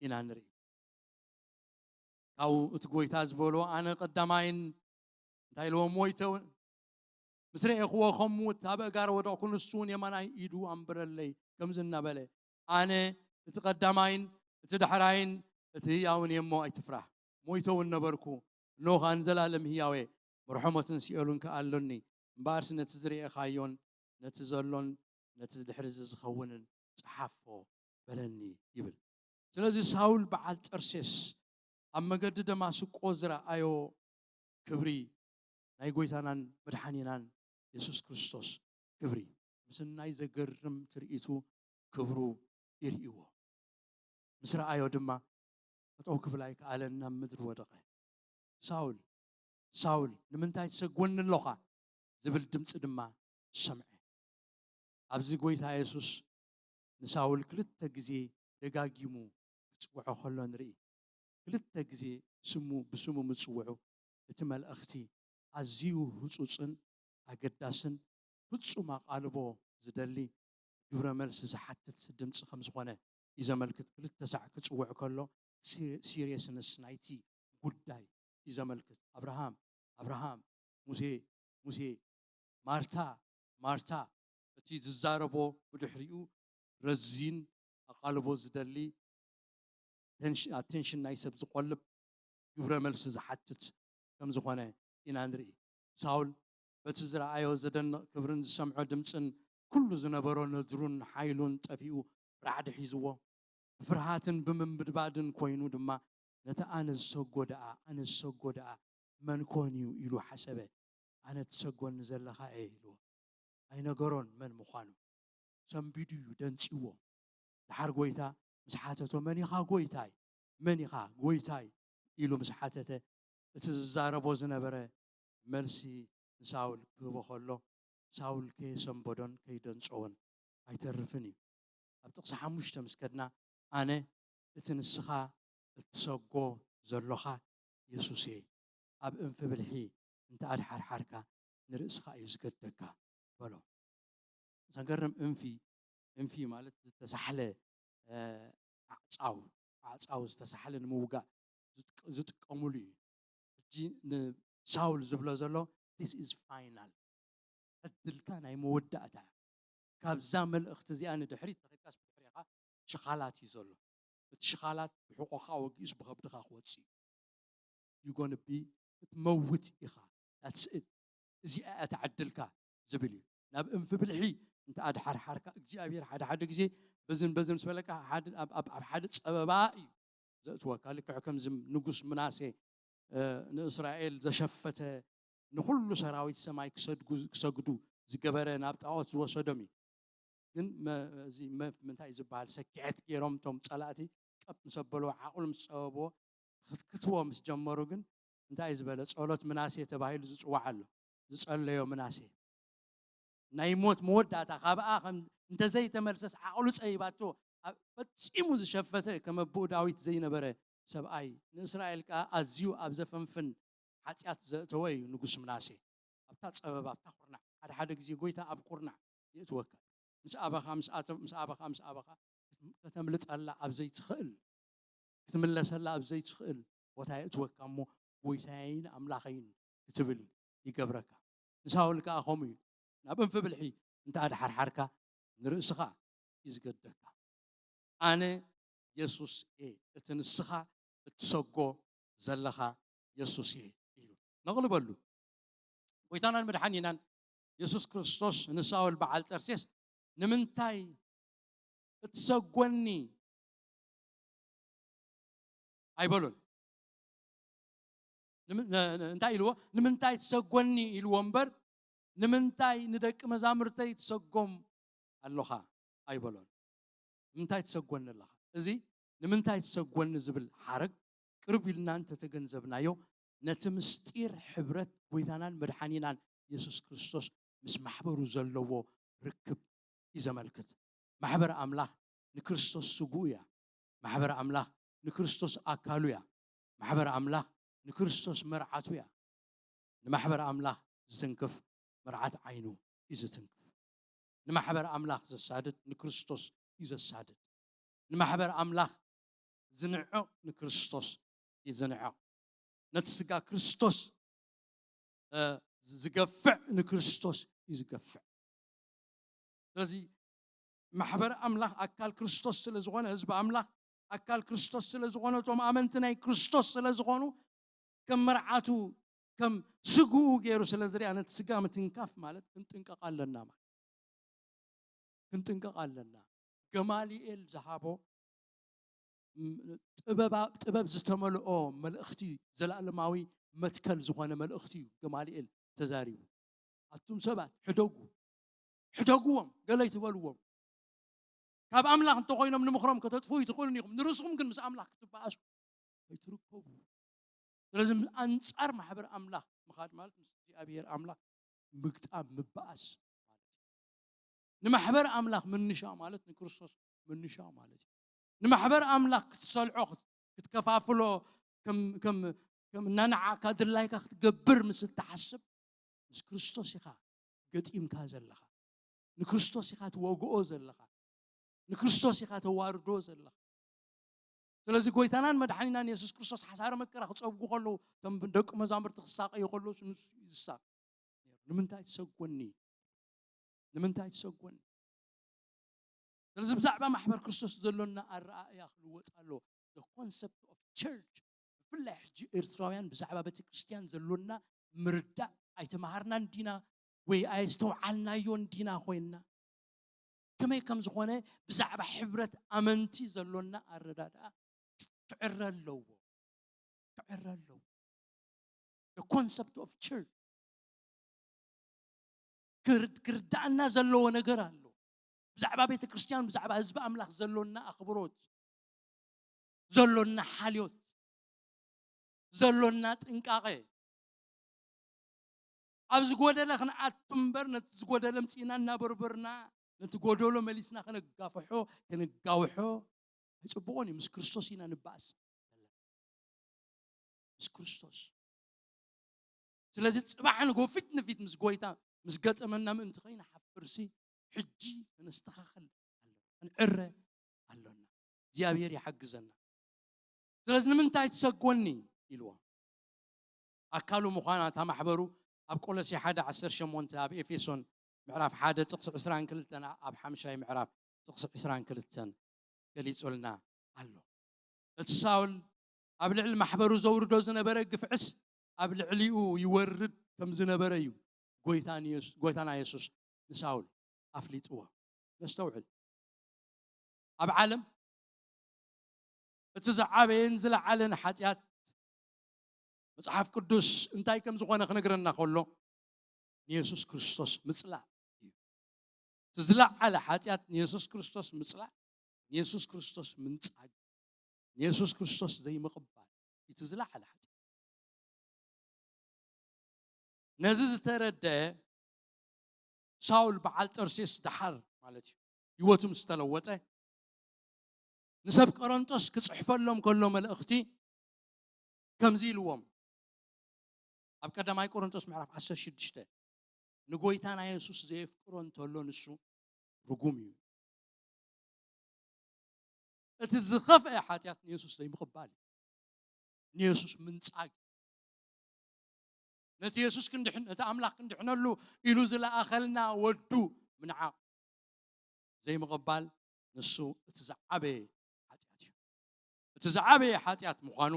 ኢና ንርኢ። ካብኡ እቲ ጎይታ ዝበሎ፣ ኣነ ቀዳማይን እንታይ ኢልዎ፣ ሞይተ እውን ምስ ረኤኽዎ ከም ምዉት ኣብ ኣእጋር ወደቕኩ፣ ንሱ እውን የማናይ ኢዱ ኣንበረለይ፣ ከምዚ እናበለ፣ ኣነ እቲ ቀዳማይን እቲ ዳሕራይን እቲ ህያውን እየ እሞ ኣይትፍራህ። ሞይተ እውን ነበርኩ፣ እንሆ ኸኣ ንዘላለም ህያው እየ፣ መርሖ ሞትን ሲኦልን ከኣ ኣሎኒ። እምበኣርሲ ነቲ ዝረኤኻዮን ነቲ ዘሎን ነቲ ድሕሪ እዚ ዝኸውንን ጸሓፎ በለኒ ይብል። ስለዚ ሳውል በዓል ጠርሴስ ኣብ መገዲ ደማስቆ ዝረኣዮ ክብሪ ናይ ጎይታናን መድሓኒናን የሱስ ክርስቶስ ክብሪ፣ ምስናይ ዘገርም ትርኢቱ ክብሩ ይርእይዎ። ምስ ረኣዮ ድማ ጠጠው ክብል ኣይከኣለን፣ ናብ ምድሪ ወደቐ። ሳውል፣ ሳውል፣ ንምንታይ ትሰጎኒ ኣሎኻ? ዝብል ድምፂ ድማ ሰምዐ። ኣብዚ ጎይታ የሱስ ንሳውል ክልተ ግዜ ደጋጊሙ ክጽውዖ ከሎ ንርኢ። ክልተ ግዜ ስሙ ብስሙ ምጽውዑ፣ እቲ መልእኽቲ ኣዝዩ ህጹጽን ኣገዳስን ፍጹም ኣቓልቦ ዝደሊ ግብረ መልሲ ዝሓትት ድምጺ ከም ዝኾነ እዩ ዘመልክት። ክልተ ሳዕ ክጽውዕ ከሎ ሲ-፣ ሲሪየስነስ ናይቲ ጉዳይ እዩ ዘመልክት። "ኣብርሃም፣ ኣብርሃም፣ ሙሴ፣ ሙሴ፣ ማርታ፣ ማርታ" እቲ ዝዛረቦ ብድሕሪኡ ረዚን ኣቓልቦ ዝደሊ ቴንሽ-፣ ኣቴንሽን ናይ ሰብ ዝቖልብ ግብረ መልሲ ዝሓትት ከም ዝኾነ ኢና ንርኢ። ሳውል በቲ ዝረኣዮ ዘደንቕ ክብርን ዝሰምዖ ድምጽን ኩሉ ዝነበሮ ነድሩን ሓይሉን ጠፊኡ ራዕዲ ሒዝዎ። ብፍርሃትን ብምንብድባድን ኮይኑ ድማ ነቲ ኣነ ዝሰጎ ደኣ፣ ኣነ ዝሰጎ ደኣ መን ኮን እዩ ኢሉ ሓሰበ። ኣነ ትሰጎኒ ዘለኻ እየ ኢልዎ። ኣይነገሮን መን ምዃኑ። ሰንቢዱ እዩ ደንጺዎ። ደሓር ጎይታ ምስ ሓተቶ፣ "መን ኢኻ ጎይታይ? መን ኢኻ ጎይታይ?" ኢሉ ምስ ሓተተ፣ እቲ ዝዛረቦ ዝነበረ መልሲ ንሳውል ክህቦ ከሎ፣ ሳውል ከየሰንበዶን ከይደንጸዎን ኣይተርፍን እዩ። ኣብ ጥቕሲ ሓሙሽተ ምስ ከድና፣ ኣነ እቲ ንስኻ እትሰጎ ዘሎኻ የሱስ እየ፣ ኣብ እንፊ ብልሒ እንተ ኣድሓርሓርካ ንርእስኻ እዩ ዝገደካ በሎ። ዘገርም እንፊ፣ እንፊ ማለት ዝተሳሕለ፣ እ፣ ኣዕጻው፣ ኣዕጻው ዝተሳሕለ ንምውጋእ ዝጥቀ-፣ ዝጥቀሙሉ እዩ። ሕጂ ንሳውል ዝብሎ ዘሎ፣ "This is final." ዕድልካ ናይ መወዳእታ እያ። ካብዛ መልእኽቲ እዚኣ ንድሕሪት ተኸድካስ ብድሕሬኻ ሽኻላት እዩ ዘሎ። እቲ ሽኻላት ብሕቖኻ ወጊኡስ ብኸብድኻ ክወጽእ እዩ። You gonna be፣ ክትመውት ኢኻ። That's it። እዚኣ እያ እታ ዕድልካ ዝብል እዩ። ናብ እንፊ ብልሒ እንተ ኣድሓርሓርካ፣ እግዚኣብሔር ሓደ ሓደ ግዜ በዝን በዝን ምስ በለካ፣ ሓደ፣ ኣብ፣ ኣብ፣ ኣብ ሓደ ጸበባ እዩ ዘእትወካ። ልክዕ ከምዚ ንጉስ ምናሴ፣ እ፣ ንእስራኤል ዘሸፈተ፣ ንኹሉ ሰራዊት ሰማይ ክሰድጉ፣ ክሰግዱ ዝገበረ፣ ናብ ጣዖት ዝወሰዶም እዩ። ግን መ-፣ እዚ መ-፣ ምንታይ ዝበሃል ሰኪዐት ገይሮም እቶም ጸላእቲ ቀጥ ምስ ኣበልዎ፣ ዓቕሉ ምስ ጸበብዎ፣ ክትክትዎ ምስ ጀመሩ ግን እንታይ ዝበለ ጸሎት ምናሴ ተባሂሉ ዝጽዋዕ ኣሎ። ዝጸለዮ ምናሴ። ናይ ሞት መወዳእታ ካብኣ ከም እንተዘይተመልሰስ ዓቕሉ ጸቢባቶ ኣብ ፈጺሙ ዝሸፈተ ከም ኣቦኡ ዳዊት ዘይነበረ ሰብኣይ፣ ንእስራኤል ከኣ ኣዝዩ ኣብ ዘፈንፍን ሓጢኣት ዘእተወ እዩ ንጉስ ምናሴ። ኣብታ ጸበባ፣ ኣብታ ኩርናዕ፣ ሓደ ሓደ ግዜ ጎይታ ኣብ ኩርናዕ የእትወካ። ምስ ኣበኻ፣ ምስ ኣተ-፣ ምስ ኣበኻ፣ ምስ ኣበኻ ከተምልጠላ ኣብ ዘይትኽእል፣ ክትምለሰላ ኣብ ዘይትኽእል ቦታ የእትወካ እሞ፣ ጎይታየይን ኣምላኸይን ክትብል ይገብረካ። ንሳውል ከኣ ከምኡ እዩ። ናብ እንፊ ብልሒ እንተ ኣድሓርሓርካ፣ ንርእስኻ እዩ ዝገደካ። ኣነ የሱስ እየ፣ እቲ ንስኻ እትሰጎ ዘለኻ የሱስ እየ ኢሉ። ነቕልበሉ። ጎይታናን መድሓኒናን የሱስ ክርስቶስ ንሳውል በዓል ጠርሴስ ንምንታይ እትሰጎኒ ኣይበሎን። ንምን- ነ- ነ- እንታይ ኢልዎ? ንምንታይ ትሰጎኒ ኢልዎ እምበር ንምንታይ ንደቂ መዛሙርተይ ትሰጎም ኣለኻ ኣይበሎን። ንምንታይ ትሰጎኒ ኣለኻ? እዚ ንምንታይ ትሰጎኒ ዝብል ሓረግ ቅርብ ኢልና እንተተገንዘብናዮ ነቲ ምስጢር ሕብረት ጎይታናን መድሓኒናን የሱስ ክርስቶስ ምስ ማሕበሩ ዘለዎ ርክብ እዩ ዘመልክት። ማሕበር ኣምላኽ ንክርስቶስ ስግኡ እያ። ማሕበር ኣምላኽ ንክርስቶስ ኣካሉ እያ። ማሕበር ኣምላኽ ንክርስቶስ መርዓቱ እያ። ንማሕበር ኣምላኽ ዝትንክፍ መርዓት ዓይኑ እዩ ዝትንክፍ። ንማሕበር ኣምላኽ ዘሳድድ ንክርስቶስ እዩ ዘሳድድ። ንማሕበር ኣምላኽ ዝንዕቕ ንክርስቶስ እዩ ዝንዕቕ። ነቲ ስጋ ክርስቶስ እ፣ ዝገፍዕ ንክርስቶስ እዩ ዝገፍዕ። ስለዚ ማሕበር ኣምላኽ ኣካል ክርስቶስ ስለ ዝኾነ፣ ህዝቢ ኣምላኽ ኣካል ክርስቶስ ስለ ዝኾነ፣ እቶም ኣመንቲ ናይ ክርስቶስ ስለ ዝኾኑ ከም መርዓቱ ከም ስግኡ ገይሩ ስለ ዝሪኣ ነቲ ስጋ ምትንካፍ ማለት ክንጥንቀቕ ኣለና ማለት ክንጥንቀቕ ኣለና። ገማልኤል ዝሃቦ ም- ጥበባ- ጥበብ ዝተመልኦ መልእኽቲ፣ ዘላለማዊ መትከል ዝኾነ መልእኽቲ እዩ ገማልኤል ተዛሪቡ። ኣቱም ሰባት ሕደጉ፣ ሕደጉዎም፣ ገለ ይትበልዎም። ካብ ኣምላኽ እንተኾይኖም ንምኽሮም ከተጥፍኡ ይትኽእሉን ኢኹም፣ ንርእስኹም ግን ምስ ኣምላኽ ክትበኣሱ ኣይትርከቡ። ስለዚ ኣንጻር ማሕበር ኣምላኽ ምኻድ ማለት ምስ እግዚኣብሔር ኣምላኽ ምግጣም ምበኣስ ማለት እዩ። ንማሕበር ኣምላኽ ምንሻው ማለት ንክርስቶስ ምንሻው ማለት እዩ። ንማሕበር ኣምላኽ ክትሰልዖ፣ ክት- ክትከፋፍሎ፣ ከም ከም ከም እናነዓካ ድላይካ ክትገብር ምስ እትሓስብ ምስ ክርስቶስ ኢኻ ገጢምካ ዘለኻ፣ ንክርስቶስ ኢኻ ትወግኦ ዘለኻ፣ ንክርስቶስ ኢኻ ተዋርዶ ዘለኻ። ስለዚ ጎይታናን መድሓኒናን የሱስ ክርስቶስ ሓሳረ መከራ ክጸብጉ ከለዉ እቶም ደቂ መዛሙርቲ ክሳቀዩ ከለዉ ንሱ እዩ ዝሳቀ። ንምንታይ ትሰጎኒ? ንምንታይ ትሰጎኒ? ስለዚ ብዛዕባ ማሕበር ክርስቶስ ዘሎና ኣረኣእያ ክልወጥ ኣሎ። The concept of church፣ ብፍላይ ሕጂ ኤርትራውያን ብዛዕባ ቤተ ክርስቲያን ዘሎና ምርዳእ ኣይተማሃርናን ዲና ወይ ኣየስተውዓልናዮን ዲና ኮይንና፣ ከመይ ከም ዝኾነ ብዛዕባ ሕብረት ኣመንቲ ዘሎና ኣረዳድኣ ክዕረ ኣለዎ፣ ክዕረ ኣለዎ። The concept of church ክር- ክርዳእና ዘለዎ ነገር ኣሎ። ብዛዕባ ቤተ ክርስቲያን፣ ብዛዕባ ህዝቢ ኣምላኽ ዘሎና ኣኽብሮት፣ ዘሎና ሓልዮት፣ ዘሎና ጥንቃቐ፣ ኣብ ዝጎደለ ክንኣቱ እምበር ነቲ ዝጎደለ ምፅእና እናበርበርና ነቲ ጎደሎ መሊስና ከነጋፍሖ ከነጋውሖ ኣይፅቡቕን እዩ። ምስ ክርስቶስ ኢና ንባእስ ዘለና፣ ምስ ክርስቶስ። ስለዚ ፅባሕ ንጎ ፊት ንፊት ምስ ጎይታ ምስ ገጠመና ምእንቲ ከይንሓፍርሲ ሕጂ ከነስተኻኸል ኣለና፣ ክንዕረ ኣሎና። እግዚኣብሔር ይሓግዘና። ስለዚ ንምንታይ ትሰጎኒ ኢልዎ። ኣካሉ ምዃና እታ ማሕበሩ ኣብ ቆሎሴ ሓደ ዓሰርተ ሸሞንተ፣ ኣብ ኤፌሶን ምዕራፍ ሓደ ጥቕሲ ዕስራን ክልተን፣ ኣብ ሓምሻይ ምዕራፍ ጥቕሲ ዕስራን ክልተን ገሊጹልና ኣሎ። እቲ ሳውል ኣብ ልዕሊ ማሕበሩ ዘውርዶ ዝነበረ ግፍዕስ ኣብ ልዕሊኡ ይወርድ ከም ዝነበረ እዩ ጎይታ ንየሱ- ጎይታና የሱስ ንሳውል ኣፍሊጥዎ። ነስተውዕል። ኣብ ዓለም እቲ ዝዓበየን ዝለዓለን ሓጢኣት መጽሓፍ ቅዱስ እንታይ ከም ዝኾነ ክነግረና ከሎ ንየሱስ ክርስቶስ ምጽላእ እዩ። እቲ ዝለዓለ ሓጢኣት ንየሱስ ክርስቶስ ምጽላእ፣ ንየሱስ ክርስቶስ ምንጻግ፣ ንየሱስ ክርስቶስ ዘይምቕባል እቲ ዝለዓለ ሓጢኣት። ነዚ ዝተረደአ ሳውል በዓል ጠርሴስ ደሓር ማለት እዩ ህይወቱ ምስ ተለወጠ ንሰብ ቆሮንጦስ ክጽሕፈሎም ከሎ መልእኽቲ ከምዚ ኢልዎም ኣብ ቀዳማይ ቆሮንጦስ ምዕራፍ ዓሰርተ ሽዱሽተ ንጎይታና የሱስ ዘየፍቅሮ እንተሎ ንሱ ርጉም እዩ። እቲ ዝኸፍአ ሓጢኣት ንየሱስ ዘይምቕባል እዩ። ንየሱስ ምንጻግ እዩ። ነቲ የሱስ ክንድሕን ነቲ ኣምላኽ ክንድሕነሉ ኢሉ ዝለኣኸልና ወዱ ምንዓቕ ዘይምቕባል ንሱ እቲ ዝዓበየ ሓጢኣት እዩ። እቲ ዝዓበየ ሓጢኣት ምዃኑ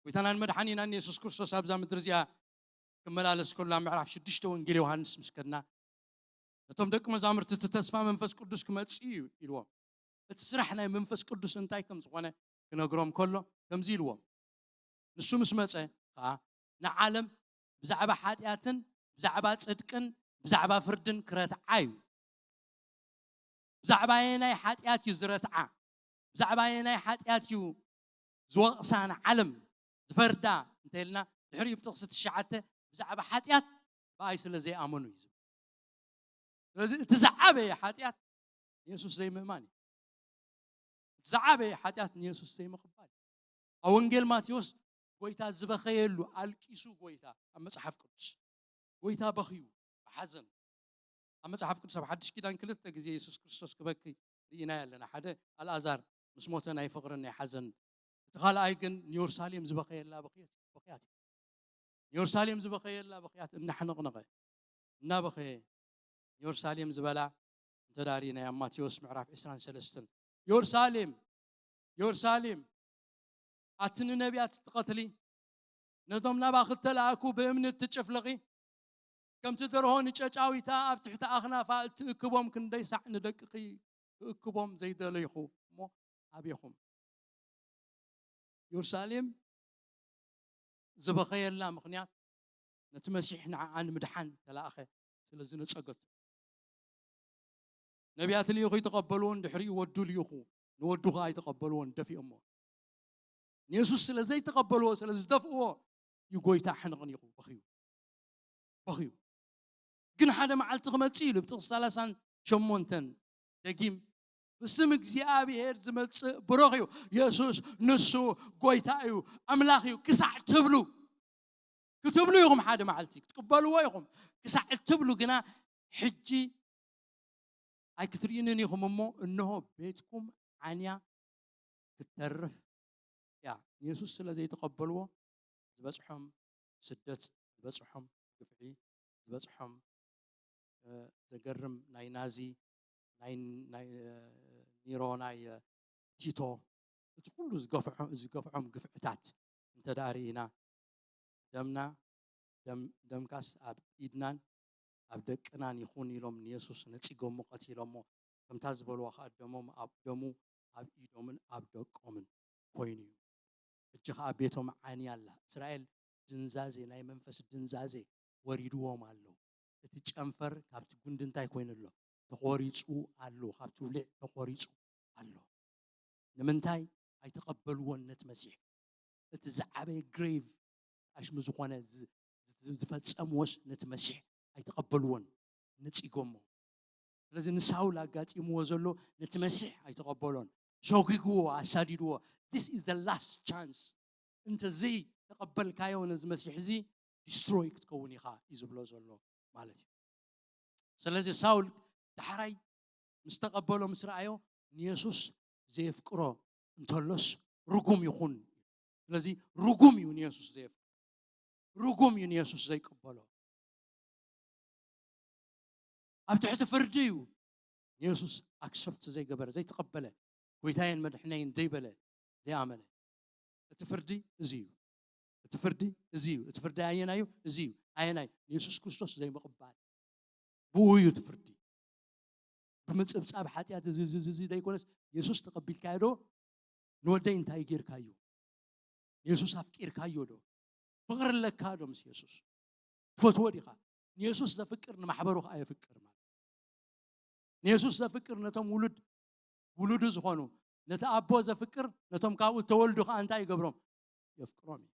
ጎይታናን መድሓኒናን የሱስ ክርስቶስ ኣብዛ ምድሪ እዚኣ ክመላለስ ከሎ ኣብ ምዕራፍ ሽዱሽተ ወንጌል ዮሃንስ ምስ ከድና ነቶም ደቂ መዛሙርቲ እቲ ተስፋ መንፈስ ቅዱስ ክመጽእ እዩ ኢልዎም። እቲ ስራሕ ናይ መንፈስ ቅዱስ እንታይ ከም ዝኾነ ክነግሮም ከሎ ከምዚ ኢልዎም። ንሱ ምስ መጸ ኸኣ ንዓለም ብዛዕባ ሓጢኣትን ብዛዕባ ጽድቅን ብዛዕባ ፍርድን ክረትዓ እዩ። ብዛዕባ የናይ ሓጢኣት እዩ ዝረትዓ? ብዛዕባ የናይ ሓጢኣት እዩ ዝወቕሳ ንዓለም ዝፈርዳ እንተ ኢልና ድሕሪኡ ብጥቕሲ ትሽዓተ ብዛዕባ ሓጢኣት ብኣይ ስለ ዘይኣመኑ እዩ ዝብል። ስለዚ እቲ ዝዓበየ ሓጢኣት ንየሱስ ዘይምእማን እዩ። እቲ ዝዓበየ ሓጢኣት ንየሱስ ዘይምቕባል እዩ። ኣብ ወንጌል ማቴዎስ ጎይታ ዝበኸየሉ ኣልቂሱ ጎይታ ኣብ መጽሓፍ ቅዱስ ጎይታ በኽዩ ብሓዘን ኣብ መጽሓፍ ቅዱስ ኣብ ሓድሽ ኪዳን ክልተ ግዜ የሱስ ክርስቶስ ክበኪ ርኢናዮ ኣለና። ሓደ ኣልኣዛር ምስ ሞተ ናይ ፍቕርን ናይ ሓዘን፣ እቲ ካልኣይ ግን ንየሩሳሌም ዝበኸየላ ብኽያት ብኽያት እዩ። ንየሩሳሌም ዝበኸየላ ብኽያት እናሕነቕነቐ እናበኸየ ንየሩሳሌም ዝበላ እንተ ዳኣ ርኢናዮ ኣብ ማቴዎስ ምዕራፍ ዕስራን ሰለስተን የሩሳሌም የሩሳሌም ኣቲ ንነቢያት እትቐትሊ ነቶም ናባኺ እተላእኩ ብእምኒ እትጭፍልቒ ከምቲ ደርሆ ንጨጫዊታ ኣብ ትሕቲ ኣኽናፋ እትእክቦም ክንደይ ሳዕ ንደቅኺ ክእክቦም ዘይደለይኹ እሞ ኣቤኹም። የሩሳሌም ዝበኸየላ ምኽንያት ነቲ መሲሕ ንዓኣ ንምድሓን ተላእኸ ስለ ዝነጸገቱ። ነቢያት ልኢኹ ይተቐበልዎን ድሕሪኡ ወዱ ልኢኹ ንወዱ ኸኣ ይተቐበልዎን ደፊኦሞ። ንየሱስ ስለ ዘይተቐበልዎ ስለ ዝደፍእዎ እዩ ጎይታ ሕንቕኒቑ በኽዩ በኽዩ። ግን ሓደ መዓልቲ ክመጽእ ኢሉ ብጥቕሲ ሰላሳን ሸሞንተን ደጊም ብስም እግዚኣብሔር ዝመጽእ ብሩኽ እዩ። የሱስ ንሱ ጎይታ እዩ፣ ኣምላኽ እዩ ክሳዕ ትብሉ ክትብሉ ኢኹም ሓደ መዓልቲ ክትቅበልዎ ኢኹም ክሳዕ እትብሉ ግና ሕጂ ኣይክትርእዩንን ኢኹም እሞ እንሆ ቤትኩም ዓንያ ክትተርፍ እያ። ንየሱስ ስለ ዘይተቐበልዎ ዝበፅሖም ስደት ዝበፅሖም ግፍዒ ዝበፅሖም ዘገርም ናይ ናዚ ናይ ኒሮ ናይ ቲቶ እቲ ኩሉ ዝገፍዖም ግፍዕታት እንተ ደኣ ርኢና ደምና ደምካስ ኣብ ኢድናን ኣብ ደቅናን ይኹን ኢሎም ንየሱስ ነጺጎሞ ቀቲሎሞ። ከምታ ዝበልዋ ከኣ ደሞም ኣብ ደሙ ኣብ ኢዶምን ኣብ ደቆምን ኮይኑ እዩ። ሕጂ ከኣ ቤቶም ዓንያ ኣላ። እስራኤል ድንዛዜ ናይ መንፈስ ድንዛዜ ወሪድዎም ኣሎ። እቲ ጨንፈር ካብቲ ጉንዲ እንታይ ኮይኑ ኣሎ? ተቖሪጹ ኣሎ። ካብቲ ውሊዕ ተቖሪጹ ኣሎ። ንምንታይ ኣይተቐበልዎን ነቲ መሲሕ? እቲ ዝዓበየ ግሬቭ ኣሽሚ ዝኾነ ዝፈጸምዎስ ነቲ መሲሕ ኣይተቐበልዎን፣ ነጺጎሞ። ስለዚ ንሳውል ኣጋጢምዎ ዘሎ ነቲ መሲሕ ኣይተቐበሎን፣ ሸጒግዎ ኣሳዲድዎ። This is the last chance። እንተዘይ ተቐበልካዮ ነዚ መሲሕ እዚ ዲስትሮይ ክትከውን ኢኻ እዩ ዝብሎ ዘሎ ማለት እዩ። ስለዚ ሳውል ዳሕራይ ምስ ተቐበሎ ምስ ረኣዮ ንየሱስ ዘየፍቅሮ እንተሎስ ርጉም ይኹን። ስለዚ ርጉም እዩ ንየሱስ ዘየፍቅሮ፣ ርጉም እዩ ንየሱስ ዘይቅበሎ። ኣብ ትሕቲ ፍርዲ እዩ ንየሱስ ኣክሰፕት ዘይገበረ ዘይተቐበለ፣ ጎይታየን መድሕነይን ዘይበለ ዘይኣመነ። እቲ ፍርዲ እዚ እዩ። እቲ ፍርዲ እዚ እዩ። እቲ ፍርዲ ኣየናይ እዩ? እዚ እዩ። ኣየናይ? ንየሱስ ክርስቶስ ዘይምቕባል። ብኡ እዩ እቲ ፍርዲ። ብምጽብጻብ ሓጢኣት እዚ እዚ እዚ ዘይኮነስ የሱስ ተቐቢልካዮ ዶ? ንወደይ እንታይ ጌርካዮ? ንየሱስ ኣፍቂርካዮ ዶ? ፍቕሪ ኣለካ ዶ ምስ የሱስ? ትፈትዎ ዲኻ? ንየሱስ ዘፍቅር ንማሕበሩ ከኣ የፍቅር ማለት። ንየሱስ ዘፍቅር ነቶም ውሉድ ውሉዱ ዝኾኑ ነቲ ኣቦ ዘፍቅር ነቶም ካብኡ እተወልዱ ከኣ እንታይ ይገብሮም? የፍቅሮም እዩ።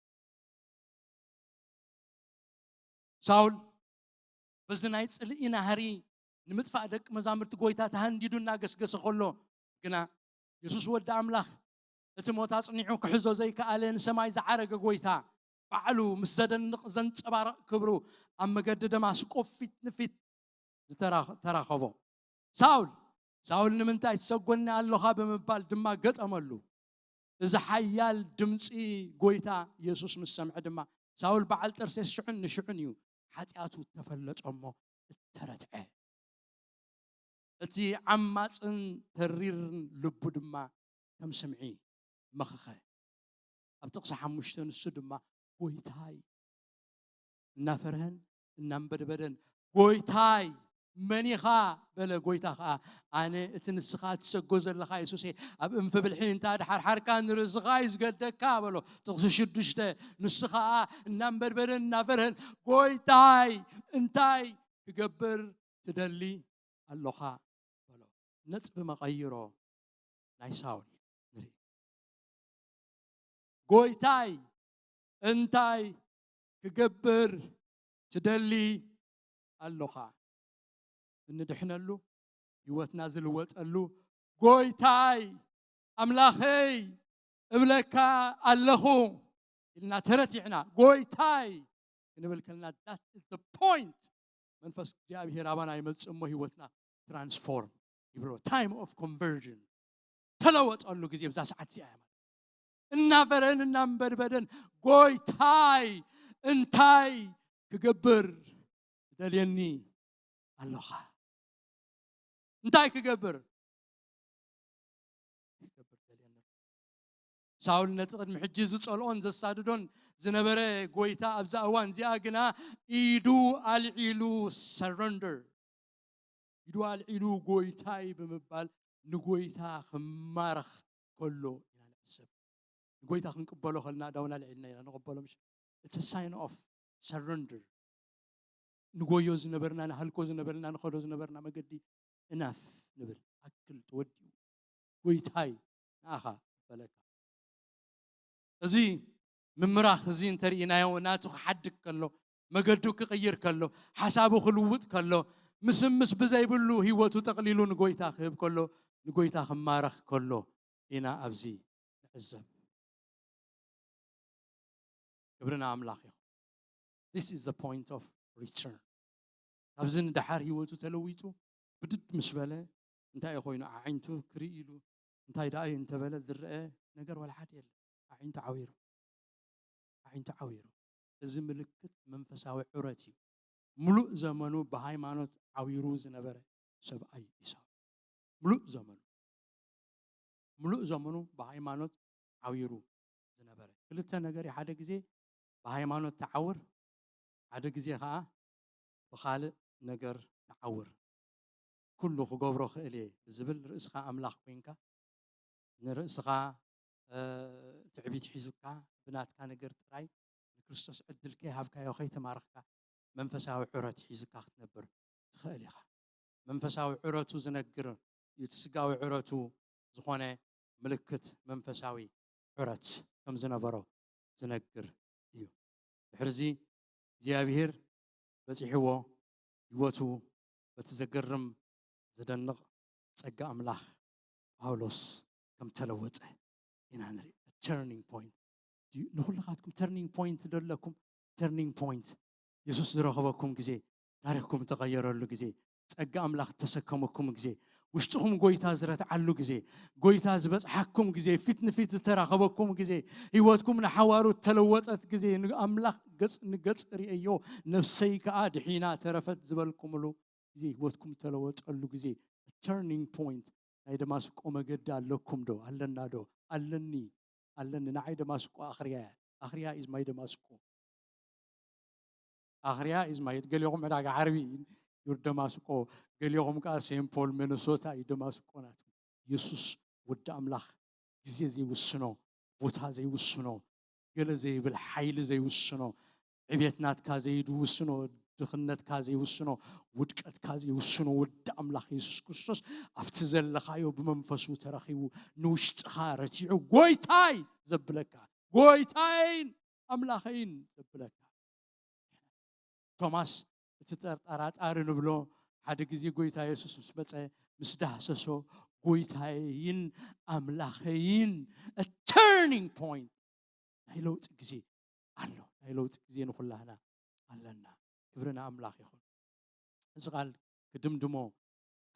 ሳውል በዚ ናይ ጽልኢ ናህሪ ንምጥፋእ ደቂ መዛሙርቲ ጎይታ ተሃንዲዱ እናገስገሰ ከሎ ግና የሱስ ወዲ ኣምላኽ እቲ ሞት ኣጽኒዑ ክሕዞ ዘይከኣለ ንሰማይ ዝዓረገ ጎይታ ባዕሉ ምስ ዘደንቕ ዘንጸባርቕ ክብሩ ኣብ መገዲ ደማስቆ ፊት ንፊት ዝተራኸቦ። ሳውል ሳውል ንምንታይ ትሰጎኒ ኣለኻ ብምባል ድማ ገጠመሉ። እዚ ሓያል ድምፂ ጎይታ የሱስ ምስ ሰምዐ ድማ ሳውል በዓል ጠርሴስ ሽዑን ንሽዑን እዩ ሓጢኣቱ ተፈለጦ እሞ እተረትዐ። እቲ ዓማፅን ተሪርን ልቡ ድማ ከም ስምዒ መኸኸ። ኣብ ጥቕሲ ሓሙሽተ ንሱ ድማ ጎይታይ እናፈርሀን እናንበድበደን ጎይታይ መን ኢኻ በለ። ጎይታ ኸዓ ኣነ እቲ ንስኻ እትሰጎ ዘለኻ የሱስ እየ። ኣብ እንፊ ብልሒ እንተ ድሓርሓርካ ንርእስኻ እዩ ዝገደካ በሎ። ጥቕሲ ሽዱሽተ ንሱ ኸዓ እናንበድበደን እናፈርሀን ጎይታይ እንታይ ክገብር ትደሊ ኣሎኻ በሎ። ነጥቢ መቐይሮ ናይ ሳውል ንርኢ። ጎይታይ እንታይ ክገብር ትደሊ ኣሎኻ? እንድሕነሉ፣ ህይወትና ዝልወጠሉ፣ ጎይታይ ኣምላኸይ እብለካ ኣለኹ ኢልና ተረቲዕና፣ ጎይታይ ክንብል ከለና፣ that is the point። መንፈስ እግዚኣብሔር ኣባና ይመጽእ እሞ ህይወትና ትራንስፎርም ይብሎ። ታይም ኦፍ ኮንቨርዥን፣ ተለወጠሉ ግዜ ብዛ ሰዓት እዚኣ እያ ማለት። እናፈረን እናንበድበደን ጎይታይ እንታይ ክገብር ትደልየኒ ኣሎኻ? እንታይ ክገብር? ክገብር ትደልየኒ ኣሎኻ? ሳውል ነቲ ቅድሚ ሕጂ ዝጸልኦን ዘሳድዶን ዝነበረ ጎይታ ኣብዛ እዋን እዚኣ ግና ኢዱ ኣልዒሉ ሰረንደር ኢዱ ኣልዒሉ ጎይታይ ብምባል ንጎይታ ክማረኽ ከሎ ኢና ንዕዘብ። ንጎይታ ክንቅበሎ ከልና እዳውና ኣልዒልና ኢና ንቕበሎ። ምሽ it's a sign of surrender። ንጎዮ ዝነበርና፣ ንሃልኮ ዝነበርና፣ ንኸዶ ዝነበርና መገዲ እናፍ ንብል። ኣክል ተወዲኡ ጎይታይ ንኣኻ በለካ። እዚ ምምራኽ እዚ እንተርኢናዮ ናቱ ክሓድግ ከሎ፣ መገዱ ክቕይር ከሎ፣ ሓሳቡ ክልውጥ ከሎ፣ ምስምስ ብዘይብሉ ህይወቱ ጠቕሊሉ ንጎይታ ክህብ ከሎ፣ ንጎይታ ክማረኽ ከሎ ኢና ኣብዚ ንዕዘብ። ክብሪ ንኣምላኽ ይኹን። This is the point of return። ካብዚ ንደሓር ህይወቱ ተለዊጡ ብድድ ምስ በለ እንታይ እዩ ኮይኑ ኣዒንቱ ክርኢ ኢሉ እንታይ ደኣ እዩ እንተበለ ዝረአ ነገር ዋላ ሓደ የለን። ኣዒንቱ ዓዊሩ ኣዒንቱ ዓዊሩ። እዚ ምልክት መንፈሳዊ ዑረት እዩ። ምሉእ ዘመኑ ብሃይማኖት ዓዊሩ ዝነበረ ሰብኣይ እዩ ሳውል። ምሉእ ዘመኑ ምሉእ ዘመኑ ብሃይማኖት ዓዊሩ ዝነበረ። ክልተ ነገር እዩ። ሓደ ግዜ ብሃይማኖት ተዓውር፣ ሓደ ግዜ ከዓ ብኻልእ ነገር ተዓውር። ኩሉ ክገብሮ ክእል እየ ብዝብል ርእስኻ ኣምላኽ ኮይንካ ንርእስኻ ትዕቢት ሒዙካ ብናትካ ነገር ጥራይ ንክርስቶስ ዕድል ከይሃብካዮ ከይተማረኽካ መንፈሳዊ ዑረት ሒዝካ ክትነብር ትኽእል ኢኻ። መንፈሳዊ ዑረቱ ዝነግር እዩ። እቲ ስጋዊ ዑረቱ ዝኾነ ምልክት መንፈሳዊ ዑረት ከም ዝነበሮ ዝነግር እዩ። ድሕርዚ እግዚኣብሔር በጺሕዎ ህይወቱ በቲ ዘገርም ዘደንቕ ጸጋ ኣምላኽ ጳውሎስ ከም ተለወጠ ኢና ንርኢ። ተርኒንግ ፖይንት ንኹልኻትኩም ተርኒንግ ፖይንት ደለኩም። ተርኒንግ ፖይንት የሱስ ዝረኸበኩም ግዜ፣ ታሪኽኩም ዝተቐየረሉ ግዜ፣ ጸጋ ኣምላኽ ዝተሰከመኩም ግዜ፣ ውሽጥኹም ጎይታ ዝረትዓሉ ግዜ፣ ጎይታ ዝበጽሓኩም ግዜ፣ ፊት ንፊት ዝተራኸበኩም ግዜ፣ ህይወትኩም ንሓዋሩ ተለወጠት ግዜ፣ ንኣምላኽ ገጽ ንገጽ ርእየዮ፣ ነፍሰይ ከኣ ድሒና ተረፈት ዝበልኩምሉ ግዜ፣ ህይወትኩም ተለወጠሉ ግዜ። ተርኒንግ ፖይንት ናይ ደማስቆ መገዲ ኣለኩም ዶ? ኣለና ዶ? ኣለኒ፣ ኣለኒ። ንዓይ ደማስቆ ኣኽርያ እያ። ኣኽርያ ኢዝ ማይ ደማስቆ። ኣኽርያ ኢዝ ማይ፣ ገሊኹም ዕዳጋ ዓርቢ ዩር ደማስቆ፣ ገሊኹም ከኣ ሴንት ፖል ሚነሶታ እዩ ደማስቆ ናትኩም። የሱስ ወዲ ኣምላኽ ግዜ ዘይውስኖ፣ ቦታ ዘይውስኖ፣ ገለ ዘይብል ሓይሊ ዘይውስኖ፣ ዕቤት ናትካ ዘይውስኖ፣ ድኽነትካ ዘይውስኖ፣ ውድቀትካ ዘይውስኖ ወዲ ኣምላኽ የሱስ ክርስቶስ ኣብቲ ዘለኻዮ ብመንፈሱ ተረኺቡ ንውሽጥኻ ረቲዑ ጎይታይ ዘብለካ፣ ጎይታይን ኣምላኸይን ዘብለካ። ቶማስ እቲ ጠርጣራጣሪ ንብሎ ሓደ ግዜ ጎይታ የሱስ ምስ መጸ ምስ ዳህሰሶ ጎይታየይን ኣምላኸይን ተርኒንግ ፖይንት ናይ ለውጢ ግዜ ኣሎ። ናይ ለውጢ ግዜ ንኹላህና ኣለና። ክብሪ ንኣምላኽ ይኹን። እዚ ቃል ክድምድሞ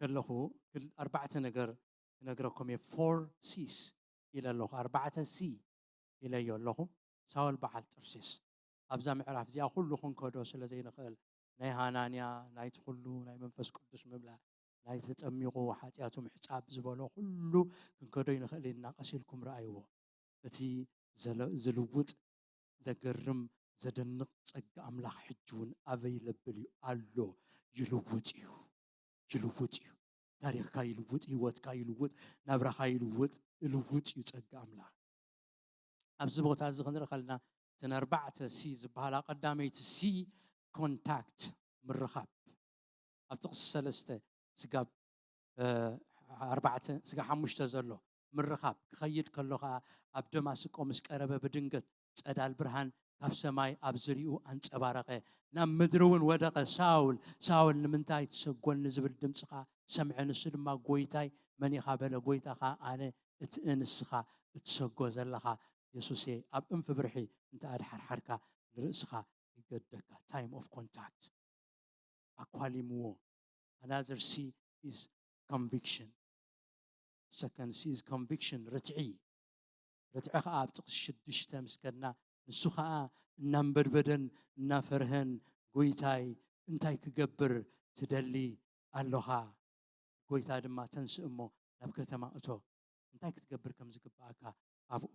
ከለኹ ክል- ኣርባዕተ ነገር ክነግረኩም እየ። ፎር ሲስ ኢለ ኣለኹ። ኣርባዕተ ሲ ኢለዮ ኣለኹ። ሳውል በዓል ጥርሴስ። ኣብዛ ምዕራፍ እዚኣ ኩሉ ክንከዶ ስለ ዘይንኽእል ናይ ሃናንያ ናይቲ ኩሉ ናይ መንፈስ ቅዱስ ምምላእ ናይ ተጠሚቑ ሓጢኣቱ ምሕጻብ ዝበሎ ኩሉ ክንከዶ ይንኽእል ኢና። ቀስ ኢልኩም ረኣይዎ። እቲ ዝልውጥ ዘገርም ዘደንቕ ጸጋ ኣምላኽ ሕጂ እውን ኣበይ ለብል እዩ ኣሎ። ይልውጥ እዩ። ይልውጥ እዩ። ታሪኽካ ይልውጥ፣ ህይወትካ ይልውጥ፣ ናብራኻ ይልውጥ። ይልውጥ እዩ ጸጋ ኣምላኽ። ኣብዚ ቦታ እዚ ክንርኢ ከለና እተን ኣርባዕተ ሲ ዝበሃላ ቀዳመይቲ ሲ ኮንታክት ምርኻብ ኣብ ጥቕሲ ሰለስተ ስጋብ ኣርባዕተ ስጋ ሓሙሽተ ዘሎ ምርኻብ ክኸይድ ከሎ ከዓ ኣብ ደማስቆ ምስ ቀረበ ብድንገት ጸዳል ብርሃን ካብ ሰማይ ኣብ ዝሪኡ ኣንጸባረቐ። ናብ ምድሪ እውን ወደቐ። ሳውል ሳውል ንምንታይ ትሰጎኒ ዝብል ድምፂ ከዓ ሰምዐ። ንሱ ድማ ጎይታይ መን ኢኻ በለ። ጎይታ ከዓ ኣነ እቲ እንስኻ እትሰጎ ዘለኻ የሱስ እየ። ኣብ እንፊ ብርሒ እንተ ኣድሓርሓርካ ንርእስኻ ይገደካ። Time of contact ኣኳሊምዎ። Another C is conviction. Second C is conviction. ርትዒ ርትዒ ከዓ ኣብ ጥቕሲ ሽዱሽተ ምስ ከድና ንሱ ከዓ እናንበድበደን እናፈርሀን ጎይታይ እንታይ ክገብር ትደሊ ኣለኻ? ጎይታ ድማ ተንስእ እሞ ናብ ከተማ እቶ፣ እንታይ ክትገብር ከም ዝግብኣካ ኣብኡ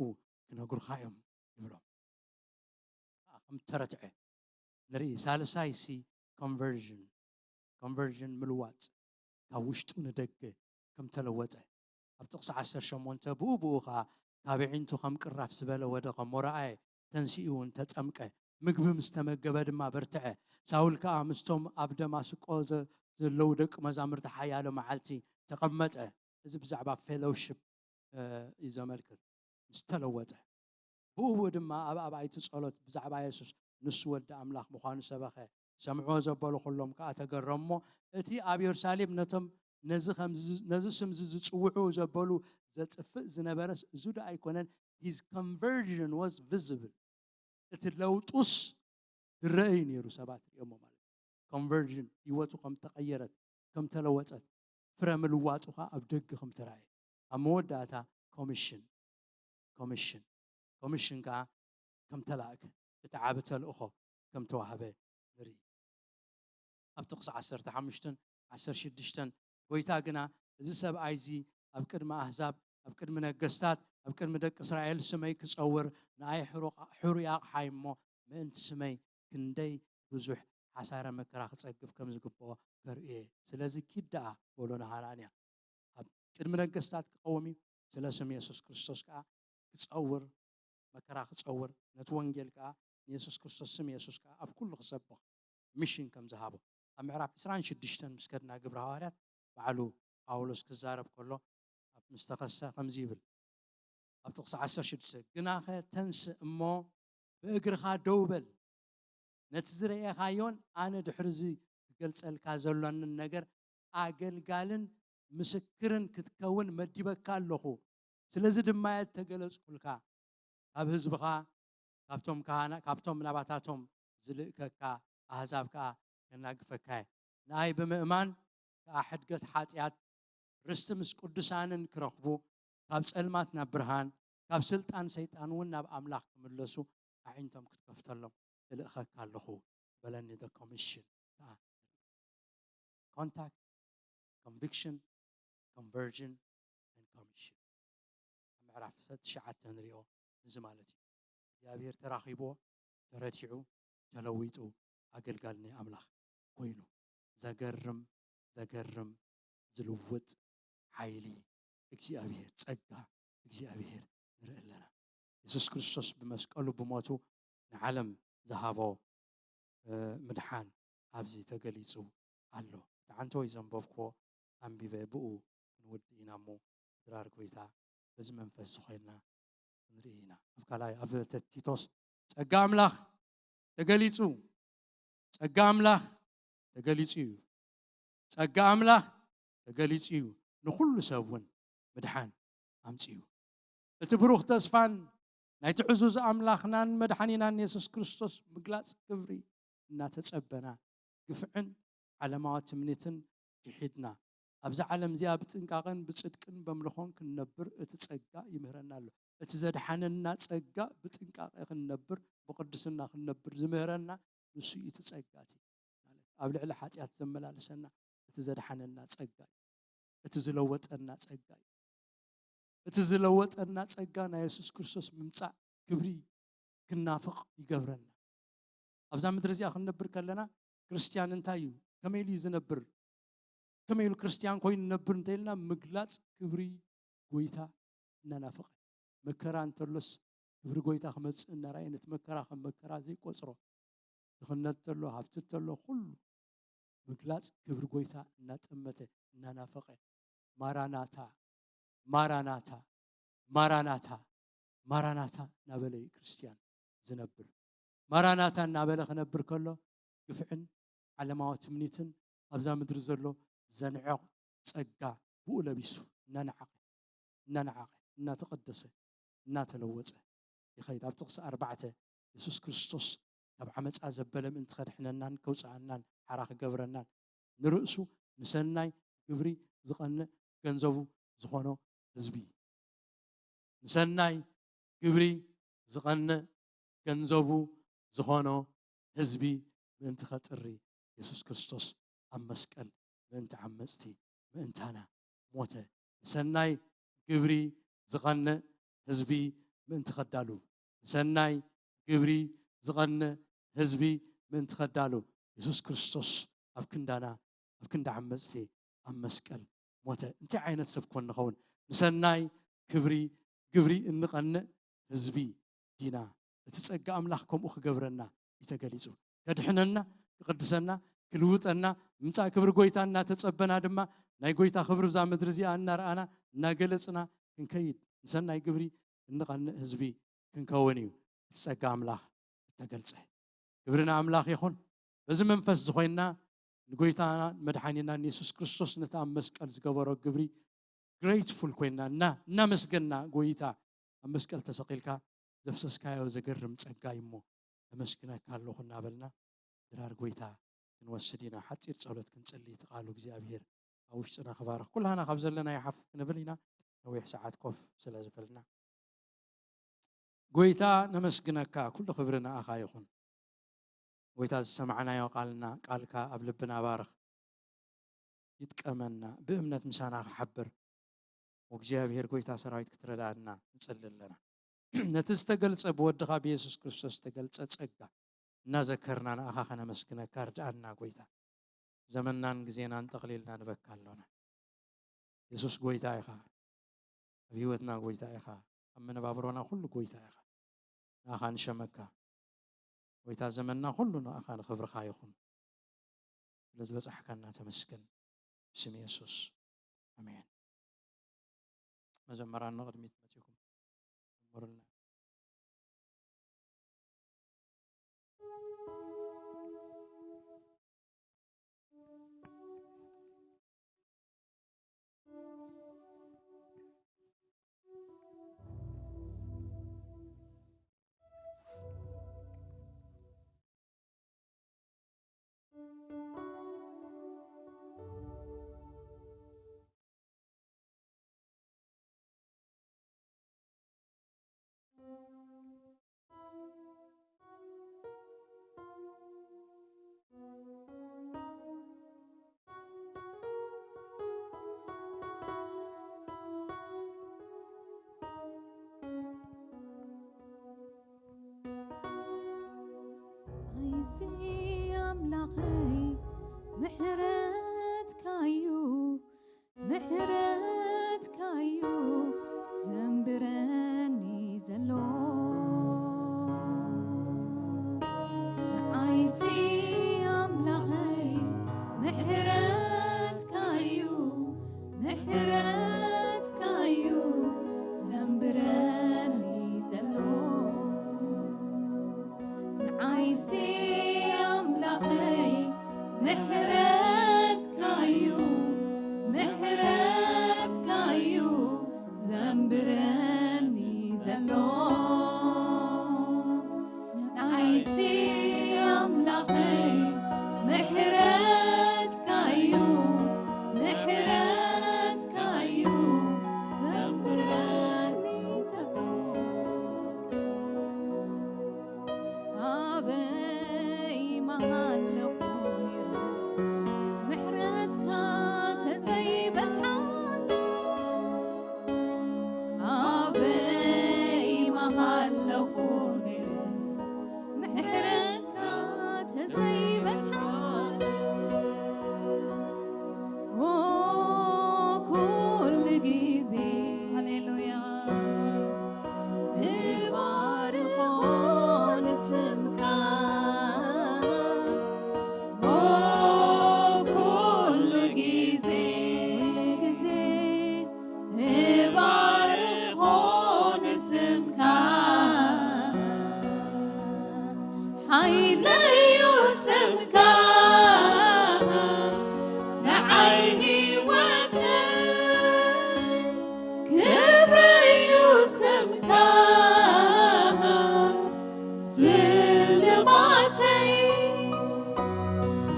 ክነግሩኻ እዮም ይብሎ። ከዓ ከም ተረትዐ ንርኢ። ሳልሳይ ሲ ኮንቨርዥን ኮንቨርዥን ምልዋጥ ካብ ውሽጡ ንደገ ከም ተለወጠ ኣብ ጥቕሲ ዓሰርተ ሸሞንተ ብኡ ብኡ ከዓ ካብ ኣዒንቱ ከም ቅራፍ ዝበለ ወደቐ እሞ ረኣየ፣ ተንሲኡ እውን ተጠምቀ። ምግቢ ምስ ተመገበ ድማ በርትዐ። ሳውል ከዓ ምስቶም ኣብ ደማስቆ ዘ- ዘለዉ ደቂ መዛሙርቲ ሓያሎ መዓልቲ ተቐመጠ። እዚ ብዛዕባ ፌሎውሽፕ እዩ ዘመልክት። ምስ ተለወጠ ብኡ ብኡ ድማ ኣብ ኣባይቲ ጸሎት ብዛዕባ የሱስ ንሱ ወዲ ኣምላኽ ምዃኑ ሰበኸ። ሰምዕዎ ዘበሉ ኩሎም ከኣ ተገረሙ እሞ እቲ ኣብ የሩሳሌም ነቶም ነዚ ከምዚ ነዚ ስምዚ ዝጽውዑ ዘበሉ ዘጥፍእ ዝነበረስ እዙ ዶ ኣይኮነን? His conversion was visible. እቲ ለውጡስ ዝረአ እዩ ነይሩ። ሰባት ሪኦሞ ማለት እዩ። ኮንቨርዥን ህይወቱ ከም ተቐየረት ከም ተለወጠት ፍረ ምልዋጡ ከዓ ኣብ ደገ ከም ተራእየ ኣብ መወዳእታ ኮሚሽን ኮሚሽን ኮሚሽን ከዓ ከም ተላእከ እቲ ዓቢ ተልእኾ ከም ተዋህበ ንርኢ። ኣብ ጥቕሲ ዓሰርተ ሓሙሽተን ዓሰርተ ሽዱሽተን ጎይታ ግና እዚ ሰብኣይ እዚ ኣብ ቅድሚ ኣህዛብ ኣብ ቅድሚ ነገስታት ኣብ ቅድሚ ደቂ እስራኤል ስመይ ክጸውር ንኣይ ሕሩይ ኣቕሓይ እሞ ምእንቲ ስመይ ክንደይ ብዙሕ ሓሳረ መከራ ክጸግብ ከም ዝግብኦ ከርእዮ እየ። ስለዚ ኪድ ደኣ በሎ ንሃናንያ ኣብ ቅድሚ ነገስታት ክቐውም እዩ። ስለ ስም የሱስ ክርስቶስ ከኣ ክጸውር መከራ ክጸውር ነቲ ወንጌል ከኣ ንየሱስ ክርስቶስ ስም የሱስ ከኣ ኣብ ኩሉ ክሰብኽ ሚሽን ከም ዝሃቦ ኣብ ምዕራፍ ዕስራን ሽዱሽተን ምስ ከድና ግብሪ ሃዋርያት ባዕሉ ጳውሎስ ክዛረብ ከሎ ኣብ ምስ ተኸሰ ከምዚ ይብል ኣብ ጥቕሲ ዓሰርተ ሽዱሽተ ግናኸ ተንስእ እሞ ብእግርኻ ደው በል ነቲ ዝረኤኻዮን ኣነ ድሕሪ እዚ ክገልጸልካ ዘሎንን ነገር ኣገልጋልን ምስክርን ክትከውን መዲበካ ኣለኹ። ስለዚ ድማ እየ እተገለጽኩልካ። ካብ ህዝብኻ ካብቶም ካህና ካብቶም ናባታቶም ዝልእከካ ኣህዛብ ከኣ ከናግፈካ እየ። ንኣይ ብምእማን ከኣ ሕድገት ሓጢኣት ርስቲ ምስ ቅዱሳንን ክረኽቡ ካብ ጸልማት ናብ ብርሃን ካብ ስልጣን ሰይጣን እውን ናብ ኣምላኽ ክምለሱ ኣዒንቶም ክትከፍተሎም እልእኸካ ኣለኹ በለኒ። The commission ከዓ contact conviction conversion and commission ኣብ ምዕራፍ ትሽዓተ ንሪኦ እዚ ማለት እዩ። እግዚኣብሔር ተራኺብዎ ተረቲዑ ተለዊጡ ኣገልጋሊ ናይ ኣምላኽ ኮይኑ ዘገርም ዘገርም ዝልውጥ ሓይሊ እግዚኣብሔር ጸጋ እግዚኣብሔር ንርኢ ኣለና። የሱስ ክርስቶስ ብመስቀሉ ብሞቱ ንዓለም ዝሃቦ ምድሓን ኣብዚ ተገሊጹ ኣሎ። እቲ ዓንተወይ ዘንበብክዎ ኣንቢበ ብኡ ክንውዲ ኢና እሞ ድራር ጎይታ በዚ መንፈስ ዝኾይንና ንርኢ ኢና። ኣብ ካልኣይ ኣብ ቲቶስ ጸጋ ኣምላኽ ተገሊጹ ጸጋ ኣምላኽ ተገሊጹ እዩ። ጸጋ ኣምላኽ ተገሊጹ እዩ። ንኹሉ ሰብ እውን ምድሓን ኣምጺኡ። እቲ ብሩኽ ተስፋን ናይቲ ዕዙዝ ኣምላኽናን መድሓኒናን የሱስ ክርስቶስ ምግላጽ ክብሪ እናተጸበና ግፍዕን ዓለማዊ ትምኒትን ክሒድና ኣብዛ ዓለም እዚኣ ብጥንቃቐን ብጽድቅን በምልኾን ክንነብር እቲ ጸጋ ይምህረና ኣሎ። እቲ ዘድሓነና ጸጋ ብጥንቃቐ ክንነብር ብቕድስና ክንነብር ዝምህረና ንሱ እዩ። እቲ ጸጋ እቲ ማለት ኣብ ልዕሊ ሓጢኣት ዘመላልሰና እቲ ዘድሓነና ጸጋ እዩ። እቲ ዝለወጠና ጸጋ እዩ። እቲ ዝለወጠና ጸጋ ናይ የሱስ ክርስቶስ ምምጻእ ክብሪ ክናፍቕ ይገብረና። ኣብዛ ምድሪ እዚኣ ክንነብር ከለና ክርስትያን እንታይ እዩ? ከመይ ኢሉ እዩ ዝነብር? ከመይ ኢሉ ክርስትያን ኮይኑ ይነብር እንተኢልና ምግላጽ ክብሪ ጎይታ እናናፈቐ፣ መከራ እንተሎስ ክብሪ ጎይታ ክመጽእ እናረኣየ ነቲ መከራ ከም መከራ ዘይቆጽሮ፣ ድኽነት እንተሎ፣ ሃብቲ እንተሎ፣ ኩሉ ምግላጽ ክብሪ ጎይታ እናጠመተ እናናፈቐ፣ ማራናታ፣ ማራናታ፣ ማራናታ፣ ማራናታ እናበለ እዩ ክርስትያን ዝነብር። ማራናታ እናበለ ክነብር ከሎ ግፍዕን ዓለማዊ ትምኒትን ኣብዛ ምድሪ ዘሎ ዘንዕቕ ጸጋ ብኡ ለቢሱ እናነዓቐ፣ እናነዓቐ፣ እናተቐደሰ፣ እናተለወጠ ይኸይድ። ኣብ ጥቕሲ ኣርባዕተ የሱስ ክርስቶስ ካብ ዓመጻ ዘበለ ምእንቲ ከድሕነናን ከውጽኣናን ሓራ ክገብረናን ንርእሱ ንሰናይ ግብሪ ዝቐንእ ገንዘቡ ዝኾኖ ህዝቢ፣ ንሰናይ ግብሪ ዝቐንእ ገንዘቡ ዝኾኖ ህዝቢ ምእንቲ ከጥሪ የሱስ ክርስቶስ ኣብ መስቀል ምእንቲ ዓመጽቲ ምእንታና ሞተ። ንሰናይ ግብሪ ዝቐንእ ህዝቢ ምእንቲ ከዳሉ፣ ንሰናይ ግብሪ ዝቐንእ ህዝቢ ምእንቲ ከዳሉ የሱስ ክርስቶስ ኣብ ክንዳና፣ ኣብ ክንዲ ዓመጽቲ ኣብ መስቀል ሞተ። እንታይ ዓይነት ሰብ ኮን ንኸውን? ንሰናይ ክብሪ ግብሪ እንቐንእ ህዝቢ ዲና። እቲ ጸጋ ኣምላኽ ከምኡ ክገብረና እዩ ተገሊጹ። ከድሕነና፣ ክቕድሰና፣ ክልውጠና፣ ምምጻእ ክብሪ ጎይታ እናተጸበና ድማ ናይ ጎይታ ክብሪ ብዛ ምድሪ እዚኣ እናረኣና፣ እናገለጽና ክንከይድ፣ ንሰናይ ግብሪ እንቐንእ ህዝቢ ክንከውን እዩ እቲ ጸጋ ኣምላኽ እተገልጸ። ክብሪ ንኣምላኽ ይኹን። በዚ መንፈስ እዚ ኮይንና ንጎይታና መድሓኒና ንየሱስ ክርስቶስ ነቲ ኣብ መስቀል ዝገበሮ ግብሪ ግሬትፉል ኮይንና እና እናመስገንና፣ ጎይታ ኣብ መስቀል ተሰቒልካ ዘፍሰስካዮ ዘገርም ጸጋ እዩ እሞ፣ ኣመስግነካ ኣለኹ እናበልና ድራር ጎይታ ክንወስድ ኢና። ሓጺር ጸሎት ክንጽሊ፣ እቲ ቃሉ እግዚኣብሔር ኣብ ውሽጥና ክባርኽ። ኩላህና ካብ ዘለና ይሓፍ ክንብል ኢና፣ ነዊሕ ሰዓት ኮፍ ስለ ዝበልና። ጎይታ ነመስግነካ፣ ኩሉ ክብሪ ንኣኻ ይኹን። ጎይታ ዝሰማዕናዮ ቃልና፣ ቃልካ ኣብ ልብና ባርኽ፣ ይጥቀመና፣ ብእምነት ምሳና ክሓብር። ወእግዚኣብሔር ጎይታ ሰራዊት ክትረዳእና ንጽሊ ኣለና። ነቲ ዝተገልጸ ብወድኻ ብየሱስ ክርስቶስ ዝተገልጸ ጸጋ እናዘከርና ንኣኻ ከነመስግነካ ርድኣና ጎይታ። ዘመናን ግዜናን ጠቕሊልና ንበካ ኣሎና። የሱስ ጎይታ ኢኻ። ኣብ ህይወትና ጎይታ ኢኻ። ኣብ መነባብሮና ኩሉ ጎይታ ኢኻ። ንኣኻ ንሸመካ። ጎይታ ዘመንና ኩሉ ንኣኻ ንኽብርኻ ይኹን። ስለ ዝበጻሕካና ተመስገን። ብስም የሱስ። ኣሜን። መዘመራን ንቕድሚት መጺኹም ዘምሩልና። ኣይሲ ኣምላኸይ ምሕረትካዩ፣ ምሕረትካዩ ዘንብረኒ ዘሎ። ንዓይሲ ኣምላኸይ ምሕረትካዩ፣ ምሕረትካዩ ዘንብረኒ ዘሎ። ንዓይሲ ኣምላኸይ ምሕረትካዩ፣ ምሕረትካዩ ዘንብረኒ ዘሎ። ንዓይሲ ኣምላኸይ ምሕረትካዩ፣ ምሕረትካዩ ዘንብረኒ ዘሎ። ኣበይ ምሃለኹ ነይረ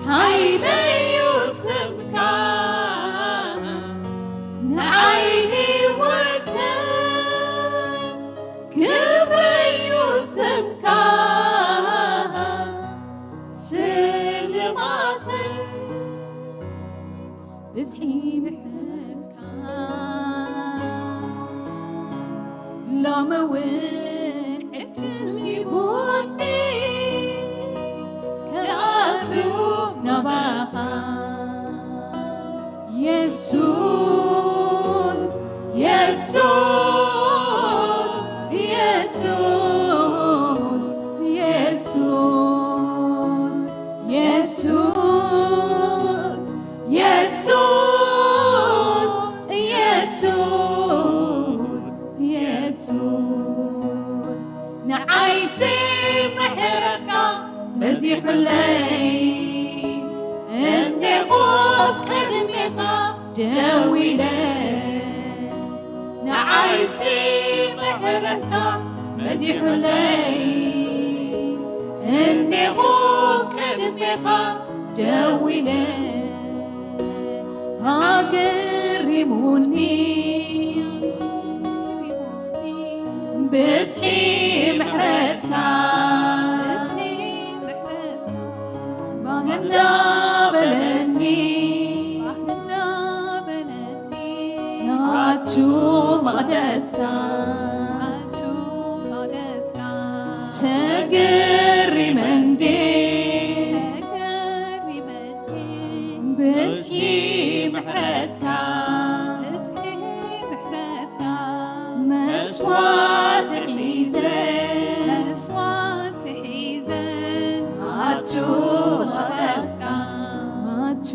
ሓይለዩ ስምካ፣ ንዓይ ህይወተይ፣ ክብረዩ ስምካ፣ ስልማተይ፣ ብዝሒ ምሕረትካ። ሎሚ እውን ዕድል ሂቡኒ፣ ክኣቱ ናባኻ። የሱስ፣ የሱስ፣ የሱስ፣ የሱስ፣ የሱስ፣ የሱስ፣ የሱስ፣ የሱስ፣ ንዓይሲ ምሕረትካ በዚሑለይ፣ እንዲኹ ቅድሜኻ ደው ኢለ። ንዓይሲ ምሕረትካ በዚሑለይ፣ እንዲኹ ቅድሜኻ ደው ኢለ። ኣገሪሙኒ ብዝሒ ምሕረትካ፣ ባህ እንዳበለኒ፣ ናቱ መቕደስካ፣ ተገሪመ እንዴ ብዝሒ ምሕረትካ፣ መስዋዕቲ ሒዘ፣ ኣቱ መቕደስካ፣ ኣቱ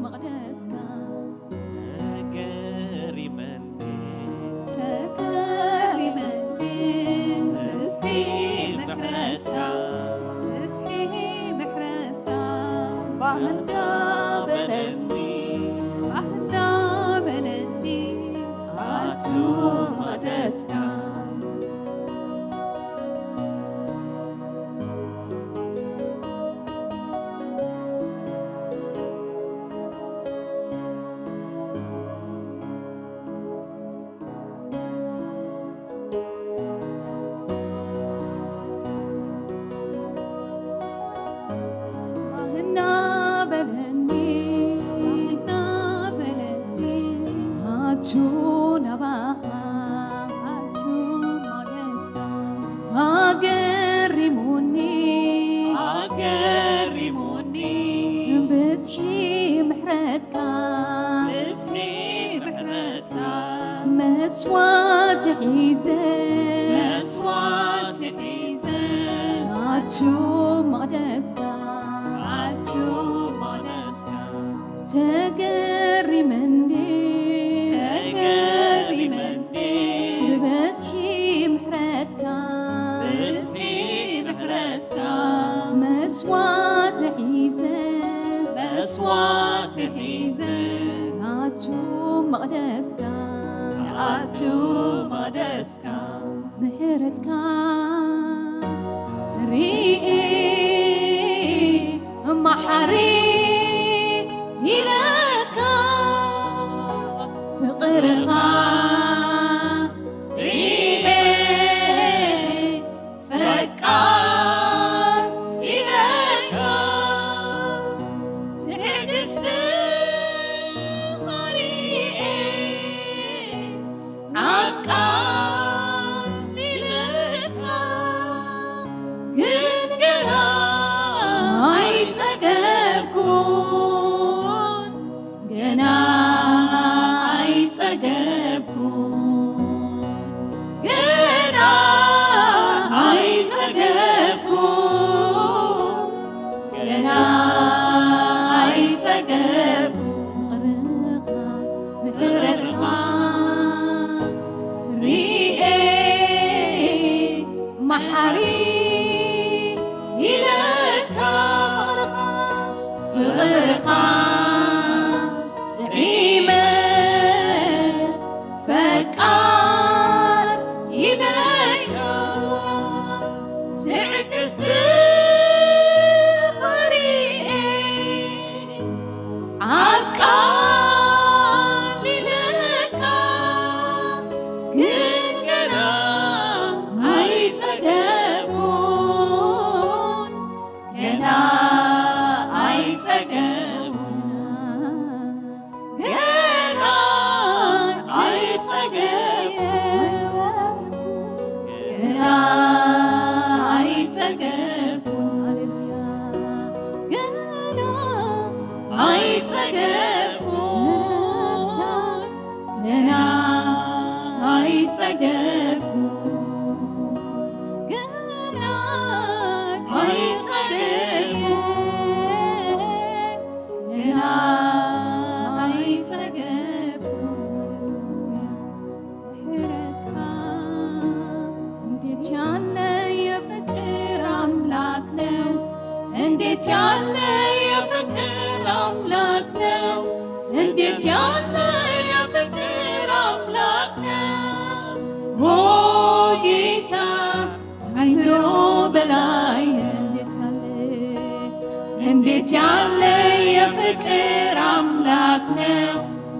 መቕደስካ። ተገሪመኒ፣ ተገሪመኒ፣ ብዝሒ ምሕረትካ፣ ብዝሒ ምሕረትካ፣ ባህ እንዳበለኒ፣ ባህ እንዳበለኒ፣ ኣቱ መቕደስካ። እናበለኒ፣ እናበለኒ፣ ኣቱ ናባኻ፣ ኣቱ መቕደስካ፣ ኣገሪሙኒ፣ ኣገሪሙኒ፣ ብዝሒ ምሕረትካ፣ ብዝሒ ምሕረትካ፣ መስዋዕቲ ሒዘ፣ መስዋዕቲ ሒዘ፣ ኣቱ መቕደስካ፣ ኣቱ መቕደስካ፣ ተገሪመ እንዴ፣ ተገሪመ እንዴ፣ ብብዝሒ ምሕረትካ፣ ብብዝሒ ምሕረትካ፣ መስዋዕቲ ሒዘ፣ መስዋዕቲ ሒዘ፣ ኣቱ መቕደስካ፣ ኣቱ መቕደስካ፣ ምሕረትካ ሪኤ፣ መሓሪ ኢለካ፣ ፍቕርኻ ጥዒመ፣ ፈቃር ኢለካ፣ ትዕግስትኻ ሪኤ፣ ዓቃል ኢለካ፣ ግን ገና ኣይጸገብኩን፣ ገና ኣይጸገብኩን፣ ገና ኣይጸገብኩን፣ ገና ኣይጸገብኩን። ፍቕርኻ፣ ምሕረትኻ ሪኤ፣ መሓሪ ኢለካ፣ ፍቕርኻ፣ ፍቕርኻ ጥዒመ፣ ፈቃር ኢለካ፣ ትዕግስትኻ ሪኤ፣ ጸገብኩ፣ ገና ኣይጸገብኩ፣ ገና ኣይጸገብኩ፣ ገና ኣይጸገብኩ። ምሕረትካ እንዴት ያለ የፍቅር አምላክ ነው! እንዴት ያለ የፍቅር አምላክ ነው! እንዴት ያለ የፍቅር አምላክ ነው! ኦ ጌታ፣ ከአይምሮ በላይ ነው! እንዴት ያለ፣ እንዴት ያለ የፍቅር አምላክ ነው!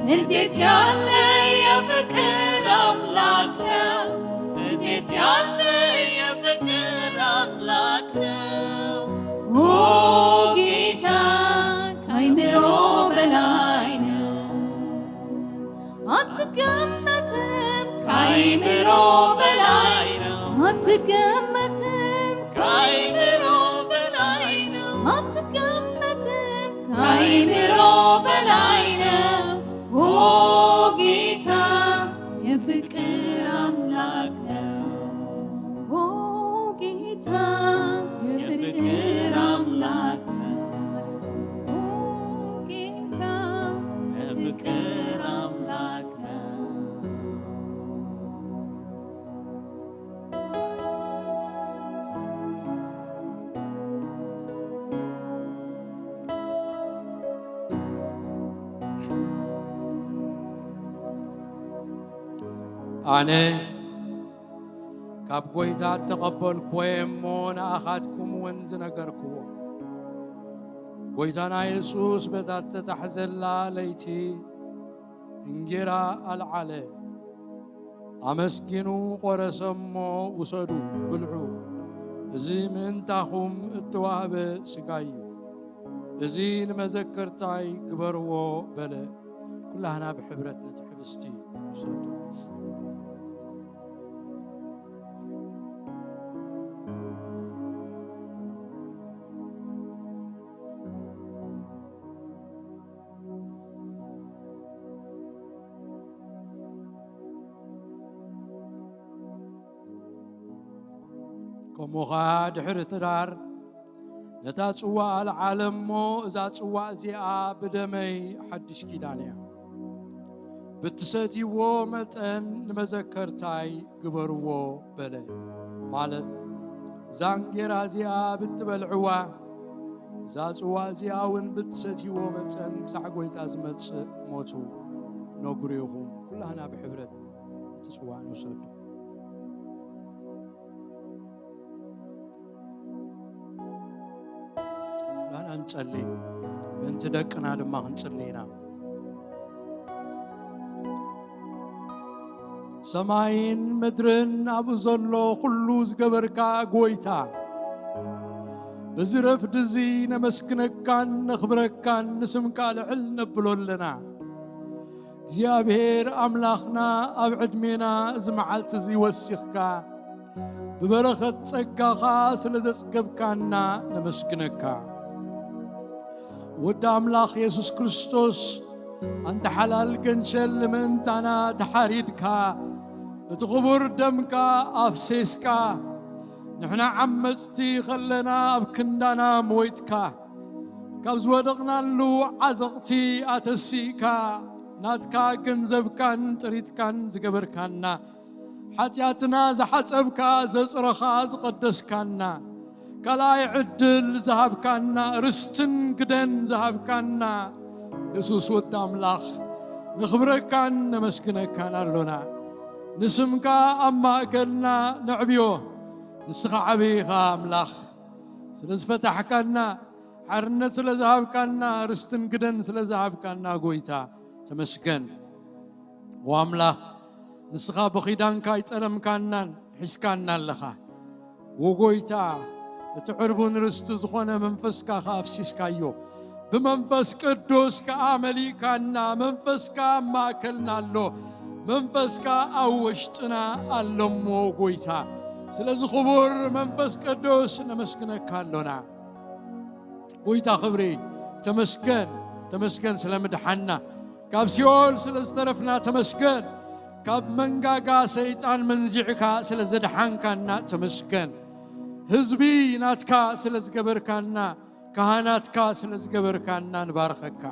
እንዴት ያለ የፍቅር አምላክ ነው! እንዴት ያለ የፍቅር አምላክ ነው! ኦ ጌታ፣ ከአይምሮ በላይ ነው! አትገመትም፣ ከአይምሮ በላይ ነው! አትገመትም፣ ከአይምሮ በላይ ነው! አትገመትም፣ ከአይምሮ በላይ ነው! ኦ ጌታ፣ የፍቅር አምላክ ነው! ኦ ጌታ፣ የፍቅር አምላክ ነው! ኦ ጌታ፣ የፍቅር አምላክ ነው! ኣነ ካብ ጐይታ እተቐበልኩዎ እየ እሞ፣ ንኣኻትኩም እውን ዝነገርኩዎ። ጐይታና የሱስ በታ እተታሕዘላ ለይቲ እንጌራ ኣልዓለ፣ ኣመስጊኑ ቈረሰ እሞ፣ "ውሰዱ፣ ብልዑ፣ እዚ ምእንታኹም እተዋህበ ሥጋይ እዩ። እዚ ንመዘከርታይ ግበርዎ" በለ። ኩላህና ብሕብረት ነቲ ሕብስቲ ንውሰዶ። ከምኡ ኸኣ ድሕሪ ትዳር ነታ ጽዋእ ኣልዓለ እሞ፣ "እዛ ጽዋእ እዚኣ ብደመይ ሓድሽ ኪዳን እያ። ብትሰትይዎ መጠን ንመዘከርታይ ግበርዎ" በለ። ማለት፣ እዛ እንጌራ እዚኣ ብትበልዕዋ፣ እዛ ጽዋእ እዚኣ እውን ብትሰትይዎ መጠን ክሳዕ ጐይታ ዝመጽእ ሞቱ ነግሩ ኢኹም። ኩላህና ብሕብረት እቲ ጽዋእ ንውሰዶ። ኩላህና ንጸሊ። ምእንቲ ደቅና ድማ ክንጽሊ ኢና። ሰማይን ምድርን ኣብኡ ዘሎ ኩሉ ዝገበርካ ጐይታ፣ በዚ ረፍዲ እዚ ነመስግነካን ነኽብረካን ንስምካ ልዕል ነብሎ ኣለና። እግዚኣብሔር ኣምላኽና፣ ኣብ ዕድሜና እዚ መዓልቲ እዚ ወሲኽካ፣ ብበረኸት ጸጋኻ ስለ ዘጽገብካና ነመስግነካ። ወዲ ኣምላኽ የሱስ ክርስቶስ፣ ኣንታ ሓላል ገንሸል ንምእንታና ተሓሪድካ፣ እቲ ክቡር ደምካ ኣፍሲስካ፣ ንሕና ዓመጽቲ ኸለና ኣብ ክንዳና ሞይትካ፣ ካብ ዝወደቕናሉ ዓዘቕቲ ኣተሲእካ፣ ናትካ ገንዘብካን ጥሪትካን ዝገበርካና፣ ሓጢኣትና ዝሓጸብካ፣ ዘጽረኻ፣ ዝቐደስካና፣ ካልኣይ ዕድል ዝሃብካና፣ ርስትን ግደን ዝሃብካና፣ የሱስ ወዲ ኣምላኽ፣ ነኽብረካን ነመስግነካን ኣሎና። ንስምካ ኣብ ማእከልና ነዕብዮ። ንስኻ ዓቢ ኢኻ ኣምላኽ። ስለ ዝፈታሕካና፣ ሓርነት ስለ ዝሃብካና፣ ርስትን ግደን ስለ ዝሃብካና ጐይታ ተመስገን። ወኣምላኽ፣ ንስኻ ብኺዳንካ ኣይጠለምካናን ሒዝካና ኣለኻ። ወጎይታ፣ እቲ ዕርቡን ርስቲ ዝኾነ መንፈስካ ከኣ ኣፍሲስካዮ። ብመንፈስ ቅዱስ ከኣ መሊእካና። መንፈስካ ኣብ ማእከልና ኣሎ። መንፈስካ ኣብ ውሽጥና ኣሎ እሞ ጎይታ። ስለዚ ክቡር መንፈስ ቅዱስ ነመስግነካ ኣሎና። ጎይታ ክብሪ ተመስገን። ተመስገን ስለ ምድሓንና። ካብ ሲኦል ስለ ዝተረፍና ተመስገን። ካብ መንጋጋ ሰይጣን መንዚዕካ ስለ ዘድሓንካና ተመስገን። ህዝቢ ናትካ ስለ ዝገበርካና፣ ካህናትካ ስለ ዝገበርካና ንባርኸካ።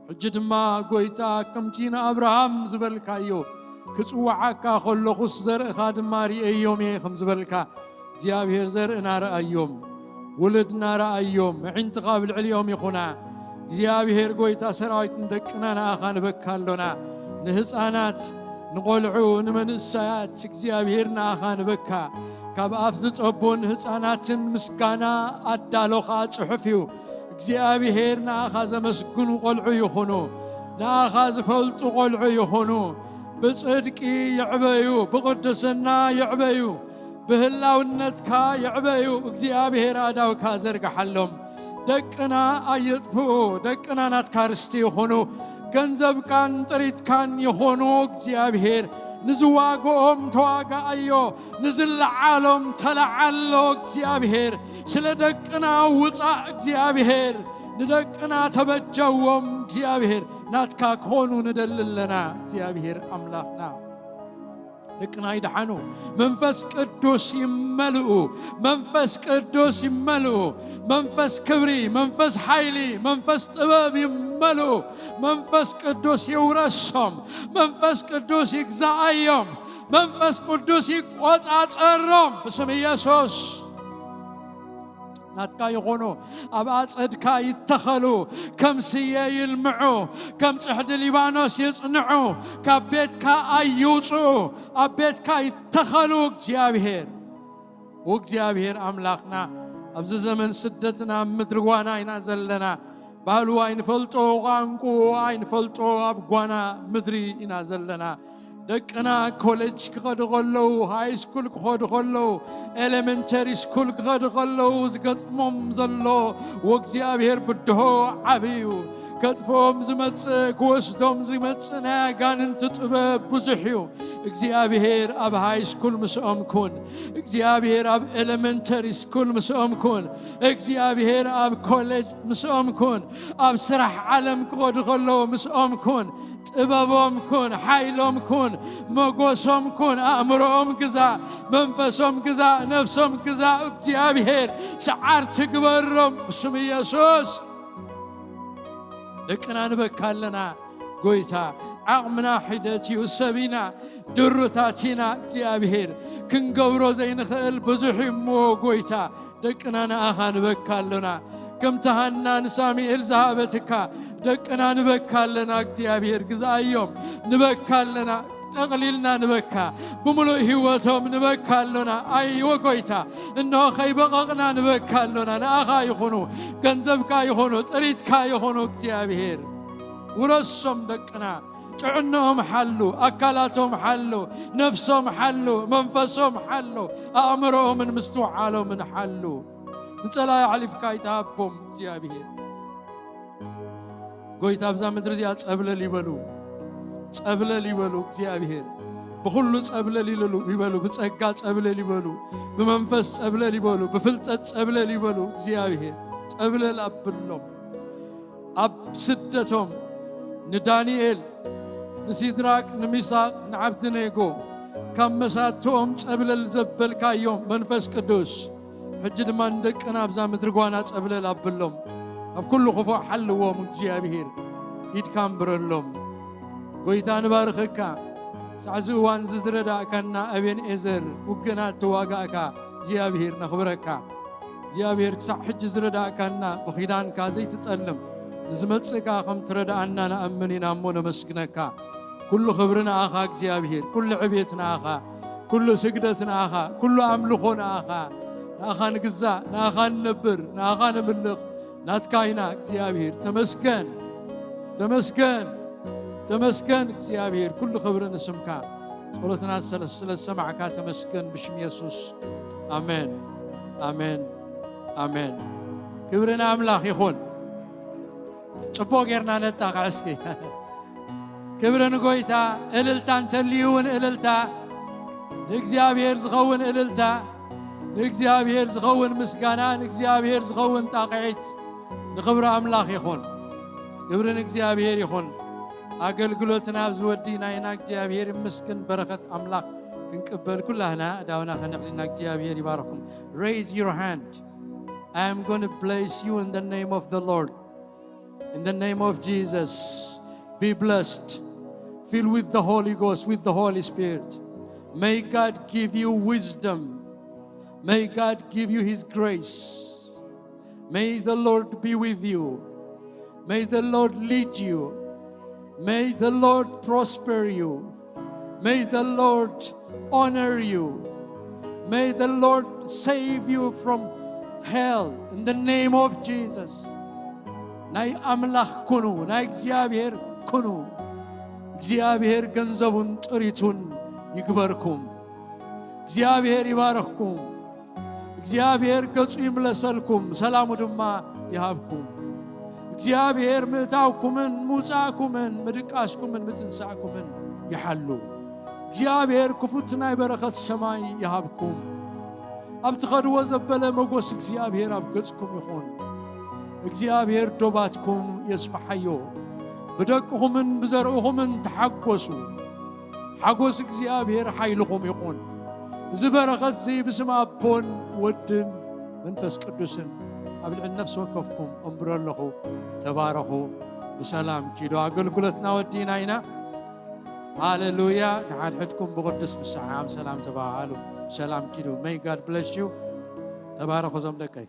ሕጂ ድማ ጎይታ፣ ከምቲ ንኣብርሃም ዝበልካዮ፣ ክጽውዓካ ከለኹስ ዘርእኻ ድማ ርእየዮም እየ ከም ዝበልካ፣ እግዚኣብሔር፣ ዘርእና ረኣዮም፣ ውሉድና ረኣዮም፣ ኣዒንትኻ ኣብ ልዕሊኦም ይኹና። እግዚኣብሔር ጎይታ ሰራዊት፣ ንደቅና ንኣኻ ንበካ ኣሎና። ንህፃናት፣ ንቖልዑ፣ ንመንእሰያት እግዚኣብሔር ንኣኻ ንበካ። ካብ ኣፍ ዝጠቡን ህፃናትን ምስጋና ኣዳሎኻ ጽሑፍ እዩ። እግዚኣብሔር ንኣኻ ዘመስግኑ ቆልዑ ይኹኑ። ንኣኻ ዝፈልጡ ቆልዑ ይኹኑ። ብጽድቂ ይዕበዩ፣ ብቕድስና ይዕበዩ፣ ብህላውነትካ ይዕበዩ። እግዚኣብሔር ኣእዳውካ ዘርግሓሎም። ደቅና ኣይጥፍኡ፣ ደቅና ናትካ ርስቲ ይኹኑ። ገንዘብካን ጥሪትካን ይኹኑ። እግዚኣብሔር ንዝዋግኦም ተዋጋኣዮ፣ ንዝለዓሎም ተለዓሎ። እግዚኣብሔር ስለ ደቅና ውፃእ። እግዚኣብሔር ንደቅና ተበጀዎም። እግዚኣብሔር ናትካ ክኾኑ ንደሊ ኣለና። እግዚኣብሔር ኣምላኽና ደቅና ይድሓኑ። መንፈስ ቅዱስ ይመልኡ። መንፈስ ቅዱስ ይመልኡ። መንፈስ ክብሪ፣ መንፈስ ሓይሊ፣ መንፈስ ጥበብ ይመልኡ። መንፈስ ቅዱስ ይውረሶም። መንፈስ ቅዱስ ይግዛኣዮም። መንፈስ ቅዱስ ይቆጻጸሮም ብስም ኢየሱስ። ናትካ ይኹኑ። ኣብ ኣጸድካ ይተኸሉ። ከም ስየ ይልምዑ። ከም ጽሕዲ ሊባኖስ ይጽንዑ። ካብ ቤትካ ኣይውጽኡ። ኣብ ቤትካ ይተኸሉ። እግዚኣብሔር፣ እግዚኣብሔር ኣምላኽና፣ ኣብዚ ዘመን ስደትና ኣብ ምድሪ ጓና ኢና ዘለና። ባህሉ ኣይንፈልጦ፣ ቋንቋ ኣይንፈልጦ፣ ኣብ ጓና ምድሪ ኢና ዘለና። ደቅና ኮሌጅ ክኸዱ ከለዉ፣ ሃይ ስኩል ክኸዱ ከለዉ፣ ኤሌመንተሪ ስኩል ክኸዱ ከለዉ ዝገጥሞም ዘሎ፣ ወእግዚኣብሔር ብድሆ ዓብዪ እዩ። ከጥፍኦም ዝመጽእ፣ ክወስዶም ዝመጽእ ናይ ኣጋንንቲ ጥበብ ብዙሕ እዩ። እግዚኣብሔር ኣብ ሃይ ስኩል ምስኦም ኩን። እግዚኣብሔር ኣብ ኤሌመንተሪ ስኩል ምስኦም ኩን። እግዚኣብሔር ኣብ ኮሌጅ ምስኦም ኩን። ኣብ ስራሕ ዓለም ክኸዱ ከለዉ ምስኦም ኩን። ጥበቦም ኩን፣ ሓይሎም ኩን፣ መጎሶም ኩን፣ ኣእምሮኦም ግዛእ፣ መንፈሶም ግዛእ፣ ነፍሶም ግዛእ። እግዚኣብሔር ሰዓርቲ ግበሮም ብስም ኢየሱስ። ደቅና ንበካ ኣለና ጎይታ። ዓቕምና ሒደት እዩ፣ ሰብ ኢና፣ ድሩታት ኢና። እግዚኣብሔር ክንገብሮ ዘይንኽእል ብዙሕ እዩ እሞ ጎይታ፣ ደቅና ንኣኻ ንበካ ኣሎና። ከምቲ ሃና ንሳሙኤል ዝሃበትካ ደቅና ንበካ ኣለና። እግዚኣብሔር ግዛኣዮም። ንበካ ኣለና። ጠቕሊልና ንበካ። ብምሉእ ህይወቶም ንበካ ኣሎና። ኣይወ ጎይታ፣ እንሆ ከይበቐቕና ንበካ ኣሎና። ንኣኻ ይኹኑ፣ ገንዘብካ ይኹኑ፣ ጥሪትካ ይኹኑ። እግዚኣብሔር ውረሶም ደቅና። ጥዕንኦም ሓሉ፣ ኣካላቶም ሓሉ፣ ነፍሶም ሓሉ፣ መንፈሶም ሓሉ፣ ኣእምሮኦምን ምስትውዓሎምን ሓሉ። ንጸላኢ ኣሕሊፍካ ኣይትሃቦም እግዚኣብሔር። ጎይታ ኣብዛ ምድሪ እዚኣ ጸብለል ይበሉ፣ ጸብለል ይበሉ እግዚኣብሔር። ብኹሉ ጸብለል ይለሉ ይበሉ፣ ብጸጋ ጸብለል ይበሉ፣ ብመንፈስ ጸብለል ይበሉ፣ ብፍልጠት ጸብለል ይበሉ እግዚኣብሔር። ጸብለል ኣብሎም። ኣብ ስደቶም ንዳንኤል፣ ንሲድራቅ፣ ንሚሳቅ፣ ንዓብድኔጎ ካብ መሳትኦም ጸብለል ዘበልካዮም መንፈስ ቅዱስ፣ ሕጂ ድማ ንደቅና ኣብዛ ምድሪ ጓና ጸብለል ኣብሎም። ኣብ ኩሉ ክፉእ ሓልዎም እግዚኣብሔር፣ ኢድካ ኣንብረሎም። ጎይታ ንባርኸካ። ሳዕ እዚ እዋን እዚ ዝረዳእካና ኣቤንኤዘር፣ ውግእና እተዋጋእካ እግዚኣብሔር ነኽብረካ። እግዚኣብሔር ክሳዕ ሕጂ ዝረዳእካና ብኺዳንካ ዘይትጠልም ንዝመጽእ ከኣ ከም ትረዳኣና ንኣምን ኢና እሞ ነመስግነካ። ኩሉ ክብሪ ንኣኻ እግዚኣብሔር፣ ኩሉ ዕቤት ንኣኻ፣ ኩሉ ስግደት ንኣኻ፣ ኩሉ ኣምልኾ ንኣኻ። ንኣኻ ንግዛእ፣ ንኣኻ ንነብር፣ ንኣኻ ንምልኽ፣ ናትካ ኢና እግዚኣብሔር። ተመስገን፣ ተመስገን፣ ተመስገን እግዚኣብሔር። ኩሉ ክብሪ ንስምካ። ጸሎትና ስለ፣ ስለ ዝሰማዕካ ተመስገን ብሽም የሱስ። ኣሜን፣ ኣሜን፣ ኣሜን። ክብሪ ንኣምላኽ ይኹን። ጽቡቕ ጌርና ነጣቕዕ እስኪ። ክብሪ ንጎይታ። እልልታ እንተልዩ እውን እልልታ፣ ንእግዚኣብሔር ዝኸውን እልልታ፣ ንእግዚኣብሔር ዝኸውን ምስጋና፣ ንእግዚኣብሔር ዝኸውን ጣቕዒት ንኽብሪ ኣምላኽ ይኹን። ክብሪ ንእግዚኣብሔር ይኹን። ኣገልግሎትና ኣብዚ ወዲእና ኢና። እግዚኣብሔር ይመስገን። በረኸት ኣምላኽ ክንቅበል ኩላህና እዳውና ከነዕልና እግዚኣብሔር ይባርኩም። Raise your hand. I am going to bless you in the name of the Lord. In the name of Jesus, be blessed. Fill with the Holy Ghost, with the Holy Spirit. May God give you wisdom. May God give you His grace. May the Lord be with you. May the Lord lead you. May the Lord prosper you. May the Lord honor you. May the Lord save you from hell in the name of Jesus. ናይ ኣምላኽ ኩኑ፣ ናይ እግዚኣብሔር ኩኑ። እግዚኣብሔር ገንዘቡን ጥሪቱን ይግበርኩም። እግዚኣብሔር ይባረኽኩም። እግዚኣብሔር ገጹ ይምለሰልኩም፣ ሰላሙ ድማ ይሃብኩም። እግዚኣብሔር ምእታውኩምን ምውጻእኩምን ምድቃስኩምን ምትንሳእኩምን ይሓሉ። እግዚኣብሔር ክፉት ናይ በረኸት ሰማይ ይሃብኩም። ኣብ ትኸድዎ ዘበለ መጎስ እግዚኣብሔር ኣብ ገጽኩም ይኹን። እግዚኣብሔር ዶባትኩም የስፍሓዮ። ብደቅኹምን ብዘርእኹምን ተሓጎሱ። ሓጎስ እግዚኣብሔር ሓይልኹም ይኹን። እዚ በረኸት እዚ ብስም ኣቦን ወድን መንፈስ ቅዱስን ኣብ ልዕሊ ነፍሲ ወከፍኩም እምብሮ ኣለኹ። ተባረኹ። ብሰላም ኪዶ። ኣገልግሎትና ወዲእና ኢና። ሃሌሉያ። ንሓድሕድኩም ብቕዱስ ምሰዓም ሰላም ተባሃሉ። ሰላም ኪዱ። May God bless you። ተባረኹ ዞም ደቀይ።